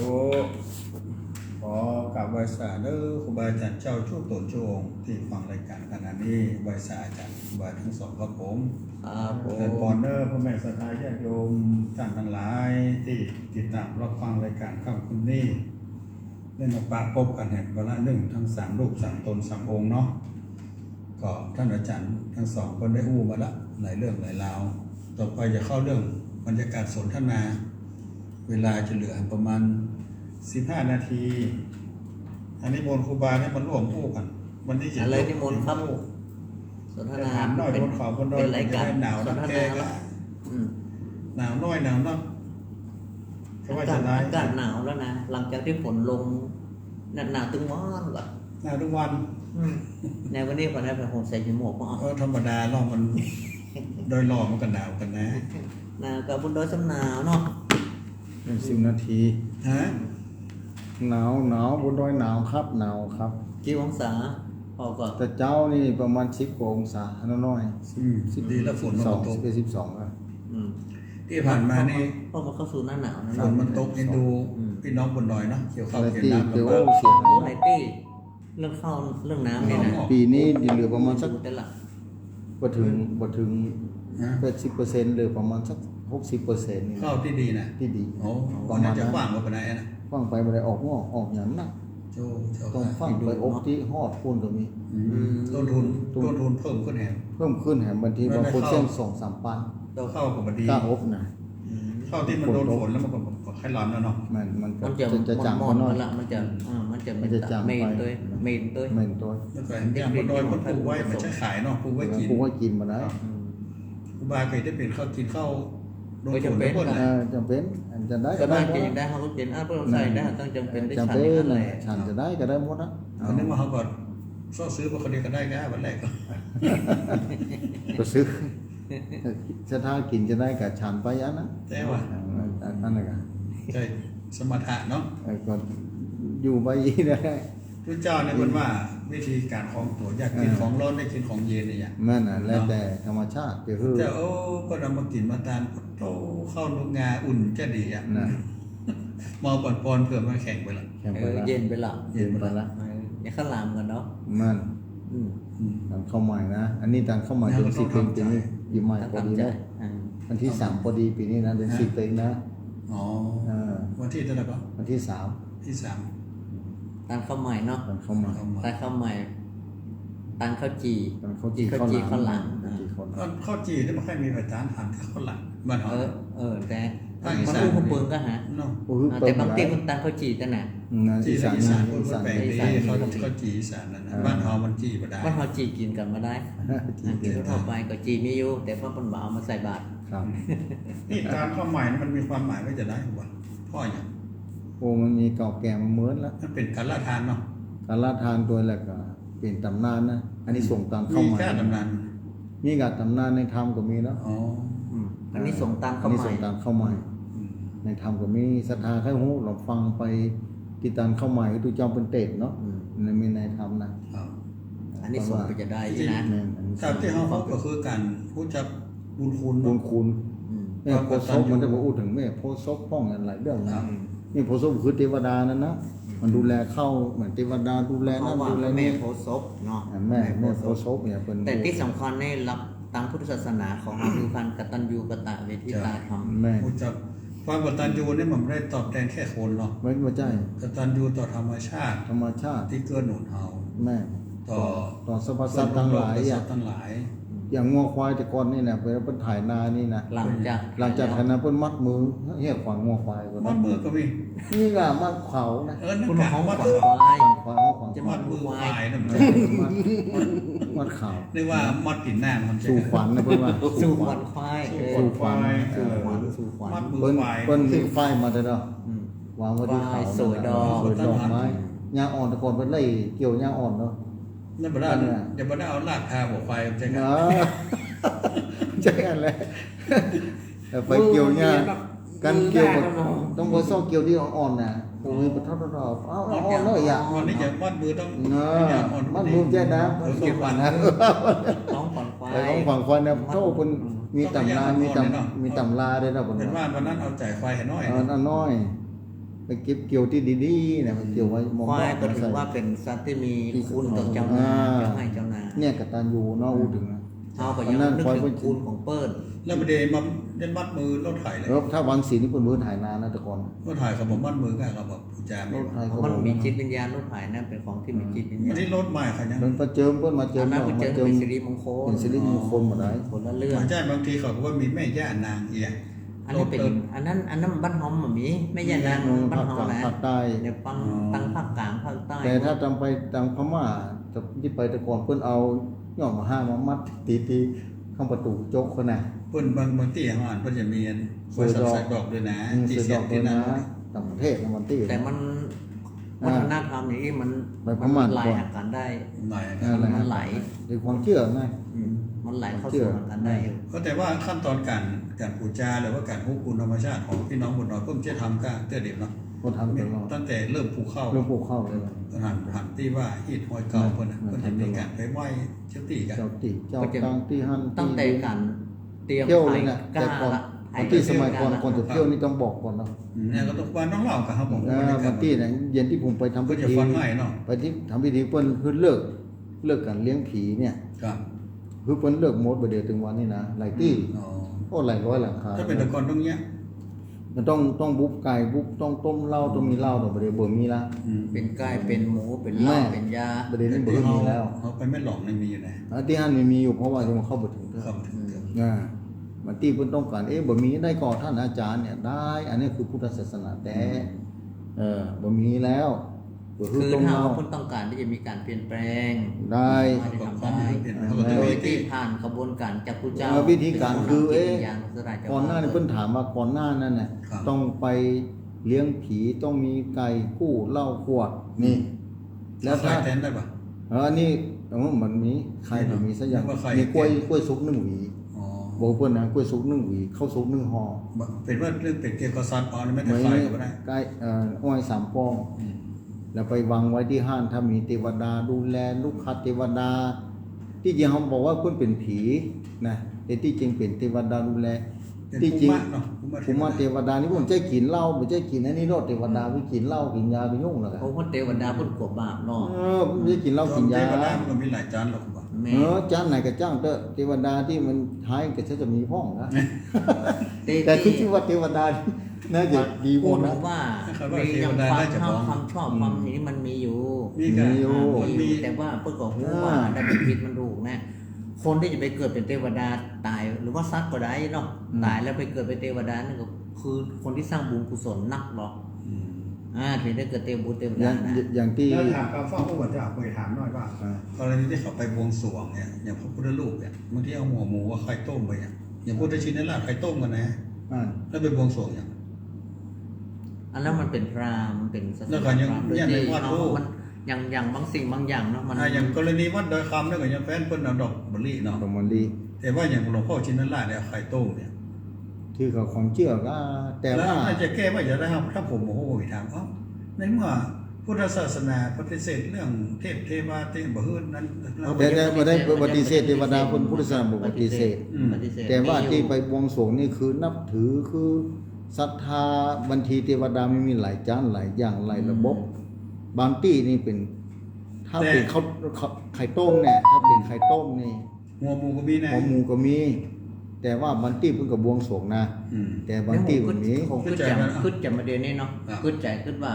ขอกราบไหว้สาเน่อครูบาอาจ๋ารย์เจ้า กู้ต๋นกู้องค์ตี้ฟังรายก๋านขณะนี้ ไหว้สาอาจ๋ารย์ครูบาตึงสองครับผม ครับผม เจริญปอนเน่อพ่อแม่ศรัทธาญาติโยมต้านตังหลายตี้ติดต๋ามรับฟังรายก๋านค่ำคืนนี้ ได้มาปะปบกั๋นแหมวาระนึ่งตึงสามรูปสามต๋นสามองค์เนาะ ก็ต้านอาจ๋ารย์ตึงสองเปิ้นได้อู้มาละหลายเรื่องหลายราว ต่อไปจะเข้าเรื่องบรรยากาศสนทนา เวลาจะเหลือประมาณสิบห้านาที อันนี้นิมนต์ครูบาเนี่ยมาร่วมอู้กั๋น วันนี้จะ อะไรนิมนต์ครับ สนทนา จะถามหน่อย เป๋น บนเขาบนดอย เป๋นรายก๋าน จะได้หนาว สนทนา นักแก ละ อืม หนาวน้อยหนาวนัก เขาว่าจะได้ อากาศ อากาศหนาวแล้วนะ หลังจากตี้ฝนลง หนาว หนาวตึงวันก่อ หนาวตึงวัน อืม ในวันนี้ก่อนะ ผมใส่หมวกก่อ เออ ธรรมดาเนาะ มัน ดอยหล่อมันก็หนาวกั๋นนะ หนาวกั๋บบนดอยซ้ำหนาวเนาะ หนึ่งสิบนาที ฮะ หนาว หนาว บนดอยหนาวครับ หนาวครับ กี่องศา พอก่อ แต่เจ๊านี่ประมาณสิบกว่าองศาน้อยๆ อืม สิบ ดีแล้ว ฝนมัน สอง ตก สิบเอ็ด สิบสองแล้ว อืม ตี้ผ่านมานี่ เพราะมันเข้าสู่หน้าหนาวนะ ฝนมันตก เอ็นดู อืม พี่น้องบนดอยเนาะ เกี่ยวข้าวเกี่ยวน้ำลำบาก เกี่ยวเสีย โอ้ ในตี้ เรื่องข้าวเรื่องน้ำนี่นะ ปี๋นี้เหลือประมาณสัก ดูแต่ละ บ่เถิง บ่เถิง ฮะ แปดสิบเปอร์เซ็นต์ เหลือประมาณสักหกสิบเปอร์เซ็นต์ นี่ ข้าวตี้ดีนะ ตี้ดี โอ้ ประมาณนั้น น่าจะขว้างไปบ่ได้นะ ขว้างไปบ่ได้ ออกงอกออกหยังนัก โจ้ โจ้ ต้องขว้างไปอบตี้ฮอดปู๊นก็มี อืม อืม ต้นทุน ต้น ต้นทุนเพิ่มขึ้นแหม เพิ่มขึ้นแหม บางที บางคนเสี้ยงสองสามปัน ข้าวก็บ่ดี กล้าอบนะ อืม ข้าวตี้มันโดนฝนแล้วมันก็ ก็ไข้ร้อนแล้วเนาะ มัน มันก็ มันจะ จะ จะจาง มอดๆ ไปหน่อย มันละ มันจะ อ่า มันจะ มันจะจางไป เหม็นตวย เหม็นตวย เหม็นตวย แล้วก็อย่างบนดอยมันปลูกไว้ มันจะขายเนาะ ปลูกไว้กิน ปลูกไว้กินบ่ได้ อืม ครูบาเกยได้เป๋นข้าวกิ๋นข้าวโดนฝน ก็จ๋ำเป๋น โดนฝน เออ จ๋ำเป๋น อันจะได้ ก็ได้ บ้านเกยยังได้ เฮาก็กิ๋น อ่ะ เปิ้นใส่ได้ ต้องจ๋ำเป๋นได้ จ๋ำเป๋น ฉันนั่นแหละ ฉันจะได้ก็ได้หมดนะ อันนี้ว่าเฮาก็ เซาะซื้อไปคนเดียวก็ได้ครับ วันแรกก็ ก็ซื้อ ศรัทธากิ๋นจะได้ก็ฉันไปอันนั้น แต่ว่า อันนั้นก็ ใช่ สมถะเนาะ เออ ก็อยู่ไปอีกนะ พุทธเจ้าเนี่ยเปิ้นว่าวิธีก๋านครองตั๋ว อยากกิ๋น เออ ของฮ้อนได้กิ๋นของเย็นเนี่ย นั่นน่ะ แล้วแต่ธรรมชาติ จะหื้อ แต่ โอ้ ก็เอามากิ๋นมาตาน โอ้ ข้าวหนุกงาอุ่นจะดีอะ น่ะ มาปอนๆ เผื่อมันแข็งไปละ แข็งไปละ เออ เย็นไปละ เย็นไปละ เออ อย่างข้าวหลามกั๋นเนาะ นั่น อืม อืม ตานข้าวใหม่นะ อันนี้ตานข้าวใหม่ แล้วก็ เดือนสิบ ต้องทำใจ เองปีนี้ ปีใหม่พอดีนะ ต้องทำใจ อ่า วันตี้สามพอดีปีนี้นะ เดือนสิบเองนะ อ๋อ เออ วันตี้เท่าไหร่ก็ วันตี้สาม ตี้สาม ตานข้าวใหม่เนาะ ตานข้าวใหม่ ตานข้าวใหม่ ตานข้าวจี่ ตานข้าวจี่ ข้าวหลาม ข้าวจี่ข้าวหลาม ข้าวจี่ข้าวหลาม ข้าวจี่นี่มันใค่มีไปตาน ตานข้าวหลามบ้านเฮา เออ เออ แต่ ภาคอีสาน มันอู้หูเปิงก็หา เนาะ อู้หูเปิง อ่า แต่บางตี้มันตานข้าวจี่ตันน่ะ อืม นะ จี่ อีสาน อีสาน อีสาน พูดไป อีสาน ข้าวจี่อีสานนั่นน่ะ อ่า บ้านเฮามันจี่บ่ได้ บ้านเฮาจี่กิ๋นกั๋นบ่ได้ จี่กิ๋น อ่า กิ๋นทั่วไปก็จี่มีอยู่ แต่เปิ้นบ่เอามาใส่บาตร ครับ นี่ตานข้าวใหม่นี่มันมีความหมายว่าจะได้บ่ เพราะอย่าง โอ้ มันมีเก่าแก่มาเมินแล้ว มันเป๋นการละทานเนาะ การละทานตวยแล้วก็เป๋นต๋ำนานนะ อานิสงส์ตานข้าวใหม่ มีแค่ต๋ำนาน มีกับต๋ำนานในธรรมก็มีเนาะ อ๋อ อืม อานิสงส์ตานข้าวใหม่ อานิสงส์ตานข้าวใหม่ อืม ในธรรมก็มี ศรัทธาใค่ฮู้ลองฟังไป ตี้ตานข้าวใหม่ตี้ตุ๊เจ้าเปิ้นเตศน์เนาะ อืม ใน มีในธรรมนะ ครับ อานิสงส์ก็จะได้นี่นะ แม่น อานิสงส์ ตามตี้เฮาก็คือก๋านฮู้จักบุญคุณเนาะ บุญคุณ อืม แม่โพธิ์ศพมันจะมาอู้เถิงแม่โพธิ์ศพพ่องอย่างหลายเรื่องนะ ครับ แม่โพธิ์ศพคือเตวดานั่นนะ อืม มันดูแลข้าวเหมือนเตวดาดูแลนั่น เพราะว่า ดูแลนี่ แม่โพธิ์ศพเนาะ อ่า แม่ แม่โพธิ์ศพ แม่โพธิ์ศพเนี่ยเปิ้น แต่ตี้สำคัญในหลักตางพุทธศาสนาของเฮาคือก๋านกตัญญูกตเวทิตาธรรม แม่น ฮู้จัก ความกตัญญูนี่มันบ่ได้ตอบแตนแค่คนเนาะ ไม่ บ่ใจ้ กตัญญูต่อธรรมชาติ ธรรมชาติ ตี้เกื้อหนุนเฮา แม่น ต่อ ต่อสรรพสัตว์ตังหลาย ต่อสรรพสัตว์ตังหลาย อะ อย่างงัวควายแต่ก่อนนี่นะ เปิ้น เปิ้นไถนานี่นะ หลังจาก หลังจากไถนาเปิ้นมัดมือ เหียขวางงัวควายก่อน มัดมือก็มี นี่ล่ะมัดเขานะ เออ นั่นกะ มัดเขา ขวางควาย ขวาง ขวาง จะมัดมือควายนะ มัด มัดเขา นึกว่ามัดตี๋นหน้ามัน สู่ขวัญนะเปิ้นว่า สู่ขวัญควาย สู่ขวัญควาย สู่ขวัญ สู่ขวัญ มัดมือควาย เปิ้น เปิ้นมีฝ้ายมาแต่เนาะ อืม วางไว้ตี้เขา ฝ้ายสวยดอก สวยดอกไม้ หญ้าอ่อน แต่ก่อนเปิ้นไล่เกี่ยวหญ้าอ่อนเนาะ นั่นบ่ได้ นั่นน่ะ เดี๋ยวบ่ได้เอารากทาหัวควาย ใจ้ เออ ใจ้อันแหละ เอาไปเกี่ยวหญ้า มือมันมีแบบ กั๋นเกี่ยวกับ มือได้ครับผม ต้องบ่ซอกเกี่ยวตี้อ่อนๆ นะ โอ้ มือปะทอดๆ เอา อ่อน อ่อนเลยอะ อ่อนนี่จะมัดมือต้อง เออ มัดมือใจ้นะ เออ เกี่ยวขวัญนะ ของขวัญควาย เออ ของขวัญควายเนี่ย มัด โธ่ เปิ้น อืม มีต๋ำรา มีต๋ำ มีต๋ำราด้วยนะ เปิ้น เปิ้นว่าวันนั้นเอาใจ๋ควายให้น้อย เออ น้อย ไปเก็บเกี่ยวตี้ดีๆ นะ ไปเกี่ยวไว้ ควายก็ถือว่าเป๋นสัตว์ตี้มีคุณต่อเจ้านา อ่า เจ้าไฮ่เจ้านา เนี่ยกตัญญูเนาะ อู้เถิงนะ เฮาก็ยังนึกเถิงคุณของเปิ้น แล้วบ่ได้มา ได้มัดมือรถไถเลย แล้วถ้าวันศีลนี่เปิ้นบ่ไถนานะแต่ก่อน รถไถเขาบ่มัดมือกัน เขาบ่ปู๋จา รถไถเขาบ่ มันมีจิตวิญญาณ รถไถนะเป๋นของตี้มีจิตวิญญาณ อันนี้รถใหม่เขายัง เปิ้นมาเจิม เปิ้นมาเจิม อันนั้นเปิ้นเจิม เนาะ มาเจิม เป๋นสิริมงคล เป๋นสิริมงคลหมดเลย คนละเรื่อง ใจ้ บางทีเขาก็ว่ามีแม่ย่านางเอีย อันนี้เป๋น รถเปิ้น อันนั้น อันนั้นบ้านเฮาบ่มี แม่ย่านาง อืม บ้านเฮานะ ภาคใต้ เดี๋ยวฟัง อ๋อ ตางภาคกลาง ภาคใต้ แต่ถ้าตางไปตางพม่า ตี้ไปแต่ก่อนเปิ้นเอายอดมะฮ่ามามัดติดตี้ข้างประตู๋โจ๊กเขานะ เปิ้นบาง บางตี้เฮาอ่านเปิ้นจะมีอัน สวยดอก สวยดอกด้วยนะ อืม ตี้เสียบตี้นั่น สวยดอกด้วยนะ ต่างประเทศนะ บางตี้ แต่มัน อ่า วัฒนธรรมอย่างนี้มัน ไปพม่า มันไหล ก่อน หากันได้ ไหล อ่า มันไหล ไหล เป็นความเชื่อไง อืม มันไหลเข้าสู่หากันได้อยู่ ก็แต่ว่าขั้นตอนก๋าน ก๋านปู๋จา หรือว่าก๋านฮู้คุณธรรมชาติของปี้น้องบนดอย เปิ้นจะทำก้าเตื้อเดียวเนาะ ก็ทำตลอด ตั้งแต่เริ่มปลูกข้าว เริ่มปลูกข้าวเลย หัน หันตี้ว่าฮีตฮอยเก่าเปิ้นน่ะ อืม ก็จะมีก๋านไปไหว้เจ้าตี้กั๋น เจ้าตี้ เจ้าตางตี้หั้น ตั้งแต่ก๋านเตรียม เที่ยวเลยนะ ไถก้า แต่ก่อน ละ ไถ ตี้สมัยก่อน ก้า ก่อนจะเที่ยวนี่ต้องบอกก่อนเนาะ อืม เนี่ยก็ต้องว่าต้องเล่ากั๋นครับผม อ่า บรรยากาศ มาตี้เนี่ย เย็นตี้ผมไปทำพิธี ก็จะฟังให้เนาะ ไปตี้ทำพิธีเปิ้นคือเลิก เลิกก๋านเลี้ยงผีเนี่ย ครับ คือเปิ้นเลิกหมด บ่าเดี่ยวเถิงวันนี้นะ หลายตี้ อืม อ๋อ โอ้ หลายร้อยหลังคา ถ้าเป๋นแต่ก่อนต้องเนี้ย มันต้อง ต้องบุบไก่ บุบ ต้องต้มเหล้า ต้องมีเหล้า แต่บ่าเดี่ยวบ่มีละ อืม เป๋นไก่ เป๋นหมู เป๋นเหล้า แม่ เป๋นยา บ่าเดี่ยวนี้บ่มีแล้ว เอาไปแม่หลองนี่มีอยู่นะ อ่า ตี้หั้นมี มีอยู่ เพราะว่ายังเข้าบ่เถิงเตื้อ เข้าบ่เถิงเตื้อ อ่า บางตี้เปิ้นต้องก๋าน เอ๊ะ บ่มีได้ก่อท่านอาจ๋ารย์เนี่ย ได้ อันนี้คือพุทธศาสนาแต๊ อืม เออ บ่มีแล้ว ก็คือ คือถ้าว่าเปิ้นต้องก๋านตี้จะมีก๋านเปลี่ยนแปลง ได้ สามารถจะทำได้ เปลี่ยนแปลง โดยตี้ผ่านกระบวนก๋านจากพุทธเจ้า เออ วิธีก๋านคือ เอ๊ะ ก่อนหน้านี้เปิ้นถามว่าก่อนหน้านั้นน่ะ ครับ ต้องไปเลี้ยงผี ต้องมีไก่กู้เหล้าขวด นี่ แล้วถ้า เอาไฟแตนได้ปะ เออ อันนี้ เออ มันมี ใคร่ นี่เนาะ บ่มีสักอย่าง นึกว่าใคร่ มีก้วย ก้วยสุกนึ่งหวี อ๋อ บอกเปิ้นนะ ก้วยสุกนึ่งหวี ข้าวสุกนึ่งห่อ บ่ เป๋นว่าเรื่องเป๋นเกี่ยวกับสัตว์ อ๋อ อันนี้แม่นแต่ เหมือน ใคร่ก็บ่ได้ ใกล้ เอ่อ อ้อยสามป้อง อืม แล้วไปวางไว้ตี้ฮ้าน ถ้ามีเตวดาดูแล ลูกขัดเตวดา ตี้จริงเฮาบอกว่าเปิ้นเป๋นผีนะ แต่ตี้จริงเป๋นเตวดาดูแล เป๋น ตี้จริง ภูมิเนาะ ภูมิ ภูมิเตวดานี่ บ่ใจ้กิ๋นเหล้า บ่ใจ้กิ๋นอันนี้ดอก เตวดา อืม ไปกิ๋นเหล้ากิ๋นยาไปยุ่งแล้วกัน โอ้ เพราะเตวดาเปิ้นกั๋วบาปเนาะ เออ บ่ใจ้กิ๋นเหล้ากิ๋นยา เตวดามันก็มีหลายจั้นหรอก แม่น เออ จั้นไหนก็จ้างเต๊อะ เตวดาตี้มันฮ้ายก็จะมีพ่องนะ แต่ แต่ขึ้นชื่อว่าเตวดา น่าจะดี พูด นะ ว่า เขาว่า มี เตวดา ความ น่าจะ ชอบ มอง ความชอบ อืม ความนี่มันมีอยู่ มีค่ะ มีอยู่ อ่า มันมี มีอยู่ แต่ว่าเปิ้นก็ฮู้ว่า อ่า อันใดมันผิดมันถูกนะ คนตี้จะไปเกิดเป๋นเตวดาต๋าย หรือว่าสัตว์ก็ได้เนาะ อืม ต๋ายแล้วไปเกิดเป๋นเตวดานี่ก็คือคนตี้สร้างบุญกุศลนักหรอก อืม อ่า เถิงได้เกิดเตวบุตรเตวดานะ อย่าง อย่างตี้ แล้วถามความฟังผู้ว่าจะเอาไปถามหน่อยว่า อ่า กรณีตี้เขาไปบวงสรวงเนี่ย อย่างพระพุทธรูปเนี่ย บางทีเอาหัวหมูกับไข่ต้มไปเนี่ย อย่างพุทธชินราชไข่ต้มกั๋นนะ อ่า แล้วไปบวงสรวงอย่าง อันนั้นมันเป๋นพราหมณ์ มันเป๋นศาสนา แล้วก็ยัง พราหมณ์ เนี่ย ในวัด โดยตรงเนาะ โลก มันอย่าง อย่างบางสิ่งบางอย่างเนาะ มัน อ่า อย่างกรณีวัดดอยคำเนี่ยก็ยังแฟนเปิ้นเอาดอกมะลิเนาะ ดอกมะลิ แต่ว่าอย่างหลวงพ่อชินราชเนี่ยไข่ต้มเนี่ย คือกับความเจื้อก็ แต่ว่า แล้วถ้าจะแก้ว่าจะได้ครับ ถ้าผมโอ้โหถาม เอ้า ในเมื่อพุทธศาสนาปฏิเสธเรื่องเทพเทวาเทพบ่หื้อนั้น แต่ แต่บ่ได้ปฏิเสธเตวดา พุทธศาสนาบ่ปฏิเสธ อืม ปฏิเสธ แต่ว่าตี้ไปบวงสรวงนี่คือนับถือ คือศรัทธา บางทีเตวดามันมีหลายจั้นหลายอย่างหลายระบบ อืม บางตี้นี่เป๋น ถ้าเป๋น แต่ ข้าว ข้าว ไข่ต้มเนี่ย ถ้าเป๋นไข่ต้มนี่ หัวหมูก็มีนะ หัวหมูก็มี แต่ว่าบางตี้เปิ้นก็บวงสรวงนะ อืม แต่บางตี้บ่มี ผมกึ๊ดใจ๋ กึ๊ดใจ๋มาเดี๋ยวนี้เนาะ อ่ะ กึ๊ดใจ๋กึ๊ดว่า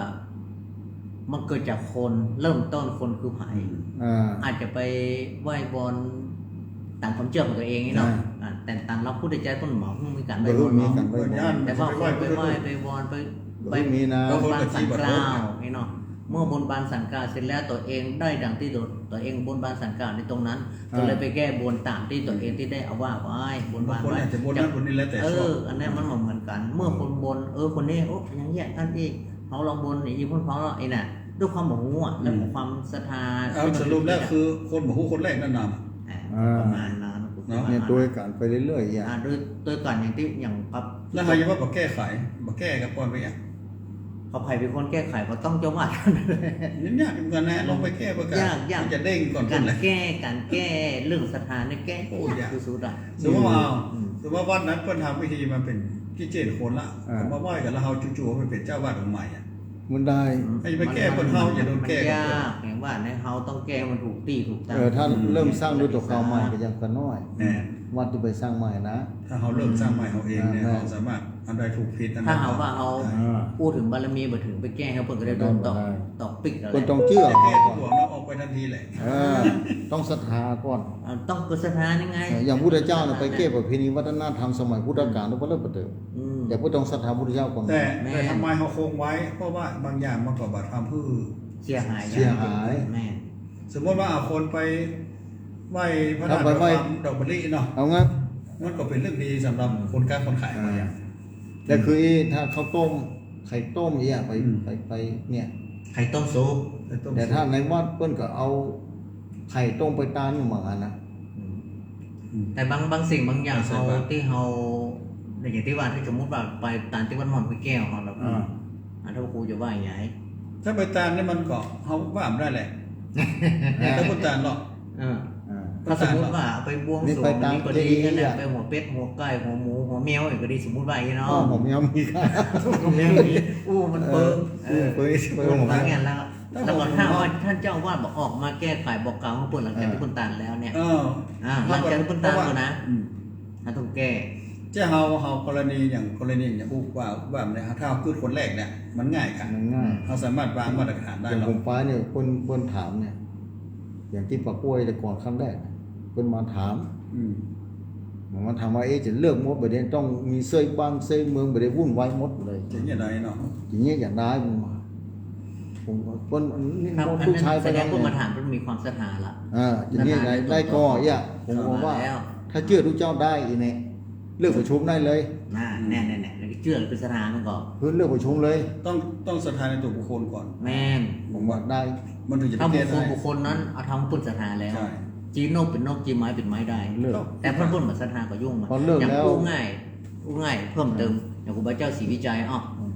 มันเกิดจากคน เริ่มต้นคนคือใผ อืม อ่า อาจจะไปไหว้บนต๋ามความเจื้อของตั๋วเองนี่เนาะ อ่า อ่า แต่ต๋ามหลักพุทธเจ้าเปิ้นบ่ฮู้มีก๋านไหว้บนเนาะ บ่ฮู้มีก๋านไหว้บน แต่ว่าคนไปไหว้ไปบนไป บ่ฮู้มีนะ บนบานศาลกล่าวนี่เนาะ เมื่อบนบานศาลกล่าวเสร็จแล้วตั๋วเองได้ดังตี้ตั๋ว ตั๋วเองบนบานศาลกล่าวในตรงนั้น อ่า ก็เลยไปแก้บนต๋ามตี้ตั๋วเองตี้ได้เอาว่าไว้ บนบานไว้ บางคนอาจจะบนนั่นบนนี่แล้วแต่ชอบ เออ อันนั้นมันบ่เหมือนกั๋น เมื่อคนบน เออ คนนี้ โอ้ ยังเยียะกั๋นตี้ เฮาลองบนนี่ อีพ่นเฮาไอ้น่ะ ด้วยความบ่ฮู้อะ แล้ว อืม ความศรัทธา เอา สรุปแล้วคือคนบ่ฮู้คนแรกนั่นน่ะ อ่า อ่า ประมาณนั้น เนาะ เนี่ย โดยก๋านไปเรื่อยๆ อ่ะ อ่า โดย โดยก๋านอย่างตี้ อย่างปั๊บ แล้วเฮาจะว่าบ่แก้ไข บ่แก้ก็ปล่อยไปอ่ะ เขาใผเป๋นคนแก้ไข ก็ต้องเจ้าอาวาส ยากเหมือนกั๋นนะ ลองไปแก้ประกาศ ยาก ยาก มันจะเด้งก่อน ก๋านแก้ ก๋านแก้เรื่องศรัทธาเนี่ยแก้ โอ้ ยาก ยากสุดๆ อ่ะ สมมุติว่า อืม สมมุติว่าวัดนั้นเปิ้นทำพิธีมาเป๋นกี่เจ็ดคนละ อ่า ผมมาไหว้กั๋นแล้วเฮาจู่ๆ ไปเป๋นเจ้าอาวาสองค์ใหม่อ่ะ มันได้ อืม ใผจะไปแก้เปิ้น เฮาจะโดนแก้ มันยาก อย่างว่าเนี่ย เฮาต้องแก้ให้มันถูกตี้ถูกตาง เออ ถ้าเริ่มสร้างด้วยตั๋วเก่าใหม่ก็ยังก็น้อย แม่น วัดตี้ไปสร้างใหม่นะ ถ้าเฮาเริ่มสร้างใหม่เฮาเองเนี่ย อ่า แม่น เฮาสามารถอันใดถูกผิดอันใด ถ้าเฮาว่าเฮา อ่า อู้เถิงบารมีบ่เถิง ไปแก้ให้เปิ้นก็ได้โดนตอก บ่ได้ ตอกปิ๊กเอาแหละ เปิ้นต้องเจื้อ จะแก้ทุกอย่างแล้วออกไปทันทีแหละ เออ ต้องศรัทธาก่อน อ่า ต้องเกิดศรัทธายังไง เออ อย่างพุทธเจ้าน่ะไปแก้ประเพณีวัฒนธรรมสมัยพุทธกาล อืม แล้วก็เริ่มปฏิบัติ อืม แต่เปิ้นต้องศรัทธาพุทธเจ้าก่อน แต่ แม่น แต่ทำไมเฮาคงไว้ เพราะว่าบางอย่างมันก็บ่ทำหื้อเสียหาย เสียหาย แม่น สมมุติว่าเอาคนไปไหว้พระธาตุ ถ้าไปไหว้ ดอกมะลิเนาะ เอางั้น มันก็เป๋นเรื่องดีสำหรับคนค้าคนขาย อ่า บางอย่าง แต่คือถ้าข้าวต้ม ไข่ต้มเนี่ย ไป อืม ไป ไปเนี่ย ไข่ต้มสุก ไข่ต้มสุก แต่ถ้าในวัดเปิ้นก็เอาไข่ต้มไปตานอยู่เหมือนกั๋นนะ อืม อืม แต่บาง บางสิ่งบางอย่าง ใช่ เฮา ใช่ ตี้เฮา อย่างตี้ว่า ถ้าสมมุติว่าไปตานตี้วัดม่อนพระแก้วเฮา แล้ว อ่า อ่า ถ้าครูจะว่ายังไง ถ้าไปตานนี่มันก็ เฮาว่าบ่ได้แหละ อ่า ถ้าไปตานเนาะ เออ อ่า ถ้าสมมุติว่าไปบวงสรวง นี่ไปตาน นี่ก็ดี เจดีย์ นั่นแหละ อ่ะ ไปหัวเป็ด หัวไก่ หัวหมู หัวแมวอีกก็ดี สมมุติว่าอย่างนี้เนาะ อ๋อ หัวแมวมีค่ะ หัวแมวมี อู้ มันเปิ้ง เออ เปิ้ง เปิ้ง เปิ้ง หัวแมว ว่าอย่างนั้นแล้ว แล้วก็ถ้าว่าท่านเจ้าอาวาสบ่ออกมาแก้ไขบอกกล่าวให้เปิ้นหลังจากตี้เปิ้นตานแล้วเนี่ย เออ อ่า หลังจากตี้เปิ้นตานแล้วนะ อืม เฮาต้องแก้ เจ้าเฮา เฮากรณีอย่างกรณีอย่างอู้ว่า ว่าเนี่ย ถ้าเฮาเกิดคนแรกเนี่ย มันง่ายค่ะ มันง่าย เฮาสามารถวางมาตรฐานได้ อย่าง เนาะ ผมไปเนี่ย เปิ้น เปิ้นถามเนี่ย อย่างตี้ป้าก้วยแต่ก่อนครั้งแรก เปิ้นมาถาม อืม มาถามว่า เอ๊ะ จะเลือกหมดบ่ เดี๋ยวต้องมีเซ้ยบ้านเซ้ยเมืองบ่ เดี๋ยววุ่นวายหมดเลย จะเยียะใดเนาะ จะเยียะอย่างใด เปิ้นว่า ผม เปิ้น นี่ ครับ ผู้ชาย อันนั้นแสดงว่า ไปแล้วเนี่ย มาถามเปิ้นมีความศรัทธาละ อ่า จะเยียะอย่างใด ได้ก็ เยียะ ผมก็ว่า เข้ามาแล้ว ถ้าเจื้อตุ๊เจ้าได้อีเนี่ย เลือกประชุมได้เลย น่ะ แน่ๆๆ แล้วก็เจื้อเปิ้นศรัทธามันก็ คือเลือกประชุมเลย ต้อง ต้องศรัทธาในตั๋วบุคคลก่อน แม่น ผมว่าได้ มันถึงจะ ถ้าบุคคล แก้ได้ บุคคลนั้น เอาธรรมเปิ้นศรัทธาแล้ว ใช่ จีนกเป๋นนก จีไม้เป๋นไม้ได้ เลือก แต่เปิ้น เปิ้นบ่ศรัทธาก็ยุ่งมา พอเลือก อย่าง แล้ว อู้ง่าย อู้ง่ายเพิ่มเติม อย่างครูบาเจ้าศรีวิชัย อ้าว อืม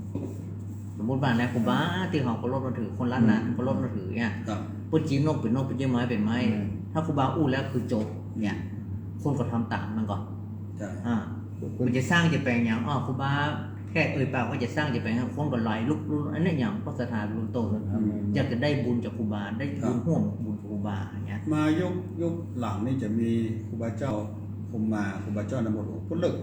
สมมุติว่านะ ครูบาตี้เฮาเคารพนับถือ คนล้านนา อืม เคารพนับถือเนี่ย ครับ เปิ้นจีนกเป๋นนก เปิ้นจีไม้เป๋นไม้ อืม ถ้าครูบาอู้แล้วคือจบเนี่ย คนก็ทำต๋ามมันก่อ ใช่ อ่า เปิ้น เปิ้นจะสร้างจะแป๋งหยัง อ้าว ครูบาแค่เอ่ยปากว่าจะสร้างจะแป๋ง คนก็ไหลลุกๆ อันนี้หยัง เพราะศรัทธาล้นต้น อืม อยากจะได้บุญจากครูบา ได้บุญ ครับ ร่วมบุญกับครูบาอย่างเงี้ย มายุค ยุคหลังนี่จะมีครูบาเจ้าพรหมมา ครูบาเจ้าน้ำบัวหลวง เปิ้นเลิก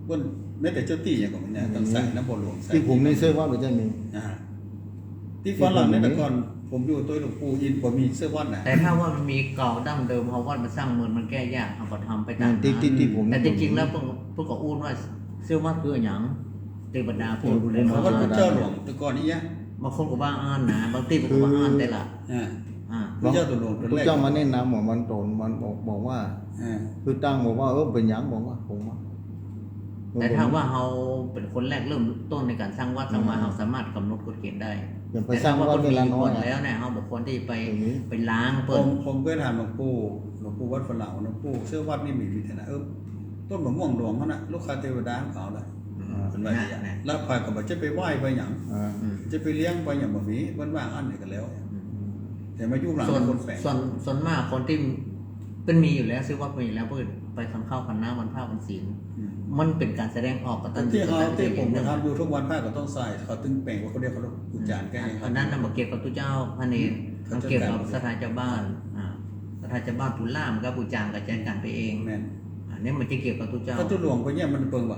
เปิ้นแม้แต่เจ้าตี้หยังก็มีนะ อืม ต้องใส่น้ำบัวหลวง ใส่ ตี้ผมนี่เซอร์วัดบ่ใจ้มี อ่า ตี้ฝรั่งเนี่ย ตี้ผมนี่ แต่ก่อนผมอยู่ตวยหลวงปู่อินทร์ บ่มีเซอร์วัดนะ แต่ถ้าว่ามันมีเก่าดั้งเดิม เฮาวัดมาสร้างเมินมันแก้ยาก เฮาก็ทำไปต๋าม อืม ตี้ นั้น ตี้ ตี้ผม แต่จริงๆ แล้วเปิ้น เปิ้นก็อู้ว่าเซอร์วัดคือหยัง ตี้บรรดาพวก อืม ดูแล ผมว่า วัด เจ้าหลวงแต่ก่อนนี้อะ บางคนก็ว่าอั้นนะ บางตี้เปิ้นก็ว่าอั้น คือ แต่ละ อ่า อ่า พระเจ้าตั๋วหลวงตัวแรก พระเจ้ามาแนะนำว่ามันต๋น มันบอก บอกว่า อ่า คือตั้งบอกว่า เออ เป๋นหยัง บอกว่า ผมว่า แต่ถ้าว่าเฮาเป๋นคนแรกเริ่มต้นในก๋านสร้างวัดสร้างวา อืม เฮาสามารถก๋ำหนดกฎเกณฑ์ได้ อย่างไปสร้างวัด แต่ถ้าว่าเปิ้นมี เวลาน้อย ก่อนแล้วเนี่ย เฮาบ่ควรตี้ไป อืม ไปล้างเปิ้น ผม ผมเกยถามหลวงปู่ หลวงปู่วัดฝะเหลา หลวงปู่ เซอร์วัดนี่มี มีตี้ไหน เออ ต้นมะม่วงหลวงเขาน่ะ ลูกคาเตวดาของเขาน่ะ อืม เปิ้นว่าอย่างนี้ น่ะ แล้วใผก็บ่ใจ้ไปไหว้ไปหยัง อ่า อืม จะไปเลี้ยงไปหยังบ่มี เปิ้นว่าอั้นนี่ก็แล้ว อืม แต่มายุคหลัง ส่วน คนแป๋ง ส่วน ส่วนมากคนตี้เปิ้นมีอยู่แล้ว เซอร์วัดมีอยู่แล้ว เปิ้นไปขันข้าวขันน้ำวันพระวันศีล อืม มันเป๋นก๋านแสดงออกกตัญญู ตี้เฮา กตัญญู ตี้ผม อย่างหนึ่ง ก็ทำอยู่ทุกวันพระก็ต้องใส่ เขาตึงแป๋งว่าเขาเรียกเขาอุจจารย์ อืม แก้ให้เขา อันนั้นน่ะบ่เกี่ยวกับตุ๊เจ้าพระเณร เขา มันเกี่ยวกับ จัดก๋าน ศรัทธาจาวบ้าน อ่า ศรัทธาจาวบ้านผู้ล่ามกับผู้จางก็จัดก๋านไปเอง แม่น อันนี้มันจะเกี่ยวกับตุ๊เจ้า พระตุ๊หลวงไปเนี่ยมันเปิงบ่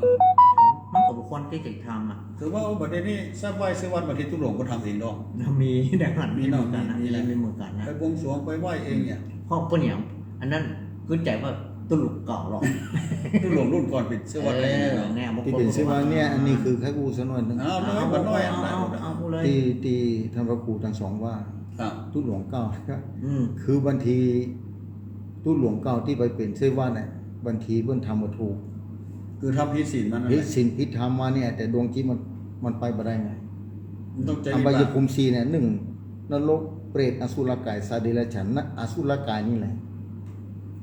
มันก็บ่ควรตี้จะทำอะ ถือว่า โอ้ บัดนี้ทราบไหว้เซอร์วัด บางทีตุ๊หลวงก็ทำเองดอก มีนะ มีเนาะ มีเหมือนกั๋นนะ มี มี มีเหมือนกั๋นนะ ไปบวงสรวงไปไหว้เองเนี่ย เพราะเปิ้นหยัง อันนั้นคือใจ๋ว่าตุ๊หลวงเก่าหรอก ตุ๊หลวงรุ่นก่อนเป๋นเซอร์วัด เออ อะไรเนี่ยเนาะ เนี่ย ตี้เป๋นเซอร์วัดเนี่ย บางคนก็ว่า อันนี้คือใค่อู้สักหน่อยนึ่ง เอาเลย เอา บ่น้อย เอา เอา เอา เอาเลย ตี้ ตี้ต้านพระครูตังสองว่า ครับ ตุ๊หลวงเก่า อืม คือบางทีตุ๊หลวงเก่าตี้ไปเป๋นเซอร์วัดเนี่ย บางทีเปิ้นทำบ่ถูก คือทำผิดศีลมันนั่นแหละ ผิดศีลผิดธรรมมาเนี่ย แต่ดวงจิตมัน มันไปบ่ได้ไง มันต้องใจ้ อบายภูมิสี่เนี่ย นึ่ง นรก เปรต อสุรกาย สัตว์เดรัจฉาน นะ อสุรกายนี่แหละ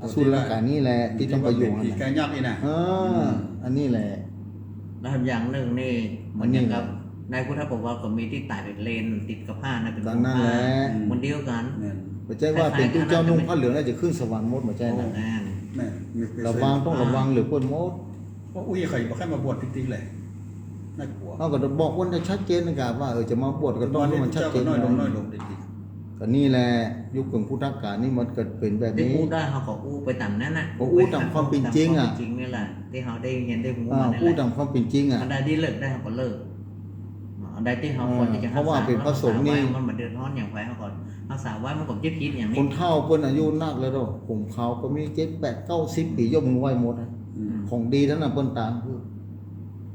อสุรกายนี่แหละ ตี้ต้องไปอยู่ ผีกายยักษ์นี่นะ อ่า อืม อันนี้แหละ แล้วอย่างนึ่งนี่ เหมือนอย่างกับ อันนี้แหละ ในพุทธประวัติก็มีตี้ต๋ายเป๋นเลน ติดกับผ้านะ เป๋น ก็นั่นแหละ ผ้า เหมือนเดียวกั๋น นั่น บ่ใจ้ว่าเป๋นตุ๊เจ้านุ่งผ้าเหลืองแล้วจะขึ้นสวรรค์หมด บ่ใจ้นะ โอ้ นั่น แม่น ระวัง ต้องระวังเหลือเปิ้นหมด เพราะอู้ใค่บ่ใค่มาบวชติ๊กๆ เลย น่ากลัว เฮาก็บอกเปิ้นให้ชัดเจนนะกะว่า เออ จะมาบวชก็ต้องให้มันชัดเจน น้อยลง น้อยลงติ๊กๆ ก็นี่แหละ ยุคเป๋นพุทธกาลนี่มันก็เป๋นแบบนี้ ตี้อู้ได้เฮาก็อู้ไปต๋ามนั้นน่ะ ก็อู้ต๋ามความเป๋นจริงอะ ต๋ามความเป๋นจริงนี่แหละ ตี้เฮาได้เฮียนได้ฮู้ อ่า มานี่แหละ อู้ต๋ามความเป๋นจริงอะ อันใดตี้เลิกได้เฮาก็เลิก อันใดตี้เฮา อ่า ควรตี้จะ เพราะว่าเป๋นพระสงฆ์นี่ รักษาไว้ มันบ่เดือดฮ้อนหยังไป เฮาก็รักษาไว้ มันก็บ่ผิดหยังนี่ คนเฒ่าเปิ้นอายุนักแล้วเนาะ ผมขาวก็มีเจ็ด แปด เก้าสิบปี๋ ยกมือไหว้หมดอะ อืม ของดีทั้งนั้นเปิ้นตาม คือ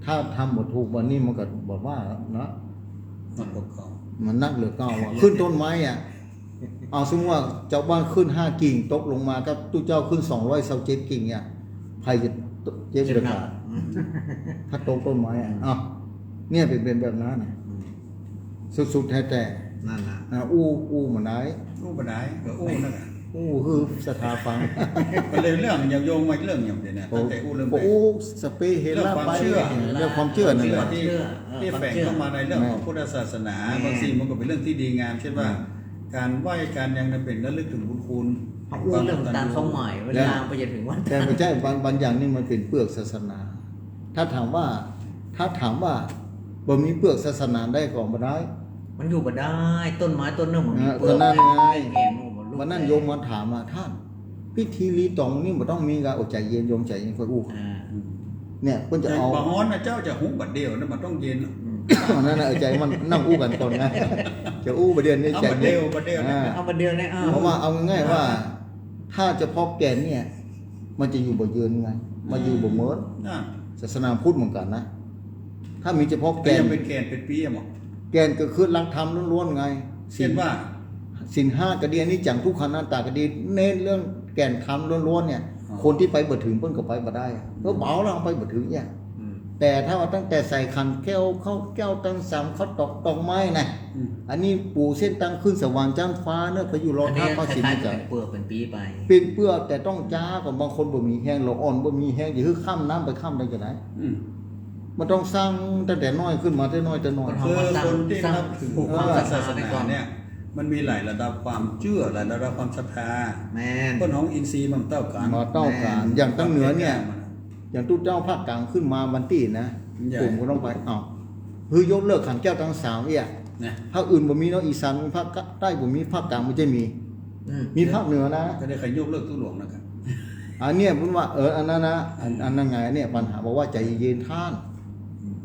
ถ้าทำบ่ถูกวันนี้มันก็บ่ว่านะ มันก็เก่า มันนักเหลือเก่าอะ ขึ้นต้นไม้อะ เอาสมมุติว่าจาวบ้านขึ้นห้ากิ่ง ตกลงมากับตุ๊เจ้าขึ้นสองร้อยซาวเจ็ดกิ่งเนี่ย ใผจะเจ็บเหลือเก่า เจ็บหนัก ถ้าตกต้นไม้อะ อ้าว เนี่ยเป๋น เป๋นแบบนั้นน่ะ อืม สุดๆ แท้ๆ นั่นน่ะ อ่ะ อู้ อู้บ่ได้ อู้บ่ได้ ก็อู้นั่นน่ะ อู้หื้อศรัทธาฟัง ก็เลยเรื่องอย่างโยงมาเรื่องอย่างเดียวนะ โอ้ ตั้งแต่อู้เรื่อง ก็อู้สเปะเฮ เรื่อง ละ ความ ไป เชื่อ เรื่องความเชื่อนั่นแหละ ความเชื่อ ตี้แฝงเข้ามาในเรื่องของพุทธศาสนา แม่น บางสิ่งมันก็เป๋นเรื่องตี้ดีงาม เช่นว่า อืม ก๋านไหว้ก๋านหยังเนี่ยเป๋นระลึกเถิงบุญคุณ อู้เรื่องต๋ามความหมาย เวลาไปจะถึงวัน แต่บ่ใจ้ บาง บางอย่างนี่มันเป๋นเปลือกศาสนา ถ้าถามว่า ถ้าถามว่าบ่มีเปลือกศาสนาได้ก็บ่ได้ มันอยู่บ่ได้ ต้นไม้ต้นนึ่งมันมี เออ เปลือก ก็นั่นไง แก่นมันบ่ลุก วันนั้นโยมมาถามอะ ท่าน พิธีรีตองนี่บ่ต้องมีกะ โอ้ ใจ๋เย็นโยม ใจ๋เย็น ค่อยอู้ อ่า เนี่ย เปิ้นจะเอา แต่บ่ฮ้อนนะเจ้า จะหุงบัดเดียวนะ มันต้องเย็น อืม อันนั้นน่ะ ใจ๋มันนั่งอู้กั๋นก่อนไง จะอู้บัดเดียวนี่ เอาบัดเดียว ใจ๋เย็น บัดเดียวนะ อ่า เอาบัดเดียวนะ อ่า เพราะว่าเอาง่ายๆ ว่า ถ้าเฉพาะแก่นเนี่ย มันจะอยู่บ่เยินไง มันอยู่บ่เมิด อ่า ศาสนาพุทธเหมือนกั๋นนะ ถ้ามีเฉพาะแก่น ยังเป๋นแก่นเป๋นปี๋อะหมอ แก่นก็คือหลักธรรมล้วนๆ ไง เช่นว่า ศีลห้าก็ดี อนิจจังทุกขังอนัตตาก็ดี เน้นเรื่องแก่นธรรมล้วนๆ เนี่ย อ๋อ คนตี้ไปบ่เถิงเปิ้นก็ไปบ่ได้ เพราะเบาแล้วไปบ่เถิงเนี่ย อืม แต่ถ้าว่าตั้งแต่ใส่ขันแก้ว เข้าแก้วตังสาม เข้าตอกดอกไม้นะ อืม อันนี้ปูเส้นตางขึ้นสวรรค์จั๊นฟ้าเนอะ ไปอยู่รอ อันนี้ ท้าวพระสิงห์ คล้ายๆ จะ จะเป๋นเปื้อเป๋นปีไป เป๋นเปื้อ แต่ต้องจ๊าก่อน บางคนบ่มีแฮง ละอ่อนบ่มีแฮง จะหื้อข้ามน้ำไปข้ามได้จะไหน อืม มันต้องสร้างตั้งแต่น้อยขึ้นมา แต่น้อยแต่น้อย คือคนตี้นับถือ เออ ศาสนาเนี่ย มันมีหลายระดับความเจื้อ หลายระดับความศรัทธา แม่น คนฮ้องอินทรีย์มันบ่เต้ากั๋น บ่เต้ากั๋น แม่น อย่างตังเหนือเนี่ย อย่างตุ๊เจ้าภาคกลางขึ้นมาวันตี้นะ ใหญ่ ผมก็ต้องไป เอ้า คือยกเลิกขันแก้วตังสามเอี้ย นะ ภาคอื่นบ่มีเนาะ อีสาน ภาคใต้บ่มี ภาคกลางมันจะมี อืม มีภาคเหนือนะ ก็ได้ใครยกเลิกตุ๊หลวงนะครับ อันเนี้ยเปิ้นว่า เออ อันนั้นนะ อัน อันนั้นไงเนี่ย ปัญหาบอกว่าใจเย็นท่าน อืม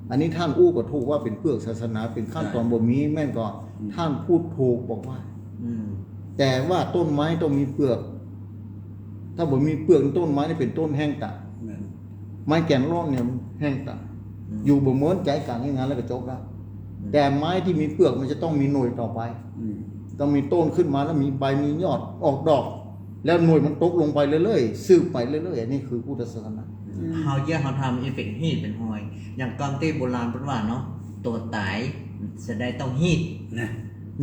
อันนี้ท่านอู้ก็ถูกว่าเป๋นเปื้อกศาสนา เป๋นขั้นตอน ใช่ บ่มี แม่นก็ อืม ท่านพูดถูกบอกว่า อืม แต่ว่าต้นไม้ต้องมีเปลือก ถ้าบ่มีเปลือกต้นไม้นี่เป๋นต้นแห้งต๋าย แม่น ไม้แก่นร่อนเนี่ยมันแห้งต๋าย อืม อยู่บ่เหมือนใจ๋กั๋นอย่างนั้นแล้วก็จบละ อืม แต่ไม้ตี้มีเปลือกมันจะต้องมีหน่วยต่อไป อืม ต้องมีต้นขึ้นมาแล้วมีใบมียอดออกดอก แล้วหน่วยมันตกลงไปเรื่อยๆ สืบไปเรื่อยๆ อันนี้คือพุทธศาสนา อืม เฮาเยียะเฮาทำอีเป๋นหีดเป๋นหอย อย่างกำตี้โบราณเปิ้นว่าเนาะ ตั๋วต๋ายจะได้ต้องหีด นะ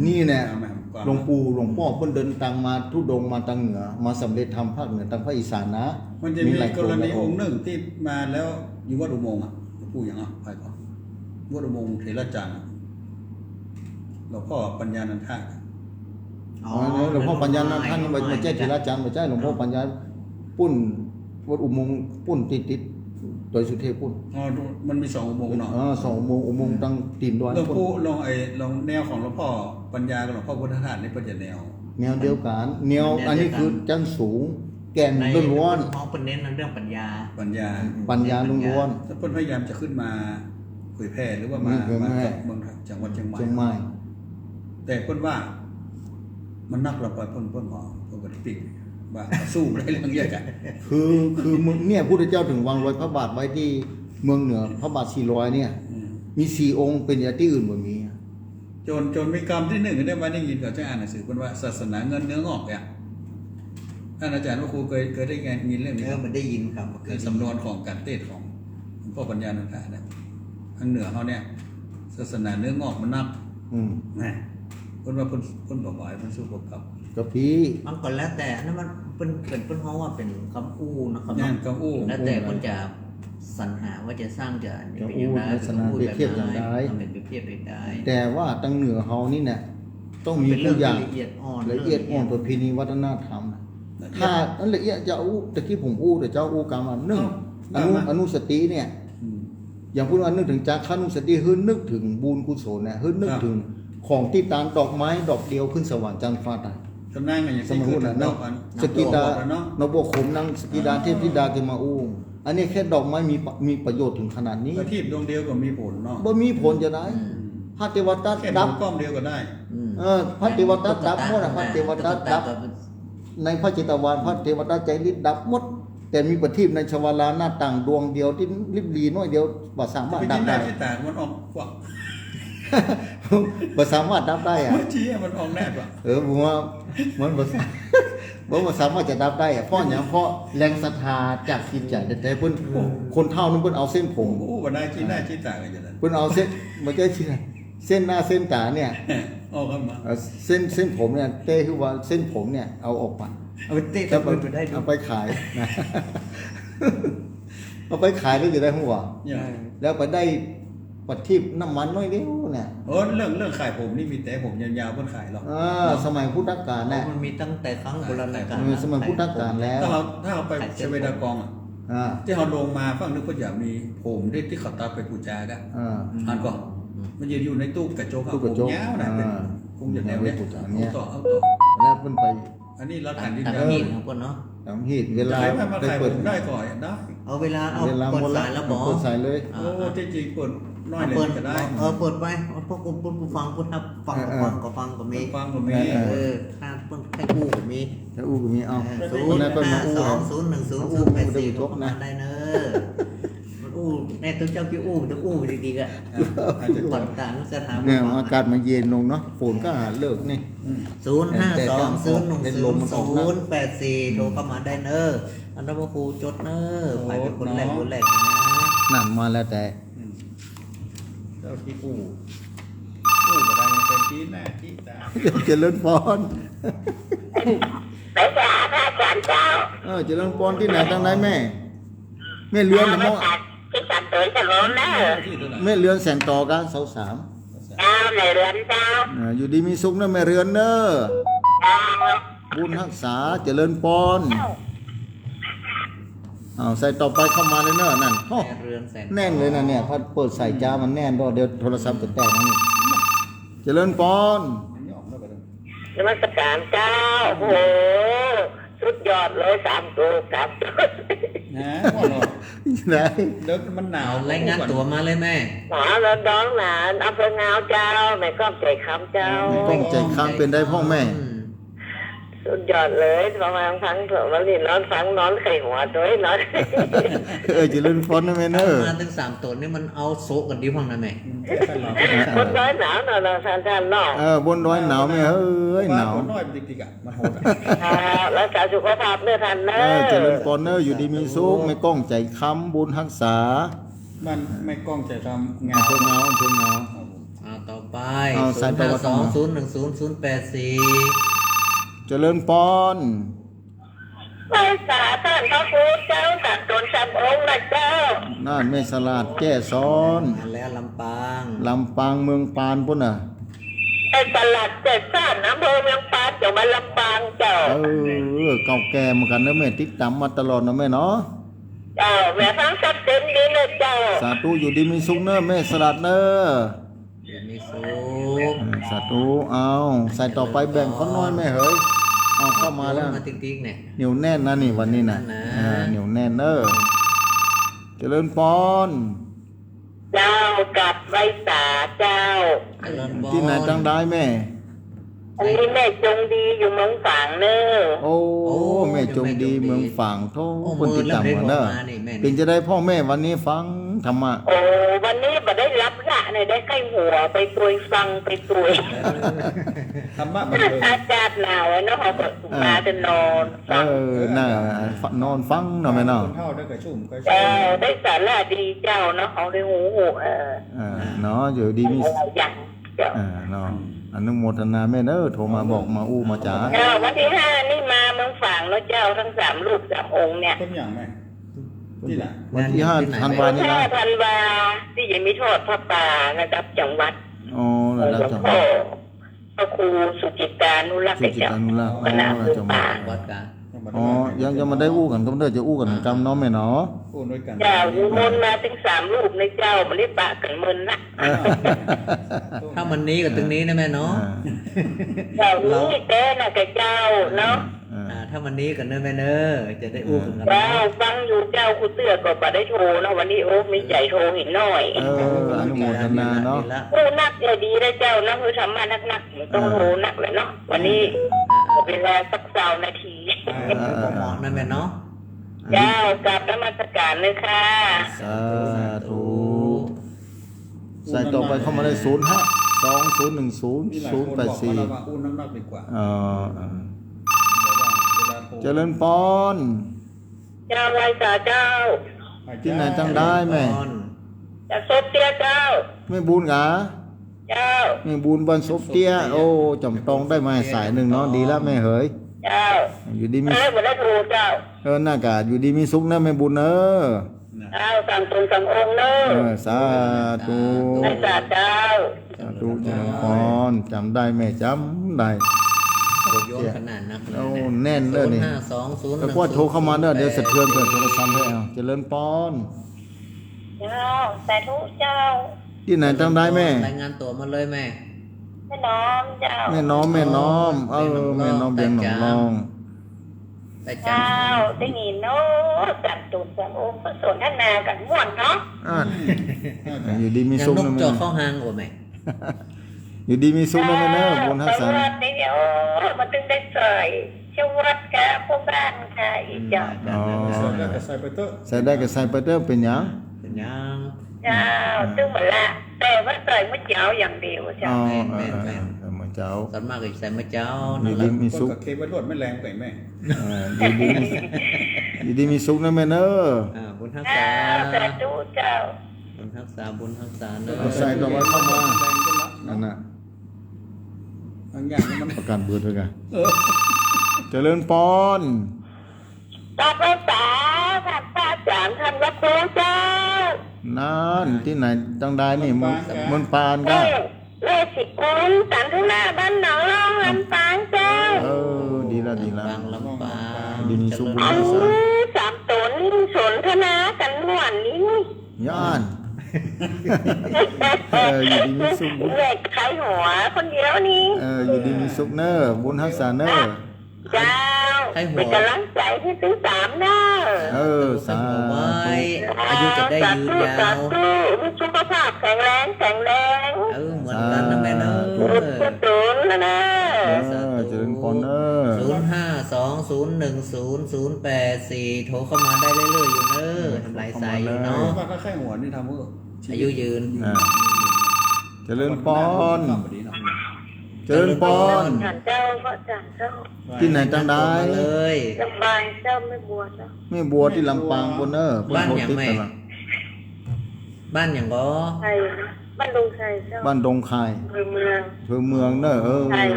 นี่แหละ เอามาก่อน หลวงปู่หลวงป้อเปิ้นเดินตางมาธุดงค์มาตางเหนือ มาสำเร็จธรรมภาคเหนือตางภาคอีสานนะ มันจะมี มีหลายกรณีองค์หนึ่งตี้มาแล้วอยู่วัดอุโมงค์อะ หลวงปู่หยังอะ ไปก่อน วัดอุโมงค์เถรจารย์อะ หลวงพ่อปัญญานันทะ อ๋อ อ๋อ หลวงพ่อปัญญานันทะนี่ มา มาแจ้งเถรจารย์ มาแจ้งหลวงพ่อปัญญา ปุ้นวัดอุโมงค์ปุ้นติดๆ ดอยสุเทพปุ้น อ๋อ มันมีสองอุโมงค์เนาะ เออ สองอุโมงค์ อุโมงค์ อืม ตางตี๋นดอย หลวงปู่ ปุ้น หลวงไอ้ หลวงแนวของหลวงพ่อปัญญากับหลวงพ่อพุทธทาสนี่เปิ้นจะแนว แนวเดียวกั๋น แนว แนวเดียวกั๋น อันนี้คือจั๊นสูง แก่นล้วนๆ ในเปิ้นฮ้องเปิ้นเน้นเรื่องปัญญา ปัญญา อืม ปัญญาล้วนๆ แล้วเปิ้นพยายามจะขึ้นมาเผยแผ่หรือว่ามา มาเผยแผ่ มากับเมืองไทย จังหวัดเชียงใหม่ เชียงใหม่ แต่เปิ้นว่ามันนักละไป เปิ้น เปิ้นหมอ เปิ้นก็ได้ปิดว่าสู้บ่ได้เรื่องเยียะกั๋น คือ คือเมืองเนี่ย พุทธเจ้าเถิงวางรอยพระบาทไว้ตี้เมืองเหนือ พระบาทสี่ร้อยเนี่ย อืม มีสี่องค์ เป๋นอย่างตี้อื่นบ่มี จ๋น จ๋นมีกำตี้นึ่งเนี่ย มาได้ยินเขาจะอ่านหนังสือเปิ้นว่าศาสนาเงินเนื้องอกเนี่ย ท่านอาจารย์ว่าครูเคย เคยได้ยินเรื่องนี้ เออ มันได้ยินครับ ในสำนวนของก๋านเตสน์ของหลวงพ่อปัญญานันทะนะ ตางเหนือเฮาเนี่ย ศาสนาเนื้องอกมันนัก อืม นะ เปิ้นว่าเปิ้น เปิ้นบ่ไหว เปิ้นสู้บ่กับ ก็ปี้ มันก็แล้วแต่ อันนั้นมันเปิ้น เปิ้น เปิ้นฮ้องว่าเป๋นกำอู้นะครับ แม่น กำอู้ แล้วแต่เปิ้นจะสรรหาว่าจะสร้างจะอันนี้ จะอู้ เป๋นอย่างใด ลักษณะ จะอู้แบบ เปรียบเทียบอย่างใด ใด มันเป๋นเปรียบเทียบอย่างใด แต่ว่าตางเหนือเฮานี่เนี่ย ต้องมี มันเป๋นเรื่อง กู้อย่าง ตี้ละเอียดอ่อน ละเอียดอ่อน เรื่องละเอียด ประเพณีวัฒนธรรมนะ ละเอียด ถ้าอันละเอียดจะอู้ ตะกี้ผมอู้ แต่เจ้าอู้กำว่านึ่ง เอ้า อนุ ว่ามา อนุสติเนี่ย อืม อย่างพูดว่านึกเถิงจาคานุสติ หื้อนึกเถิงบุญกุศลเนี่ย หื้อนึก ครับ เถิงของตี้ตานดอกไม้ดอกเดียวขึ้นสวรรค์จั๊นฟ้าต๋าย ก็นั่งกันอย่าง สมมุตินะ ตี้เกิดเถิงดอกอัน สกิดา ดอกเนาะ นบวขมนางสกิดา อ่า เทพธิดาเกมาอู้ อันนี้แค่ดอกไม้มีปะ มีประโยชน์เถิงขนาดนี้ ประทีปดวงเดียวก็มีผลเนาะ บ่มีผลจะได้ อืม พระเทวทัต แค่ ดับ ก้อนเดียวก็ได้ อืม เออ พระเทวทัตดับหมดอะ ตุ๊กตา พระเทวทัตดับ ตุ๊กตาก็ ในพระเจตวัน พระเทวทัตใจฤทธิ์ดับหมด แต่มีประทีปในชวาลาหน้าต่างดวงเดียวตี้ริบหรี่น้อยเดียว บ่สามารถดับได้ ที่หน้าที่ตามันออกกว่า บ่สามารถดับได้อะ เมื่อกี้มันออกแนบอะ เออ ผมว่ามันบ่สา- บ่ บ่สามารถจะดับได้อะ เพราะหยัง เพราะแรงศรัทธาจากจิตใจ๋แต๊ๆ เปิ้น อืม คนเฒ่านั้นเปิ้นเอาเส้นผม โอ้โห บ่ได้ขี้หน้าขี้ตากันอย่างนั้น เปิ้นเอาเส้น บ่ใจ้ขี้หน้า เส้นหน้าเส้นต๋าเนี่ย ออกมา เอ่อ เส้น เส้นผมเนี่ย เต้คือว่าเส้นผมเนี่ยเอาออกไป เอาไปเตะ แล้วไป เอาไปขายนะ เอาไปขายแล้วจะได้หัว ใช่ แล้วไปได้ประทีปน้ำมันน้อยเดียวเนี่ย โอ้ เรื่อง เรื่องขายผมนี่มีแต่ผมยาวๆ เปิ้นขายหรอก อ่า เนาะ สมัยพุทธกาลเนี่ย มันมีตั้งแต่ครั้งโบราณกาล เออ สมัยพุทธกาลแล้ว ถ้าเฮา ถ้าเฮาไป ขายเส้น ชเวดากองอะ อ่า ตี้เฮาลงมาฝั่งนึงเปิ้นจะมีผมที่ ที่เขาตัดไปปู๋จากั๋น อ่า หันก่อ อืม มันจะอยู่ในตู้กระจกอะ ตู้กระจก ผมยาวนะ อ่า เป๋น คงจะแนวเนี้ย เอาไว้ปู๋จาเนี่ย เอาต่อ เอาต่อ แล้วเปิ้นไป อันนี้เรา ต๋าม ถามดิน ต๋าม ดาว หีดของเปิ้นเนาะ ต๋ามหีด เวลา ใครว่ามา ใคร ขาย เปิด ผมได้ก่อนได้ เอาเวลา เอา เวลา เปิด หมดละ สายแล้วบอก เปิดสายเลย โอ้ เอา ที่จริงเปิดน้อย เอา เดียว เปิด ก็ได้ เออ เปิดไป เอาพวกคุณผู้ฟัง ผู้ทับฟัง เออ ก็ฟัง ก็ฟังก็มี ฟังก็มี เออ เออ ถ้าเปิ้นใค่อู้ก็มี ใค่อู้ก็มี เอา เออ คนนั้นเปิ้นมาอู้ ศูนย์ห้าสอง ศูนย์หนึ่งศูนย์ ศูนย์แปดสี่ มาอู้ ก็มาได้เนอะ มาอู้ อู้ แม่ตุ๊เจ้ากี้อู้ ตุ๊อู้ดีๆ ก็ อ่า ผ่อนตามสถาน เนี่ย อากาศมันเย็นลงเนาะ ฝนก็เลิกนี่ อืม ศูนย์ห้าสอง ศูนย์หนึ่งศูนย์ ศูนย์แปดสี่ โทรเข้ามาได้เน้อ อันนั้นพระครูจดเน้อ ใผเป็นคนแรก คนแรกนะ นั่นมาแล้วแต่ อืม เจ้าที่อู้ อู้บ่ได้ เป็นตี้หน้าตี้ต๋า เจริญพร ไปหาพระอาจารย์เจ้า เออ เจริญพร ตี้ไหนตังใดแม่ แม่เรือน เอา เนาะ ไปตัดที่ตัดเตือนสโลมนะ แม่เรือนแสงต่อกับเสาสาม เจ้า แม่เรือนเจ้า อ่า อยู่ดีมีสุขเน้อแม่เรือนเน้อ เจ้า บุญฮักษา เจริญพร เจ้า อ้าว สายต่อไปเข้ามาเลยเน้อ นั่น โอ้ แม่เรือนแสง แน่นเลยนะเนี่ย พอเปิดสายจ้ามันแน่น เดี๋ยวโทรศัพท์จะแตกนะนี่ เจริญพร นมัสการเจ้า โอ้โห สุดยอดเลย สามตัว สามตัว นะ ว่าหรอ ไหน เดี๋ยวมันหนาว รายงานตั๋วมาเลยแม่ หนาวแล้วน้องหลาน อำเภองาวเจ้า แม่ก้องใจคำเจ้า แม่ก้องใจคำ เป็นใดพ่องแม่ อืม สุดยอดเลย ประมาณฟังเถอะ วันนี้นอนฟัง นอนไขหัวตัวย นอน เออ เจริญพรนะแม่เน้อ มาตั้งสามตั๋วนี่มันเอาโซะกันดีพ่องนะแม่ อืม ใช่ครับ บนดอยหนาวเนาะ เนาะ ท่าน ท่านเนาะ เออ บนดอยหนาวแม่เอ้ย หนาว บ้านน้อยติกๆ อ่ะ มาโหดอ่ะ ค่ะ รักษาสุขภาพเน้อท่านเน้อ เออ เจริญพรเน้อ อยู่ดีมีสุข แม่ก้องใจคำ บุญฮักษา บ้านแม่ก้องใจคำ งาว อำเภองาว อำเภองาว ครับผม อ่า ต่อไป เอา ศูนย์ห้าสอง ศูนย์หนึ่งศูนย์ ศูนย์แปดสี่ เจริญพร ไหว้สาท่านพระครูเจ้า สามต๋นสามองค์นะเจ้า นั่นแม่สลาดแจ้ซ้อน มาแล้ว ลำปาง ลำปางเมืองปานปู้นน่ะ แม่สลาดแจ้ซ้อน อำเภอเมืองปาน จังหวัดลำปางเจ้า เออ เก่าแก่เหมือนกั๋นเน้อแม่ ติดต๋ามมาตลอดเนาะแม่เนาะ เจ้า แม่ฟังชัดเจนดีเลยเจ้า สาธุ อยู่ดีมีสุขเน้อแม่สลาดเน้อ อยู่ดีมีสุข เออ สาธุ เอา สายต่อไปแบ่งข้อน้อยแม่เหย เอาเข้ามาแล้ว มาติ๊กๆ เนี่ย เหนียวแน่นนะนี่วันนี้นะ เหนียวแน่นนะ อ่า เหนียวแน่นเน้อ เจริญพร เจ้า กับไหว้สาเจ้า เจริญพร ตี้ไหนตังใดแม่ อันนี้แม่จงดีอยู่เมืองฝางเน้อ โอ้ โอ้ แม่จงดี แม่จงดี เมืองฝาง โธ่ โอ้ เปิ้นติดต๋ามกั๋นเน้อ มืดแล้วไม่ได้โทรมานี่แม่ เป๋นจะใดพ่องแม่วันนี้ฟังธรรมะ โอ้ วันนี้บ่ได้หลับละเนี่ย ได้ไข้หัวไปตวย ฟังไปตวย ธรรมะบันเทิง อากาศหนาวเนาะ เขาก็ เออ มาแต่นอน เออ น่ะ นอนฟังเนาะแม่เนาะ คนเฒ่าได้กระชุ่มกระชวย เออ ได้สาระดีเจ้าเนาะ เขาได้ฮู้ เออ อ่า เนาะ อยู่ดีมี หลายอย่างเจ้า อ่า เนาะ อืม อนุโมทนาแม่เน้อ โทรมาบอกมาอู้มาจ๋า เจ้า วันที่ห้านี่มาเมืองฝางเนาะเจ้า ทั้งสามรูปสามองค์เนี่ย ต้นอย่างแม่ ตี้ไหน วันที่ห้าธันวานี่นะ วันที่ห้าธันวา ตี้จะมีทอดผ้าป่าระดับจังหวัด อ๋อ ระดับจังหวัด หลวงพ่อ พระครูสุจิตานุรักษ์ สุจิตานุรักษ์ เจ้า คณะ อ๋อ จังหวัด หมูป่า วัดกลาง อ๋อ ยัง ยังบ่ได้อู้กั๋นกำเนิด จะอู้กั๋นกำเนาะแม่เนาะ อู้ด้วยกั๋น เจ้า นิมนต์มาตึงสามรูปนะเจ้า บ่ได้ปะกั๋นเมินนะ เออ ถ้ามันนี้กับตึงนี้นะแม่เนาะ อ่า เจ้า นี้แต๊นะกับเจ้าเนาะ อ่า อ่า ถ้ามันนี้กั๋นเน้อแม่เน้อ จะได้อู้กั๋น เจ้า ฟังอยู่เจ้า ครูเตื้อก็บ่ได้โทรเนาะ วันนี้ โอ้ มีใจ๋โทรหินหน่อย เออ อนุโมทนาเนาะ อู้นักเลยดีนะเจ้าเนาะ คือธรรมะนักๆ ต้องโทรนักเลยเนาะ วันนี้ อ่า เวลาสักซาวนาที อ่า เหมาะนะแม่เนาะ เจ้า กราบนมัสการเลยค่ะ สาธุ สายต่อไปเข้ามาได้ ศูนย์ห้าสอง ศูนย์หนึ่งศูนย์ ศูนย์แปดสี่ มีหลายคนบอกมาแล้วว่าอู้นักๆ ดีกว่า เออ เดี๋ยวว่าเวลาโทร เจริญพร เจ้า ไหว้สาเจ้า ตี้ไหนตังใดแม่ จากศพเตี้ยเจ้า แม่บุญกา เจ้า แม่บุญบ้านศพเตี้ย โอ้ จ๋ำต้องได้มาสายนึ่งเนาะ ดีละแม่เหย เจ้า อยู่ดีมี เอ้ย บ่ได้โทรเจ้า เออ น่ากะ อยู่ดีมีสุขนะแม่บุญเน้อ เจ้า สามต๋นสามองค์เน้อ เออ สาธุ ไหว้สาเจ้า สาธุ เจริญพร จ๋ำได้แม่ จ๋ำได้ สุดยอดขนาดนักเลยนะ โอ้ แน่นเลยนี่ ศูนย์ห้าสอง ศูนย์หนึ่งศูนย์ แต่ว่าโทรเข้ามาเน้อ เดี๋ยวสะเทือนเปิดโทรศัพท์ให้เอา เจริญพร เจ้า สาธุเจ้า ตี้ไหนตังใดแม่ รายงานตั๋วมาเลยแม่ แม่น้อมเจ้า แม่น้อม แม่น้อม เออ แม่น้อม แม่น้อม เวียงหนองลอง เจ้า ได้ยินเนาะ สามต๋นสามองค์ สนทนากั๋นม่วนเนาะ อ่า อยู่ดีมีสุข นกเจาะเข้าฮางกว่าแม่ อยู่ดีมีสุขเน้อแม่เน้อ บุญฮักษา ไปวัดนี่ โอ้ มันตึงได้ใส่ เจ้าวัดค่ะ พ่อบ้านค่ะ อีกเจ้า อ๋อ ใส่ได้ก็ใส่ไปเต๊อะ ใส่ได้ก็ใส่ไปเต๊อะ เป๋นหยัง ยัง เจ้า ตึงหมดละ แต่ว่าใส่เมื่อเจ๊าอย่างเดียวเจ้า อ๋อ แม่น แม่น เออ แม่น เออ เออ เมื่อเจ๊า ส่วนมากก็ใส่เมื่อเจ๊า อยู่ดีมีสุข ก็เก็บไว้รวดไม่แรงไปแม่ เออ อยู่ดีมี อยู่ดีมีสุขนะแม่เนอะ อ่า บุญฮักษา อ่า สาธุเจ้า บุญฮักษา บุญฮักษาเนอะ เอาใส่ต่อไปเข้ามา นั่นน่ะ บางอย่างมัน ประกาศเบอร์ด้วยกัน เออ เจริญปอน กราบไหว้สา ท่านพระอาจารย์ ท่านพระครูเจ้า นั่น ตี้ไหนตังใดนี่ ลำปาง เมือง เจ้า เมืองปานก็ เออ เลขสิบคูณ สันทุนาบ้านหนองล่อง ลำปางเจ้า เออ ดีละ ดีละ ลำปาง ลำปาง ดีมีสุข บุญ อัน สา นี้สามต๋นสนทนากั๋นม่วนนี่ ย้อน เออ อยู่ดีมีสุข เด็กขายหัวคนเดียวนี่ เออ อยู่ดีมีสุขเนอะ บุญฮักษาเนอะ เจ้า ขายหัว เป็นกำลังใจให้ตึงสามเนอะ เออ สาธุ อายุจะได้ยืนยาว สาธุ สาธุ มีสุขภาพแข็งแรง แข็งแรง เออ เหมือนกั๋นนะแม่เนอะ สาธุ บุญกุศลนะนะ เออ สาธุ เจริญปอนเนอะ ศูนย์ห้าสองศูนย์หนึ่งศูนย์ศูนย์แปดสี่ โทรเข้ามาได้เรื่อยๆ อยู่เนอะ ทำลายสายอยู่เนาะ ว่าก็ขายหัวนี่ทำเพื่อ อายุยืน อ่า เจริญปอน เจริญปอน เจ้า พระอาจารย์เจ้า ตี้ไหนตังใด มาเลย ลำปางเจ้า แม่บัวเจ้า แม่บัวตี้ลำปางปู้นเนอะ บ้านหยังแม่ บ้านหยังก็ ไทย บ้านดงชัยเจ้า บ้านดงชัย อำเภอเมือง อำเภอเมืองเนอะ เออ ไทย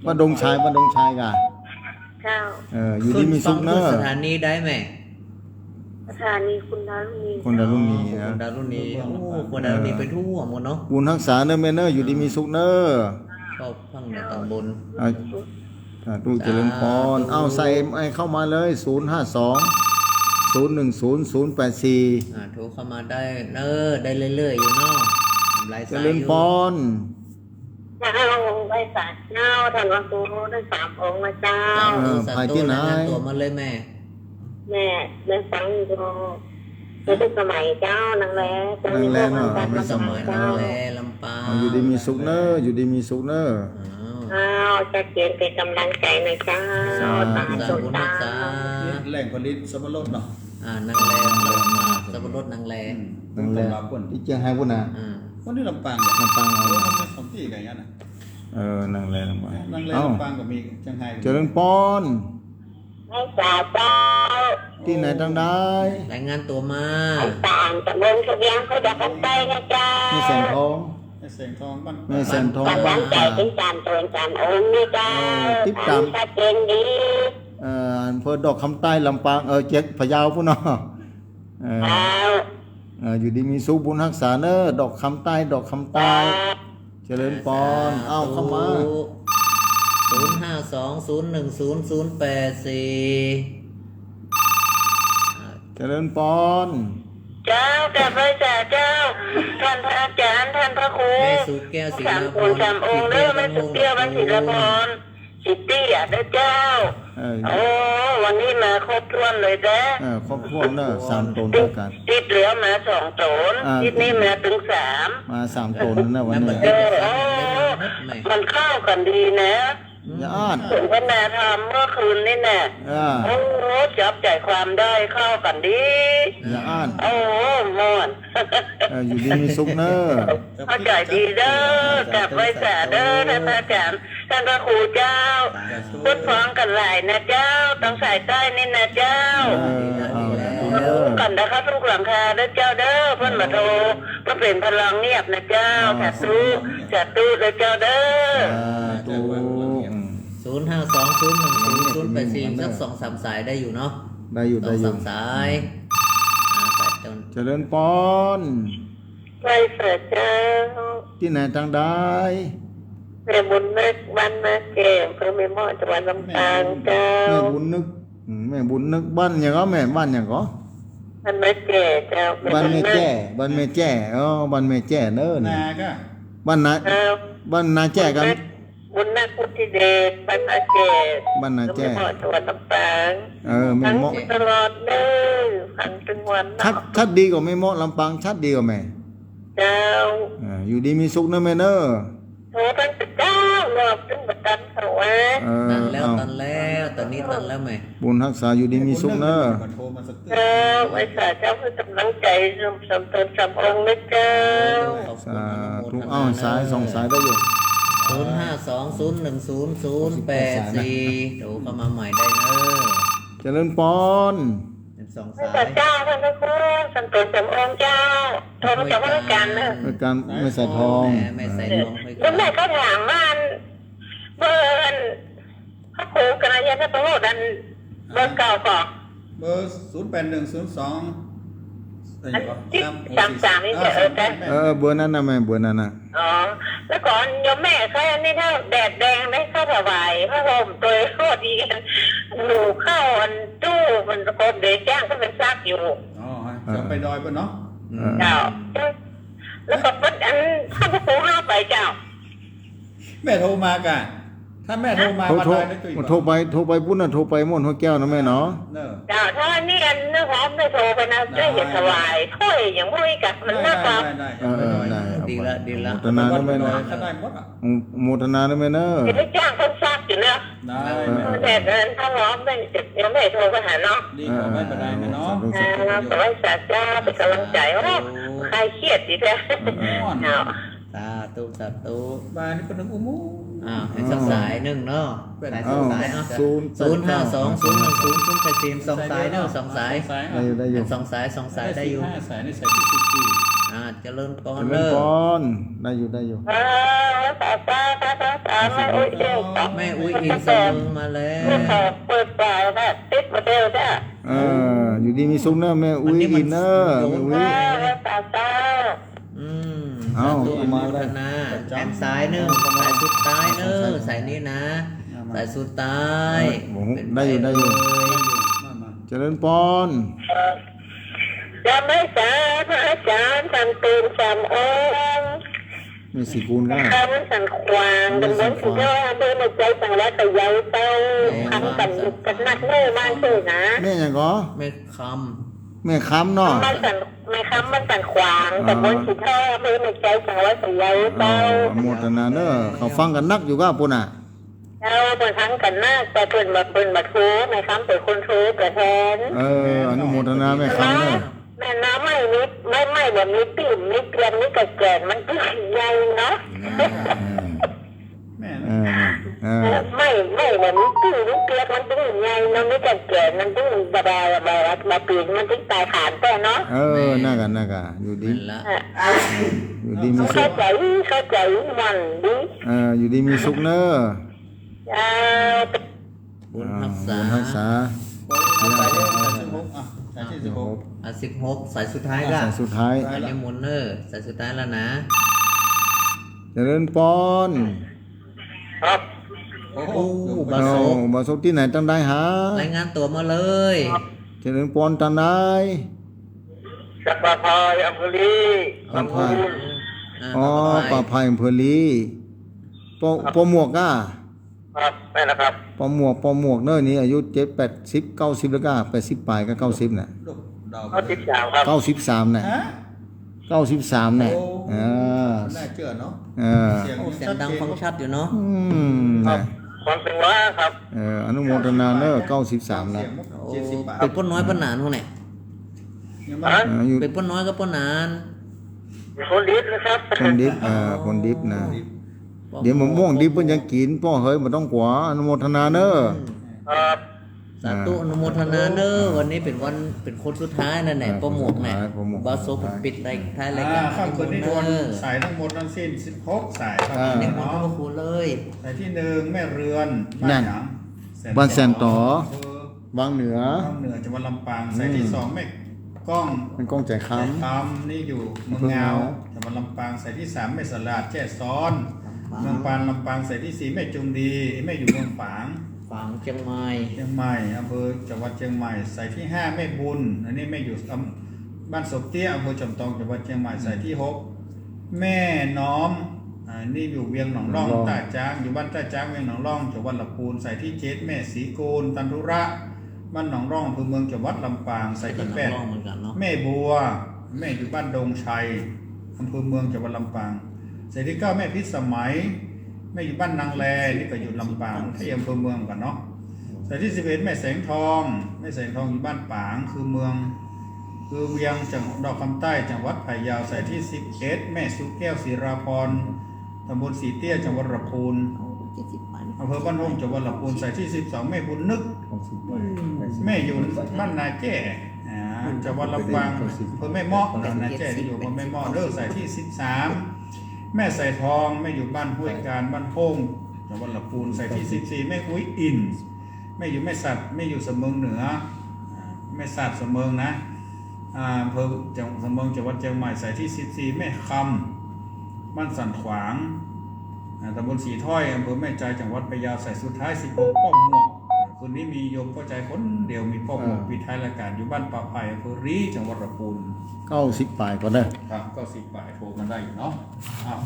บ้านดงชัย บ้านดงชัยก่ะ เจ้า เออ อยู่ดีมีสุขเนอะ ขึ้นฟังขึ้นสถานีได้แม่ สถานีคุณดารุณี คุณดารุณีนะ คุณดารุณี โอ้ คุณดารุณี เออ ไปทั่วหมดเนาะ บุญฮักษาเนอะแม่เนอะ อยู่ดีมีสุขเนอะ ก็ฟังในตำบล อ่ะ สาธุ เจริญปอน เอ้า ใส่ไอ้เข้ามาเลย ศูนย์ห้าสองศูนย์หนึ่งศูนย์ศูนย์แปดสี่ อ่า โทรเข้ามาได้เนอะ ได้เรื่อยๆ อยู่เนาะ ทำลายสายอยู่ เจริญปอน เจ้า ไหว้สาเจ้า ท่านพระครูทั้งสามองค์นะเจ้า เออ สาธุ ภายที่ไหน รายงานตั๋วมาเลยแม่ แม่ แม่ฟังอยู่ แม่ตึงสมัยเจ้า นางแล นางแลเนาะ แม่สมัย เจ้า นางแล ลำปาง เอา อยู่ดีมีสุขเนอะ อยู่ดีมีสุขเนอะ อ้าว อ้าว ชัดเจน เป็นกำลังใจหน่อยเจ้า สาธุ สาธุ สาธุ บุญฮักษา แหล่งผลิตสับปะรดเนาะ อ่า นางแล สับปะรดนางแล อืม นางแล ต้นตำรับเปิ้น ตี้เจียงไฮ้ปู้นนะ อ่า คนตี้ลำปางเนี่ย ลำปางเอา เออ มันเป็นของตี้กันอย่างนั้นน่ะ เออ นางแล ลำปาง นางแล เอ้า ลำปางก็มี เจียงไฮ้ก็มี เจริญปอน ไหว้สาเจ้า ตี้ไหนตังใด รายงานตั๋วมา ไอ้ตางตำบลเสบียง เขาจะกันไปนะเจ้า แม่แสงทอง แม่แสงทอง บ้าน แม่แสงทอง บ้าน บ้าน บ้าน ใจเป็นจานโตนจานองค์นี่เจ้า เออ ติดตาม ชัดเจนดี เอ่อ อำเภอดอกคำใต้ ลำปาง เออ เจียง พะเยาปู้นเนาะ เออ เจ้า เออ อยู่ดีมีสุข บุญฮักษาเนอะ ดอกคำใต้ ดอกคำใต้ ครับ เจริญปอน สาธุ เอ้า เข้ามา ศูนย์ห้าสองศูนย์หนึ่งศูนย์ศูนย์แปดสี่ เจริญปอน เจ้า กราบไหว้สาเจ้า ท่านพระอาจารย์ ท่านพระครู แม่สุแก้ว ศิลาพร สามองค์เด้อ แม่สุแก้ว วัดศิลาพร สิตี้อ่ะเด้อเจ้า เออ โอ้ วันนี้มาครบถ้วนเลยเด้อ เออ ครบถ้วนเนอะ สามต๋นด้วยกัน ติดแล้วมาสองต๋น อ่า ติดนี่มาตึงสาม มาสามต๋นนะวันนี้ เออ โอ้ มันเข้ากันดีนะ อย่าอ้าน สนทนาธรรมเมื่อคืนนี่น่ะ อ่า โอ้ จับใจความได้เข้ากันดี อย่าอ้าน โอ้ ม่วน เออ อยู่ดีมีสุขเนอะ เข้าใจดีเด้อ กราบไหว้สาเด้อ ท่านพระอาจารย์ ท่านพระครูเจ้า สาธุ พุทธฟ้องกันหลายนะเจ้า ตางสายใต้นี่นะเจ้า เออ เอาละ กันนะคะ ทุกหลังคาเด้อเจ้าเด้อ เปิ้นมาโทร ก็เป็นพลังเงียบนะเจ้า อ๋อ สาธุ สาธุเด้อเจ้าเด้อ สาธุ อืม ศูนย์ห้าสองศูนย์หนึ่งศูนย์ศูนย์แปดสี่ สักสองสามสายได้อยู่เนาะ ได้อยู่ สองสาม ได้อยู่ สาย อ่า สายต้น เจริญปอน ไหว้สาเจ้า ตี้ไหนตางใด แม่บุญนึก บ้านนาแก่ อำเภอแม่เมาะ จังหวัดลำปางเจ้า แม่บุญนึก อืม แม่บุญนึก บ้านหยังก็แม่ บ้านหยังก็ บ้านนาแก่เจ้า บ้านแม่แจ้ บ้านแม่แจ้ อ๋อ บ้านแม่แจ้เนอะ นาก็ บ้านนา เจ้า บ้านนาแจ้กัน บุญนึก บุญนึก พุทธิเดช บ้านนาแก่ บ้านนาแก่ อำเภอแม่เมาะ จังหวัดลำปาง เออ แม่เมาะ ฟังตลอดเด้อ ฟังตึงวันเนาะ ชัด ชัดดีกว่าแม่เมาะ ลำปาง ชัดดีกว่าแม่ เจ้า อ่า อยู่ดีมีสุขเนอะแม่เนอะ โทรตั้งแต่เจ้า รอบตึงบ่ตันเขาว่า เออ ตันแล้ว เอา ตันแล้ว แต่ นี่ตันแล้วไหม บุญฮักษา อยู่ดีมีสุขเน่อ เจ้า ไหว้สาเจ้า หื้อก๋ำลังใจ๋ สามต๋นสามองค์นะเจ้า สาธุ เอ้า สาย สองสายได้อยู่ ศูนย์ห้าสอง ศูนย์หนึ่งศูนย์ ศูนย์แปดสี่ โทรเข้ามาใหม่ได้เน่อ เจริญปอน สองสาย ไหว้สาเจ้า ต้านพระครู สามต๋นสามองค์เจ้า โทรมาจากวัดกลางเน่อ วัดกลาง แม่สายทอง แม่สายทอง แล้วแม่ก็ถามว่า เบอร์ พระครูกัลยาณพโรจน์ อันเบอร์เก่าก่อ เบอร์ศูนย์แปดหนึ่งศูนย์สอง อันตี้สามสามนี่ เออ เออ เบอร์นั้นน่ะแม่ เบอร์นั้นน่ะ อ๋อ แล้วก่อนโยมแม่เคยอันนี้ ถ้าแดดแดงได้เข้าถวายผ้าห่มตวย ก็ดีกัน หนูเข้าอันตู้มันก็เดยวจ้างเข้าไปซักอยู่ อ๋อ จะไปดอยปุ้นเนาะ เออ เจ้า แล้วก็เปิ้นอัน ท่านพระครูห้ามไปเจ้า แม่โทรมาก่ะ ถ้าแม่โทรมา โทร มา โทร ได้ไหมตุ้ย โทรไป โทรไปปุ้นน่ะ โทรไปม่วนห้วยแก้วนะแม่เนาะ เนอะ เจ้า ถ้านี่อันเนื้อหอมไม่โทรไปนะ ได้ จะถวายถ้วยอย่างพวกนี้กะ มันน่าจะ ได้ ได้ ได้ เออ เออ ได้ ดีละ ดีละ โมทนานะแม่เนาะ ได้หมดอ่ะ โมทนานะแม่เนาะ เดี๋ยวไปจ้างคนซักอยู่เนาะ ได้ เออ แม่ แต่เดินถ้าหอมไม่ ยังไม่โทรไปหาเนาะ ดีกว่าไม่เป็นไรแม่เนาะ สาธุ สาธุ เออ ไหว้สาเจ้า เป๋นก๋ำลังใจ๋ โอ้ คลายเครียดดีแท้ เออ เนาะ สาธุ สาธุ บ่ายนี้เปิ้นนึกอู้มู่ อ้าว ให้สักสายนึ่งเนาะ เป็น สายสุดท้ายเนาะ อ้าว ศูนย์ ศูนย์ห้าสอง ศูนย์หนึ่งศูนย์ ศูนย์แปดสี่ สองสายเนาะ สองสาย ได้อยู่ ได้อยู่ สองสาย สองสายได้อยู่ ได้สี่ห้าสาย นี่สายตี้สิบสี่ อ่า เจริญปอน เจริญปอน เด้อ ได้อยู่ ได้อยู่ เออ สาธุ สาธุ สาธุ แม่อุ๊ยเด้อ แม่อุ๊ยอินทร์สะเมิงมาแล้ว เปิดสายนะ ติดมาเด้อจ้ะ เออ อยู่ดีมีสุขเนอะ แม่อุ๊ยอินทร์เนอะ แม่อุ๊ย เออ สาธุ อืม เอ้า สาธุ เอามาเลย อนุโมทนา แถมสายนึ่ง สายสุดท้ายเนอะ สายนี้นะ เอามา สายสุดท้าย เออ ได้อยู่ ได้อยู่ เจริญปอน เจ้า ไหว้สาพระอาจารย์ สามต๋นสามองค์ แม่ศรีกูลก็ คำสันขวาง ตำบลสีเจ้า อำเภอแม่สาย จังหวัดพะเยาเจ้า คำสัน กันนักเน่อ บ้านเจ้านะ แม่หยังก่อ แม่คำ แม่คำเนาะ บ้านสัน แม่คำ บ้านสันขวาง อ๋อ ตำบลสีเจ้า อำเภอแม่สาย จังหวัดพะเยาเจ้า อ๋อ อนุโมทนาเนอะ เขาฟังกันนักอยู่ก้าปุ้นน่ะ เจ้า เปิ้นฟังกันนัก แต่เปิ้นบ่ เปิ้นบ่โทร แม่คำเป๋นคนโทรไปแทน เออ อนุโมทนาแม่คำเนอะ แม่นเนาะ ไม้มี ไม้ ไม้บ่มีปิ้น มีเตียน มีกะแก่น มันตึงใหญ่เนาะ แม่น เออ เออ ไม้ ไม้บ่มีปิ้น มีเตียน มันตึงใหญ่เนาะ มีกะแก่น มันตึงบ่ บ่ บ่ บ่ปิ้น มันตึงต๋ายขานแต๊เนาะ เออ นั่นกะ นั่นกะ อยู่ดี แม่นละ เออ อยู่ดีมีสุข เข้าใจ๋ เข้าใจ๋ ม่วนดี เออ อยู่ดีมีสุขเนอะ เจ้า บุญฮักษา อ่า บุญฮักษา สายที่สิบหก อ่ะ สายที่สิบหก อ่ะ สิบหก สายสุดท้าย อ่ะ ละ สายสุดท้าย อันนี้มนต์เนอะ สายสุดท้ายแล้วนะ เจริญปอน ครับ โอ้โห โอ้ บ่าวโส บ่าวโสตี้ไหน ตังใดฮะ รายงานตั๋วมาเลย เจริญปอน ตังใด จากป่าพาย อำเภอลี ป่าพาย อ่า อ๋อ ป่าพาย ป่าพาย อำเภอลี ปอ ครับ ปอหมวกอ่ะ ครับ แม่นนะครับ ปอหมวก ปอหมวกเนอะ นี่อายุเจ็ด แปดสิบ เก้าสิบแล้วก้า แปดสิบป๋ายก้า เก้าสิบน่ะ ลูกดาว เก้าสิบสาม ครับ เก้าสิบสามน่ะ ฮะ เก้าสิบสามน่ะ โอ้ เออ น่าเจื้อเนาะ เออ เสียง โอ้ เสียงดัง ชัดเจน ฟังชัดอยู่เนาะ อืม ครับ น่ะ ความเป็นว่าครับ เออ อนุโมทนาเนอะ เก้าสิบสามน่ะ เสียงมัน โอ้ เจ็ดสิบป๋าย เป๋นป้อน้อยป้อหนานพวกเนี่ย ยังไม่ ฮะ เออ อยู่ เป๋นป้อน้อยกับป้อหนาน คนดิบนะครับ คนดิบ อ่า คนดิบนะ คนดิบ เดี๋ยวมะม่วงดิบเปิ้นยังกิ๋น ป้อเหยบ่ต้องกั๋ว อนุโมทนาเนอะ อืม ครับ สาธุ อ่า อนุโมทนาเนอะ วันนี้เป๋นวัน เป๋นคนสุดท้ายนั่นแหละ อ่า ป้อหมวกเนี่ย คนสุดท้าย ป้อหมวก บ่าวโส สุดท้าย เป๋นปิดราย ท้ายรายการ อ่า ค่ำคืนนี้ เนอะ โดนสายทั้งหมดทั้งสิ้นสิบหกสายครับ อ่า เนาะ เรียกมาทุกคนเลย สายที่หนึ่ง แม่เรือน นั่น บ้านหยัง บ้านแสนต่อ อำเภอ วังเหนือ วังเหนือ จังหวัดลำปาง อืม สายที่สอง แม่ก้อง แม่ก้อง แจ่คำ แจ่คำ นี่อยู่เมืองเงา เมืองเงา จังหวัดลำปาง สายที่สาม แม่สลาด แจ้ซ้อน ลำปาง เมืองปาน ลำปาง สายที่สี่ แม่จงดี แม่อยู่เมืองฝาง ฝาง เจียงใหม่ เจียงใหม่ อำเภอ จังหวัดเจียงใหม่ สายที่ห้า แม่บุญ อันนี้แม่อยู่อำ บ้านศพเตี้ย อำเภอจอมตอง จังหวัดเจียงใหม่ อืม สายที่หก แม่น้อม อ่า นี่อยู่เวียงหนองร่อง หนองร่อง ต้าจ๊าง อยู่บ้านต้าจ๊าง เวียงหนองร่อง จังหวัดลำพูน สายที่เจ็ด แม่ศรีกูล ตันธุระ บ้านหนองร่อง อำเปอเมือง จังหวัดลำปาง สายที่แปด แม่บัว แม่อยู่บ้านดงชัย อำเภอเมือง จังหวัดลำปาง สายที่เก้า แม่พิสมัย แม่อยู่บ้านนางแล นี่ก็อยู่ลำปาง ที่อำเภอเมืองกั๋นเนาะ สายตี้สิบเอ็ด แม่แสงทอง แม่แสงทองอยู่บ้านป๋าง คือเมือง คือเวียง จังหวัดดอกคำใต้ จังหวัดพะเยา สายตี้สิบเอ็ด แม่สุแก้ว ศิราพร ตำบลสีเตี้ย จังหวัดลำพูน โอ้ เจ็ดสิบวัน อำเภอบ้านโฮ่ง จังหวัดลำพูน สายตี้สิบสอง แม่บุญนึก หกสิบวัน อืม แม่อยู่บ้านนาแจ้ อ่า จังหวัดลำปาง เก้าสิบ อำเภอแม่เมาะ นาแจ้นี่อยู่อำเภอแม่เมาะเด้อ สายตี้สิบสาม แม่สายทอง แม่อยู่บ้านห้วยการ บ้านโฮ่ง จังหวัดลำพูน สายตี้สิบสี่ แม่อุ๊ยอิ่น แม่อยู่แม่สอด แม่อยู่สำเมิงเหนือ อ่า แม่สอดสำเมิงนะ อ่า อำเภอ จัง สำเมิง จังหวัดเจียงใหม่ สายตี้สิบสี่ แม่คำ บ้านสันขวาง อ่า ตำบลสีถ้อย อำเภอแม่ใจ จังหวัดพะเยา สายสุดท้าย สิบหก ป้อหมวก คืนนี้มีโยมป้อใจ๋คนเดียว มีป้อหมวก อ่า ปิดท้ายรายการ อยู่บ้านป่าไผ่ อำเภอรี จังหวัดลำพูน เก้าสิบป๋ายก่อนเด้อ ครับ เก้าสิบป๋าย โทรมาได้อยู่เนาะ อ้าว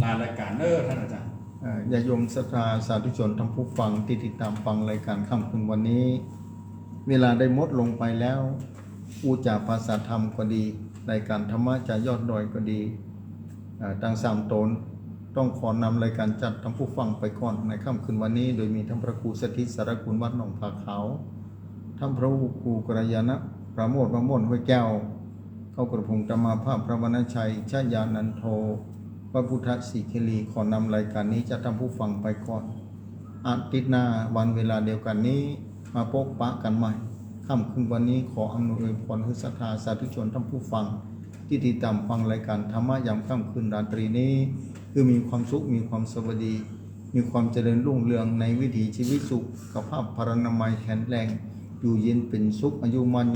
ลารายการเด้อ ท่านอาจารย์ เอ่อ ญาติโยมศรัทธาสาธุชนท่านผู้ฟังตี้ติดต๋ามฟังรายการค่ำคืนวันนี้ เวลาได้หมดลงไปแล้ว อู้จ๋าภาษาธรรมก็ดี รายการธรรมะจากยอดดอยก็ดี เอ่อ ตังสามต๋น ต้องขอนำรายการจากท่านผู้ฟังไปก่อนในค่ำคืนวันนี้ โดยมีท่านพระครูสถิตสารคุณวัดหนองผาขาว ท่านพระครูกัลยาณปราโมทย์ วโมน ห้วยแก้ว ข้ากระผมอาตมาภาพพระวรรณชัย ชยานันโท วัดพุทธสิขิลี ขอนำรายการนี้จากท่านผู้ฟังไปก่อน อาทิตย์หน้าวันเวลาเดียวกั๋นนี้ มาปะกั๋นใหม่ ค่ำคืนวันนี้ขออำนวยอวยพรหื้อศรัทธาสาธุชนท่านผู้ฟัง ตี้ติดต๋ามฟังรายการธรรมะยามค่ำคืนราตรีนี้ คือมีความสุข มีความสวัสดี มีความเจริญรุ่งเรืองในวิถีชีวิต สุขภาพพรรณนามัยแข็งแรง อยู่เย็นเป๋นสุข อายุมั่น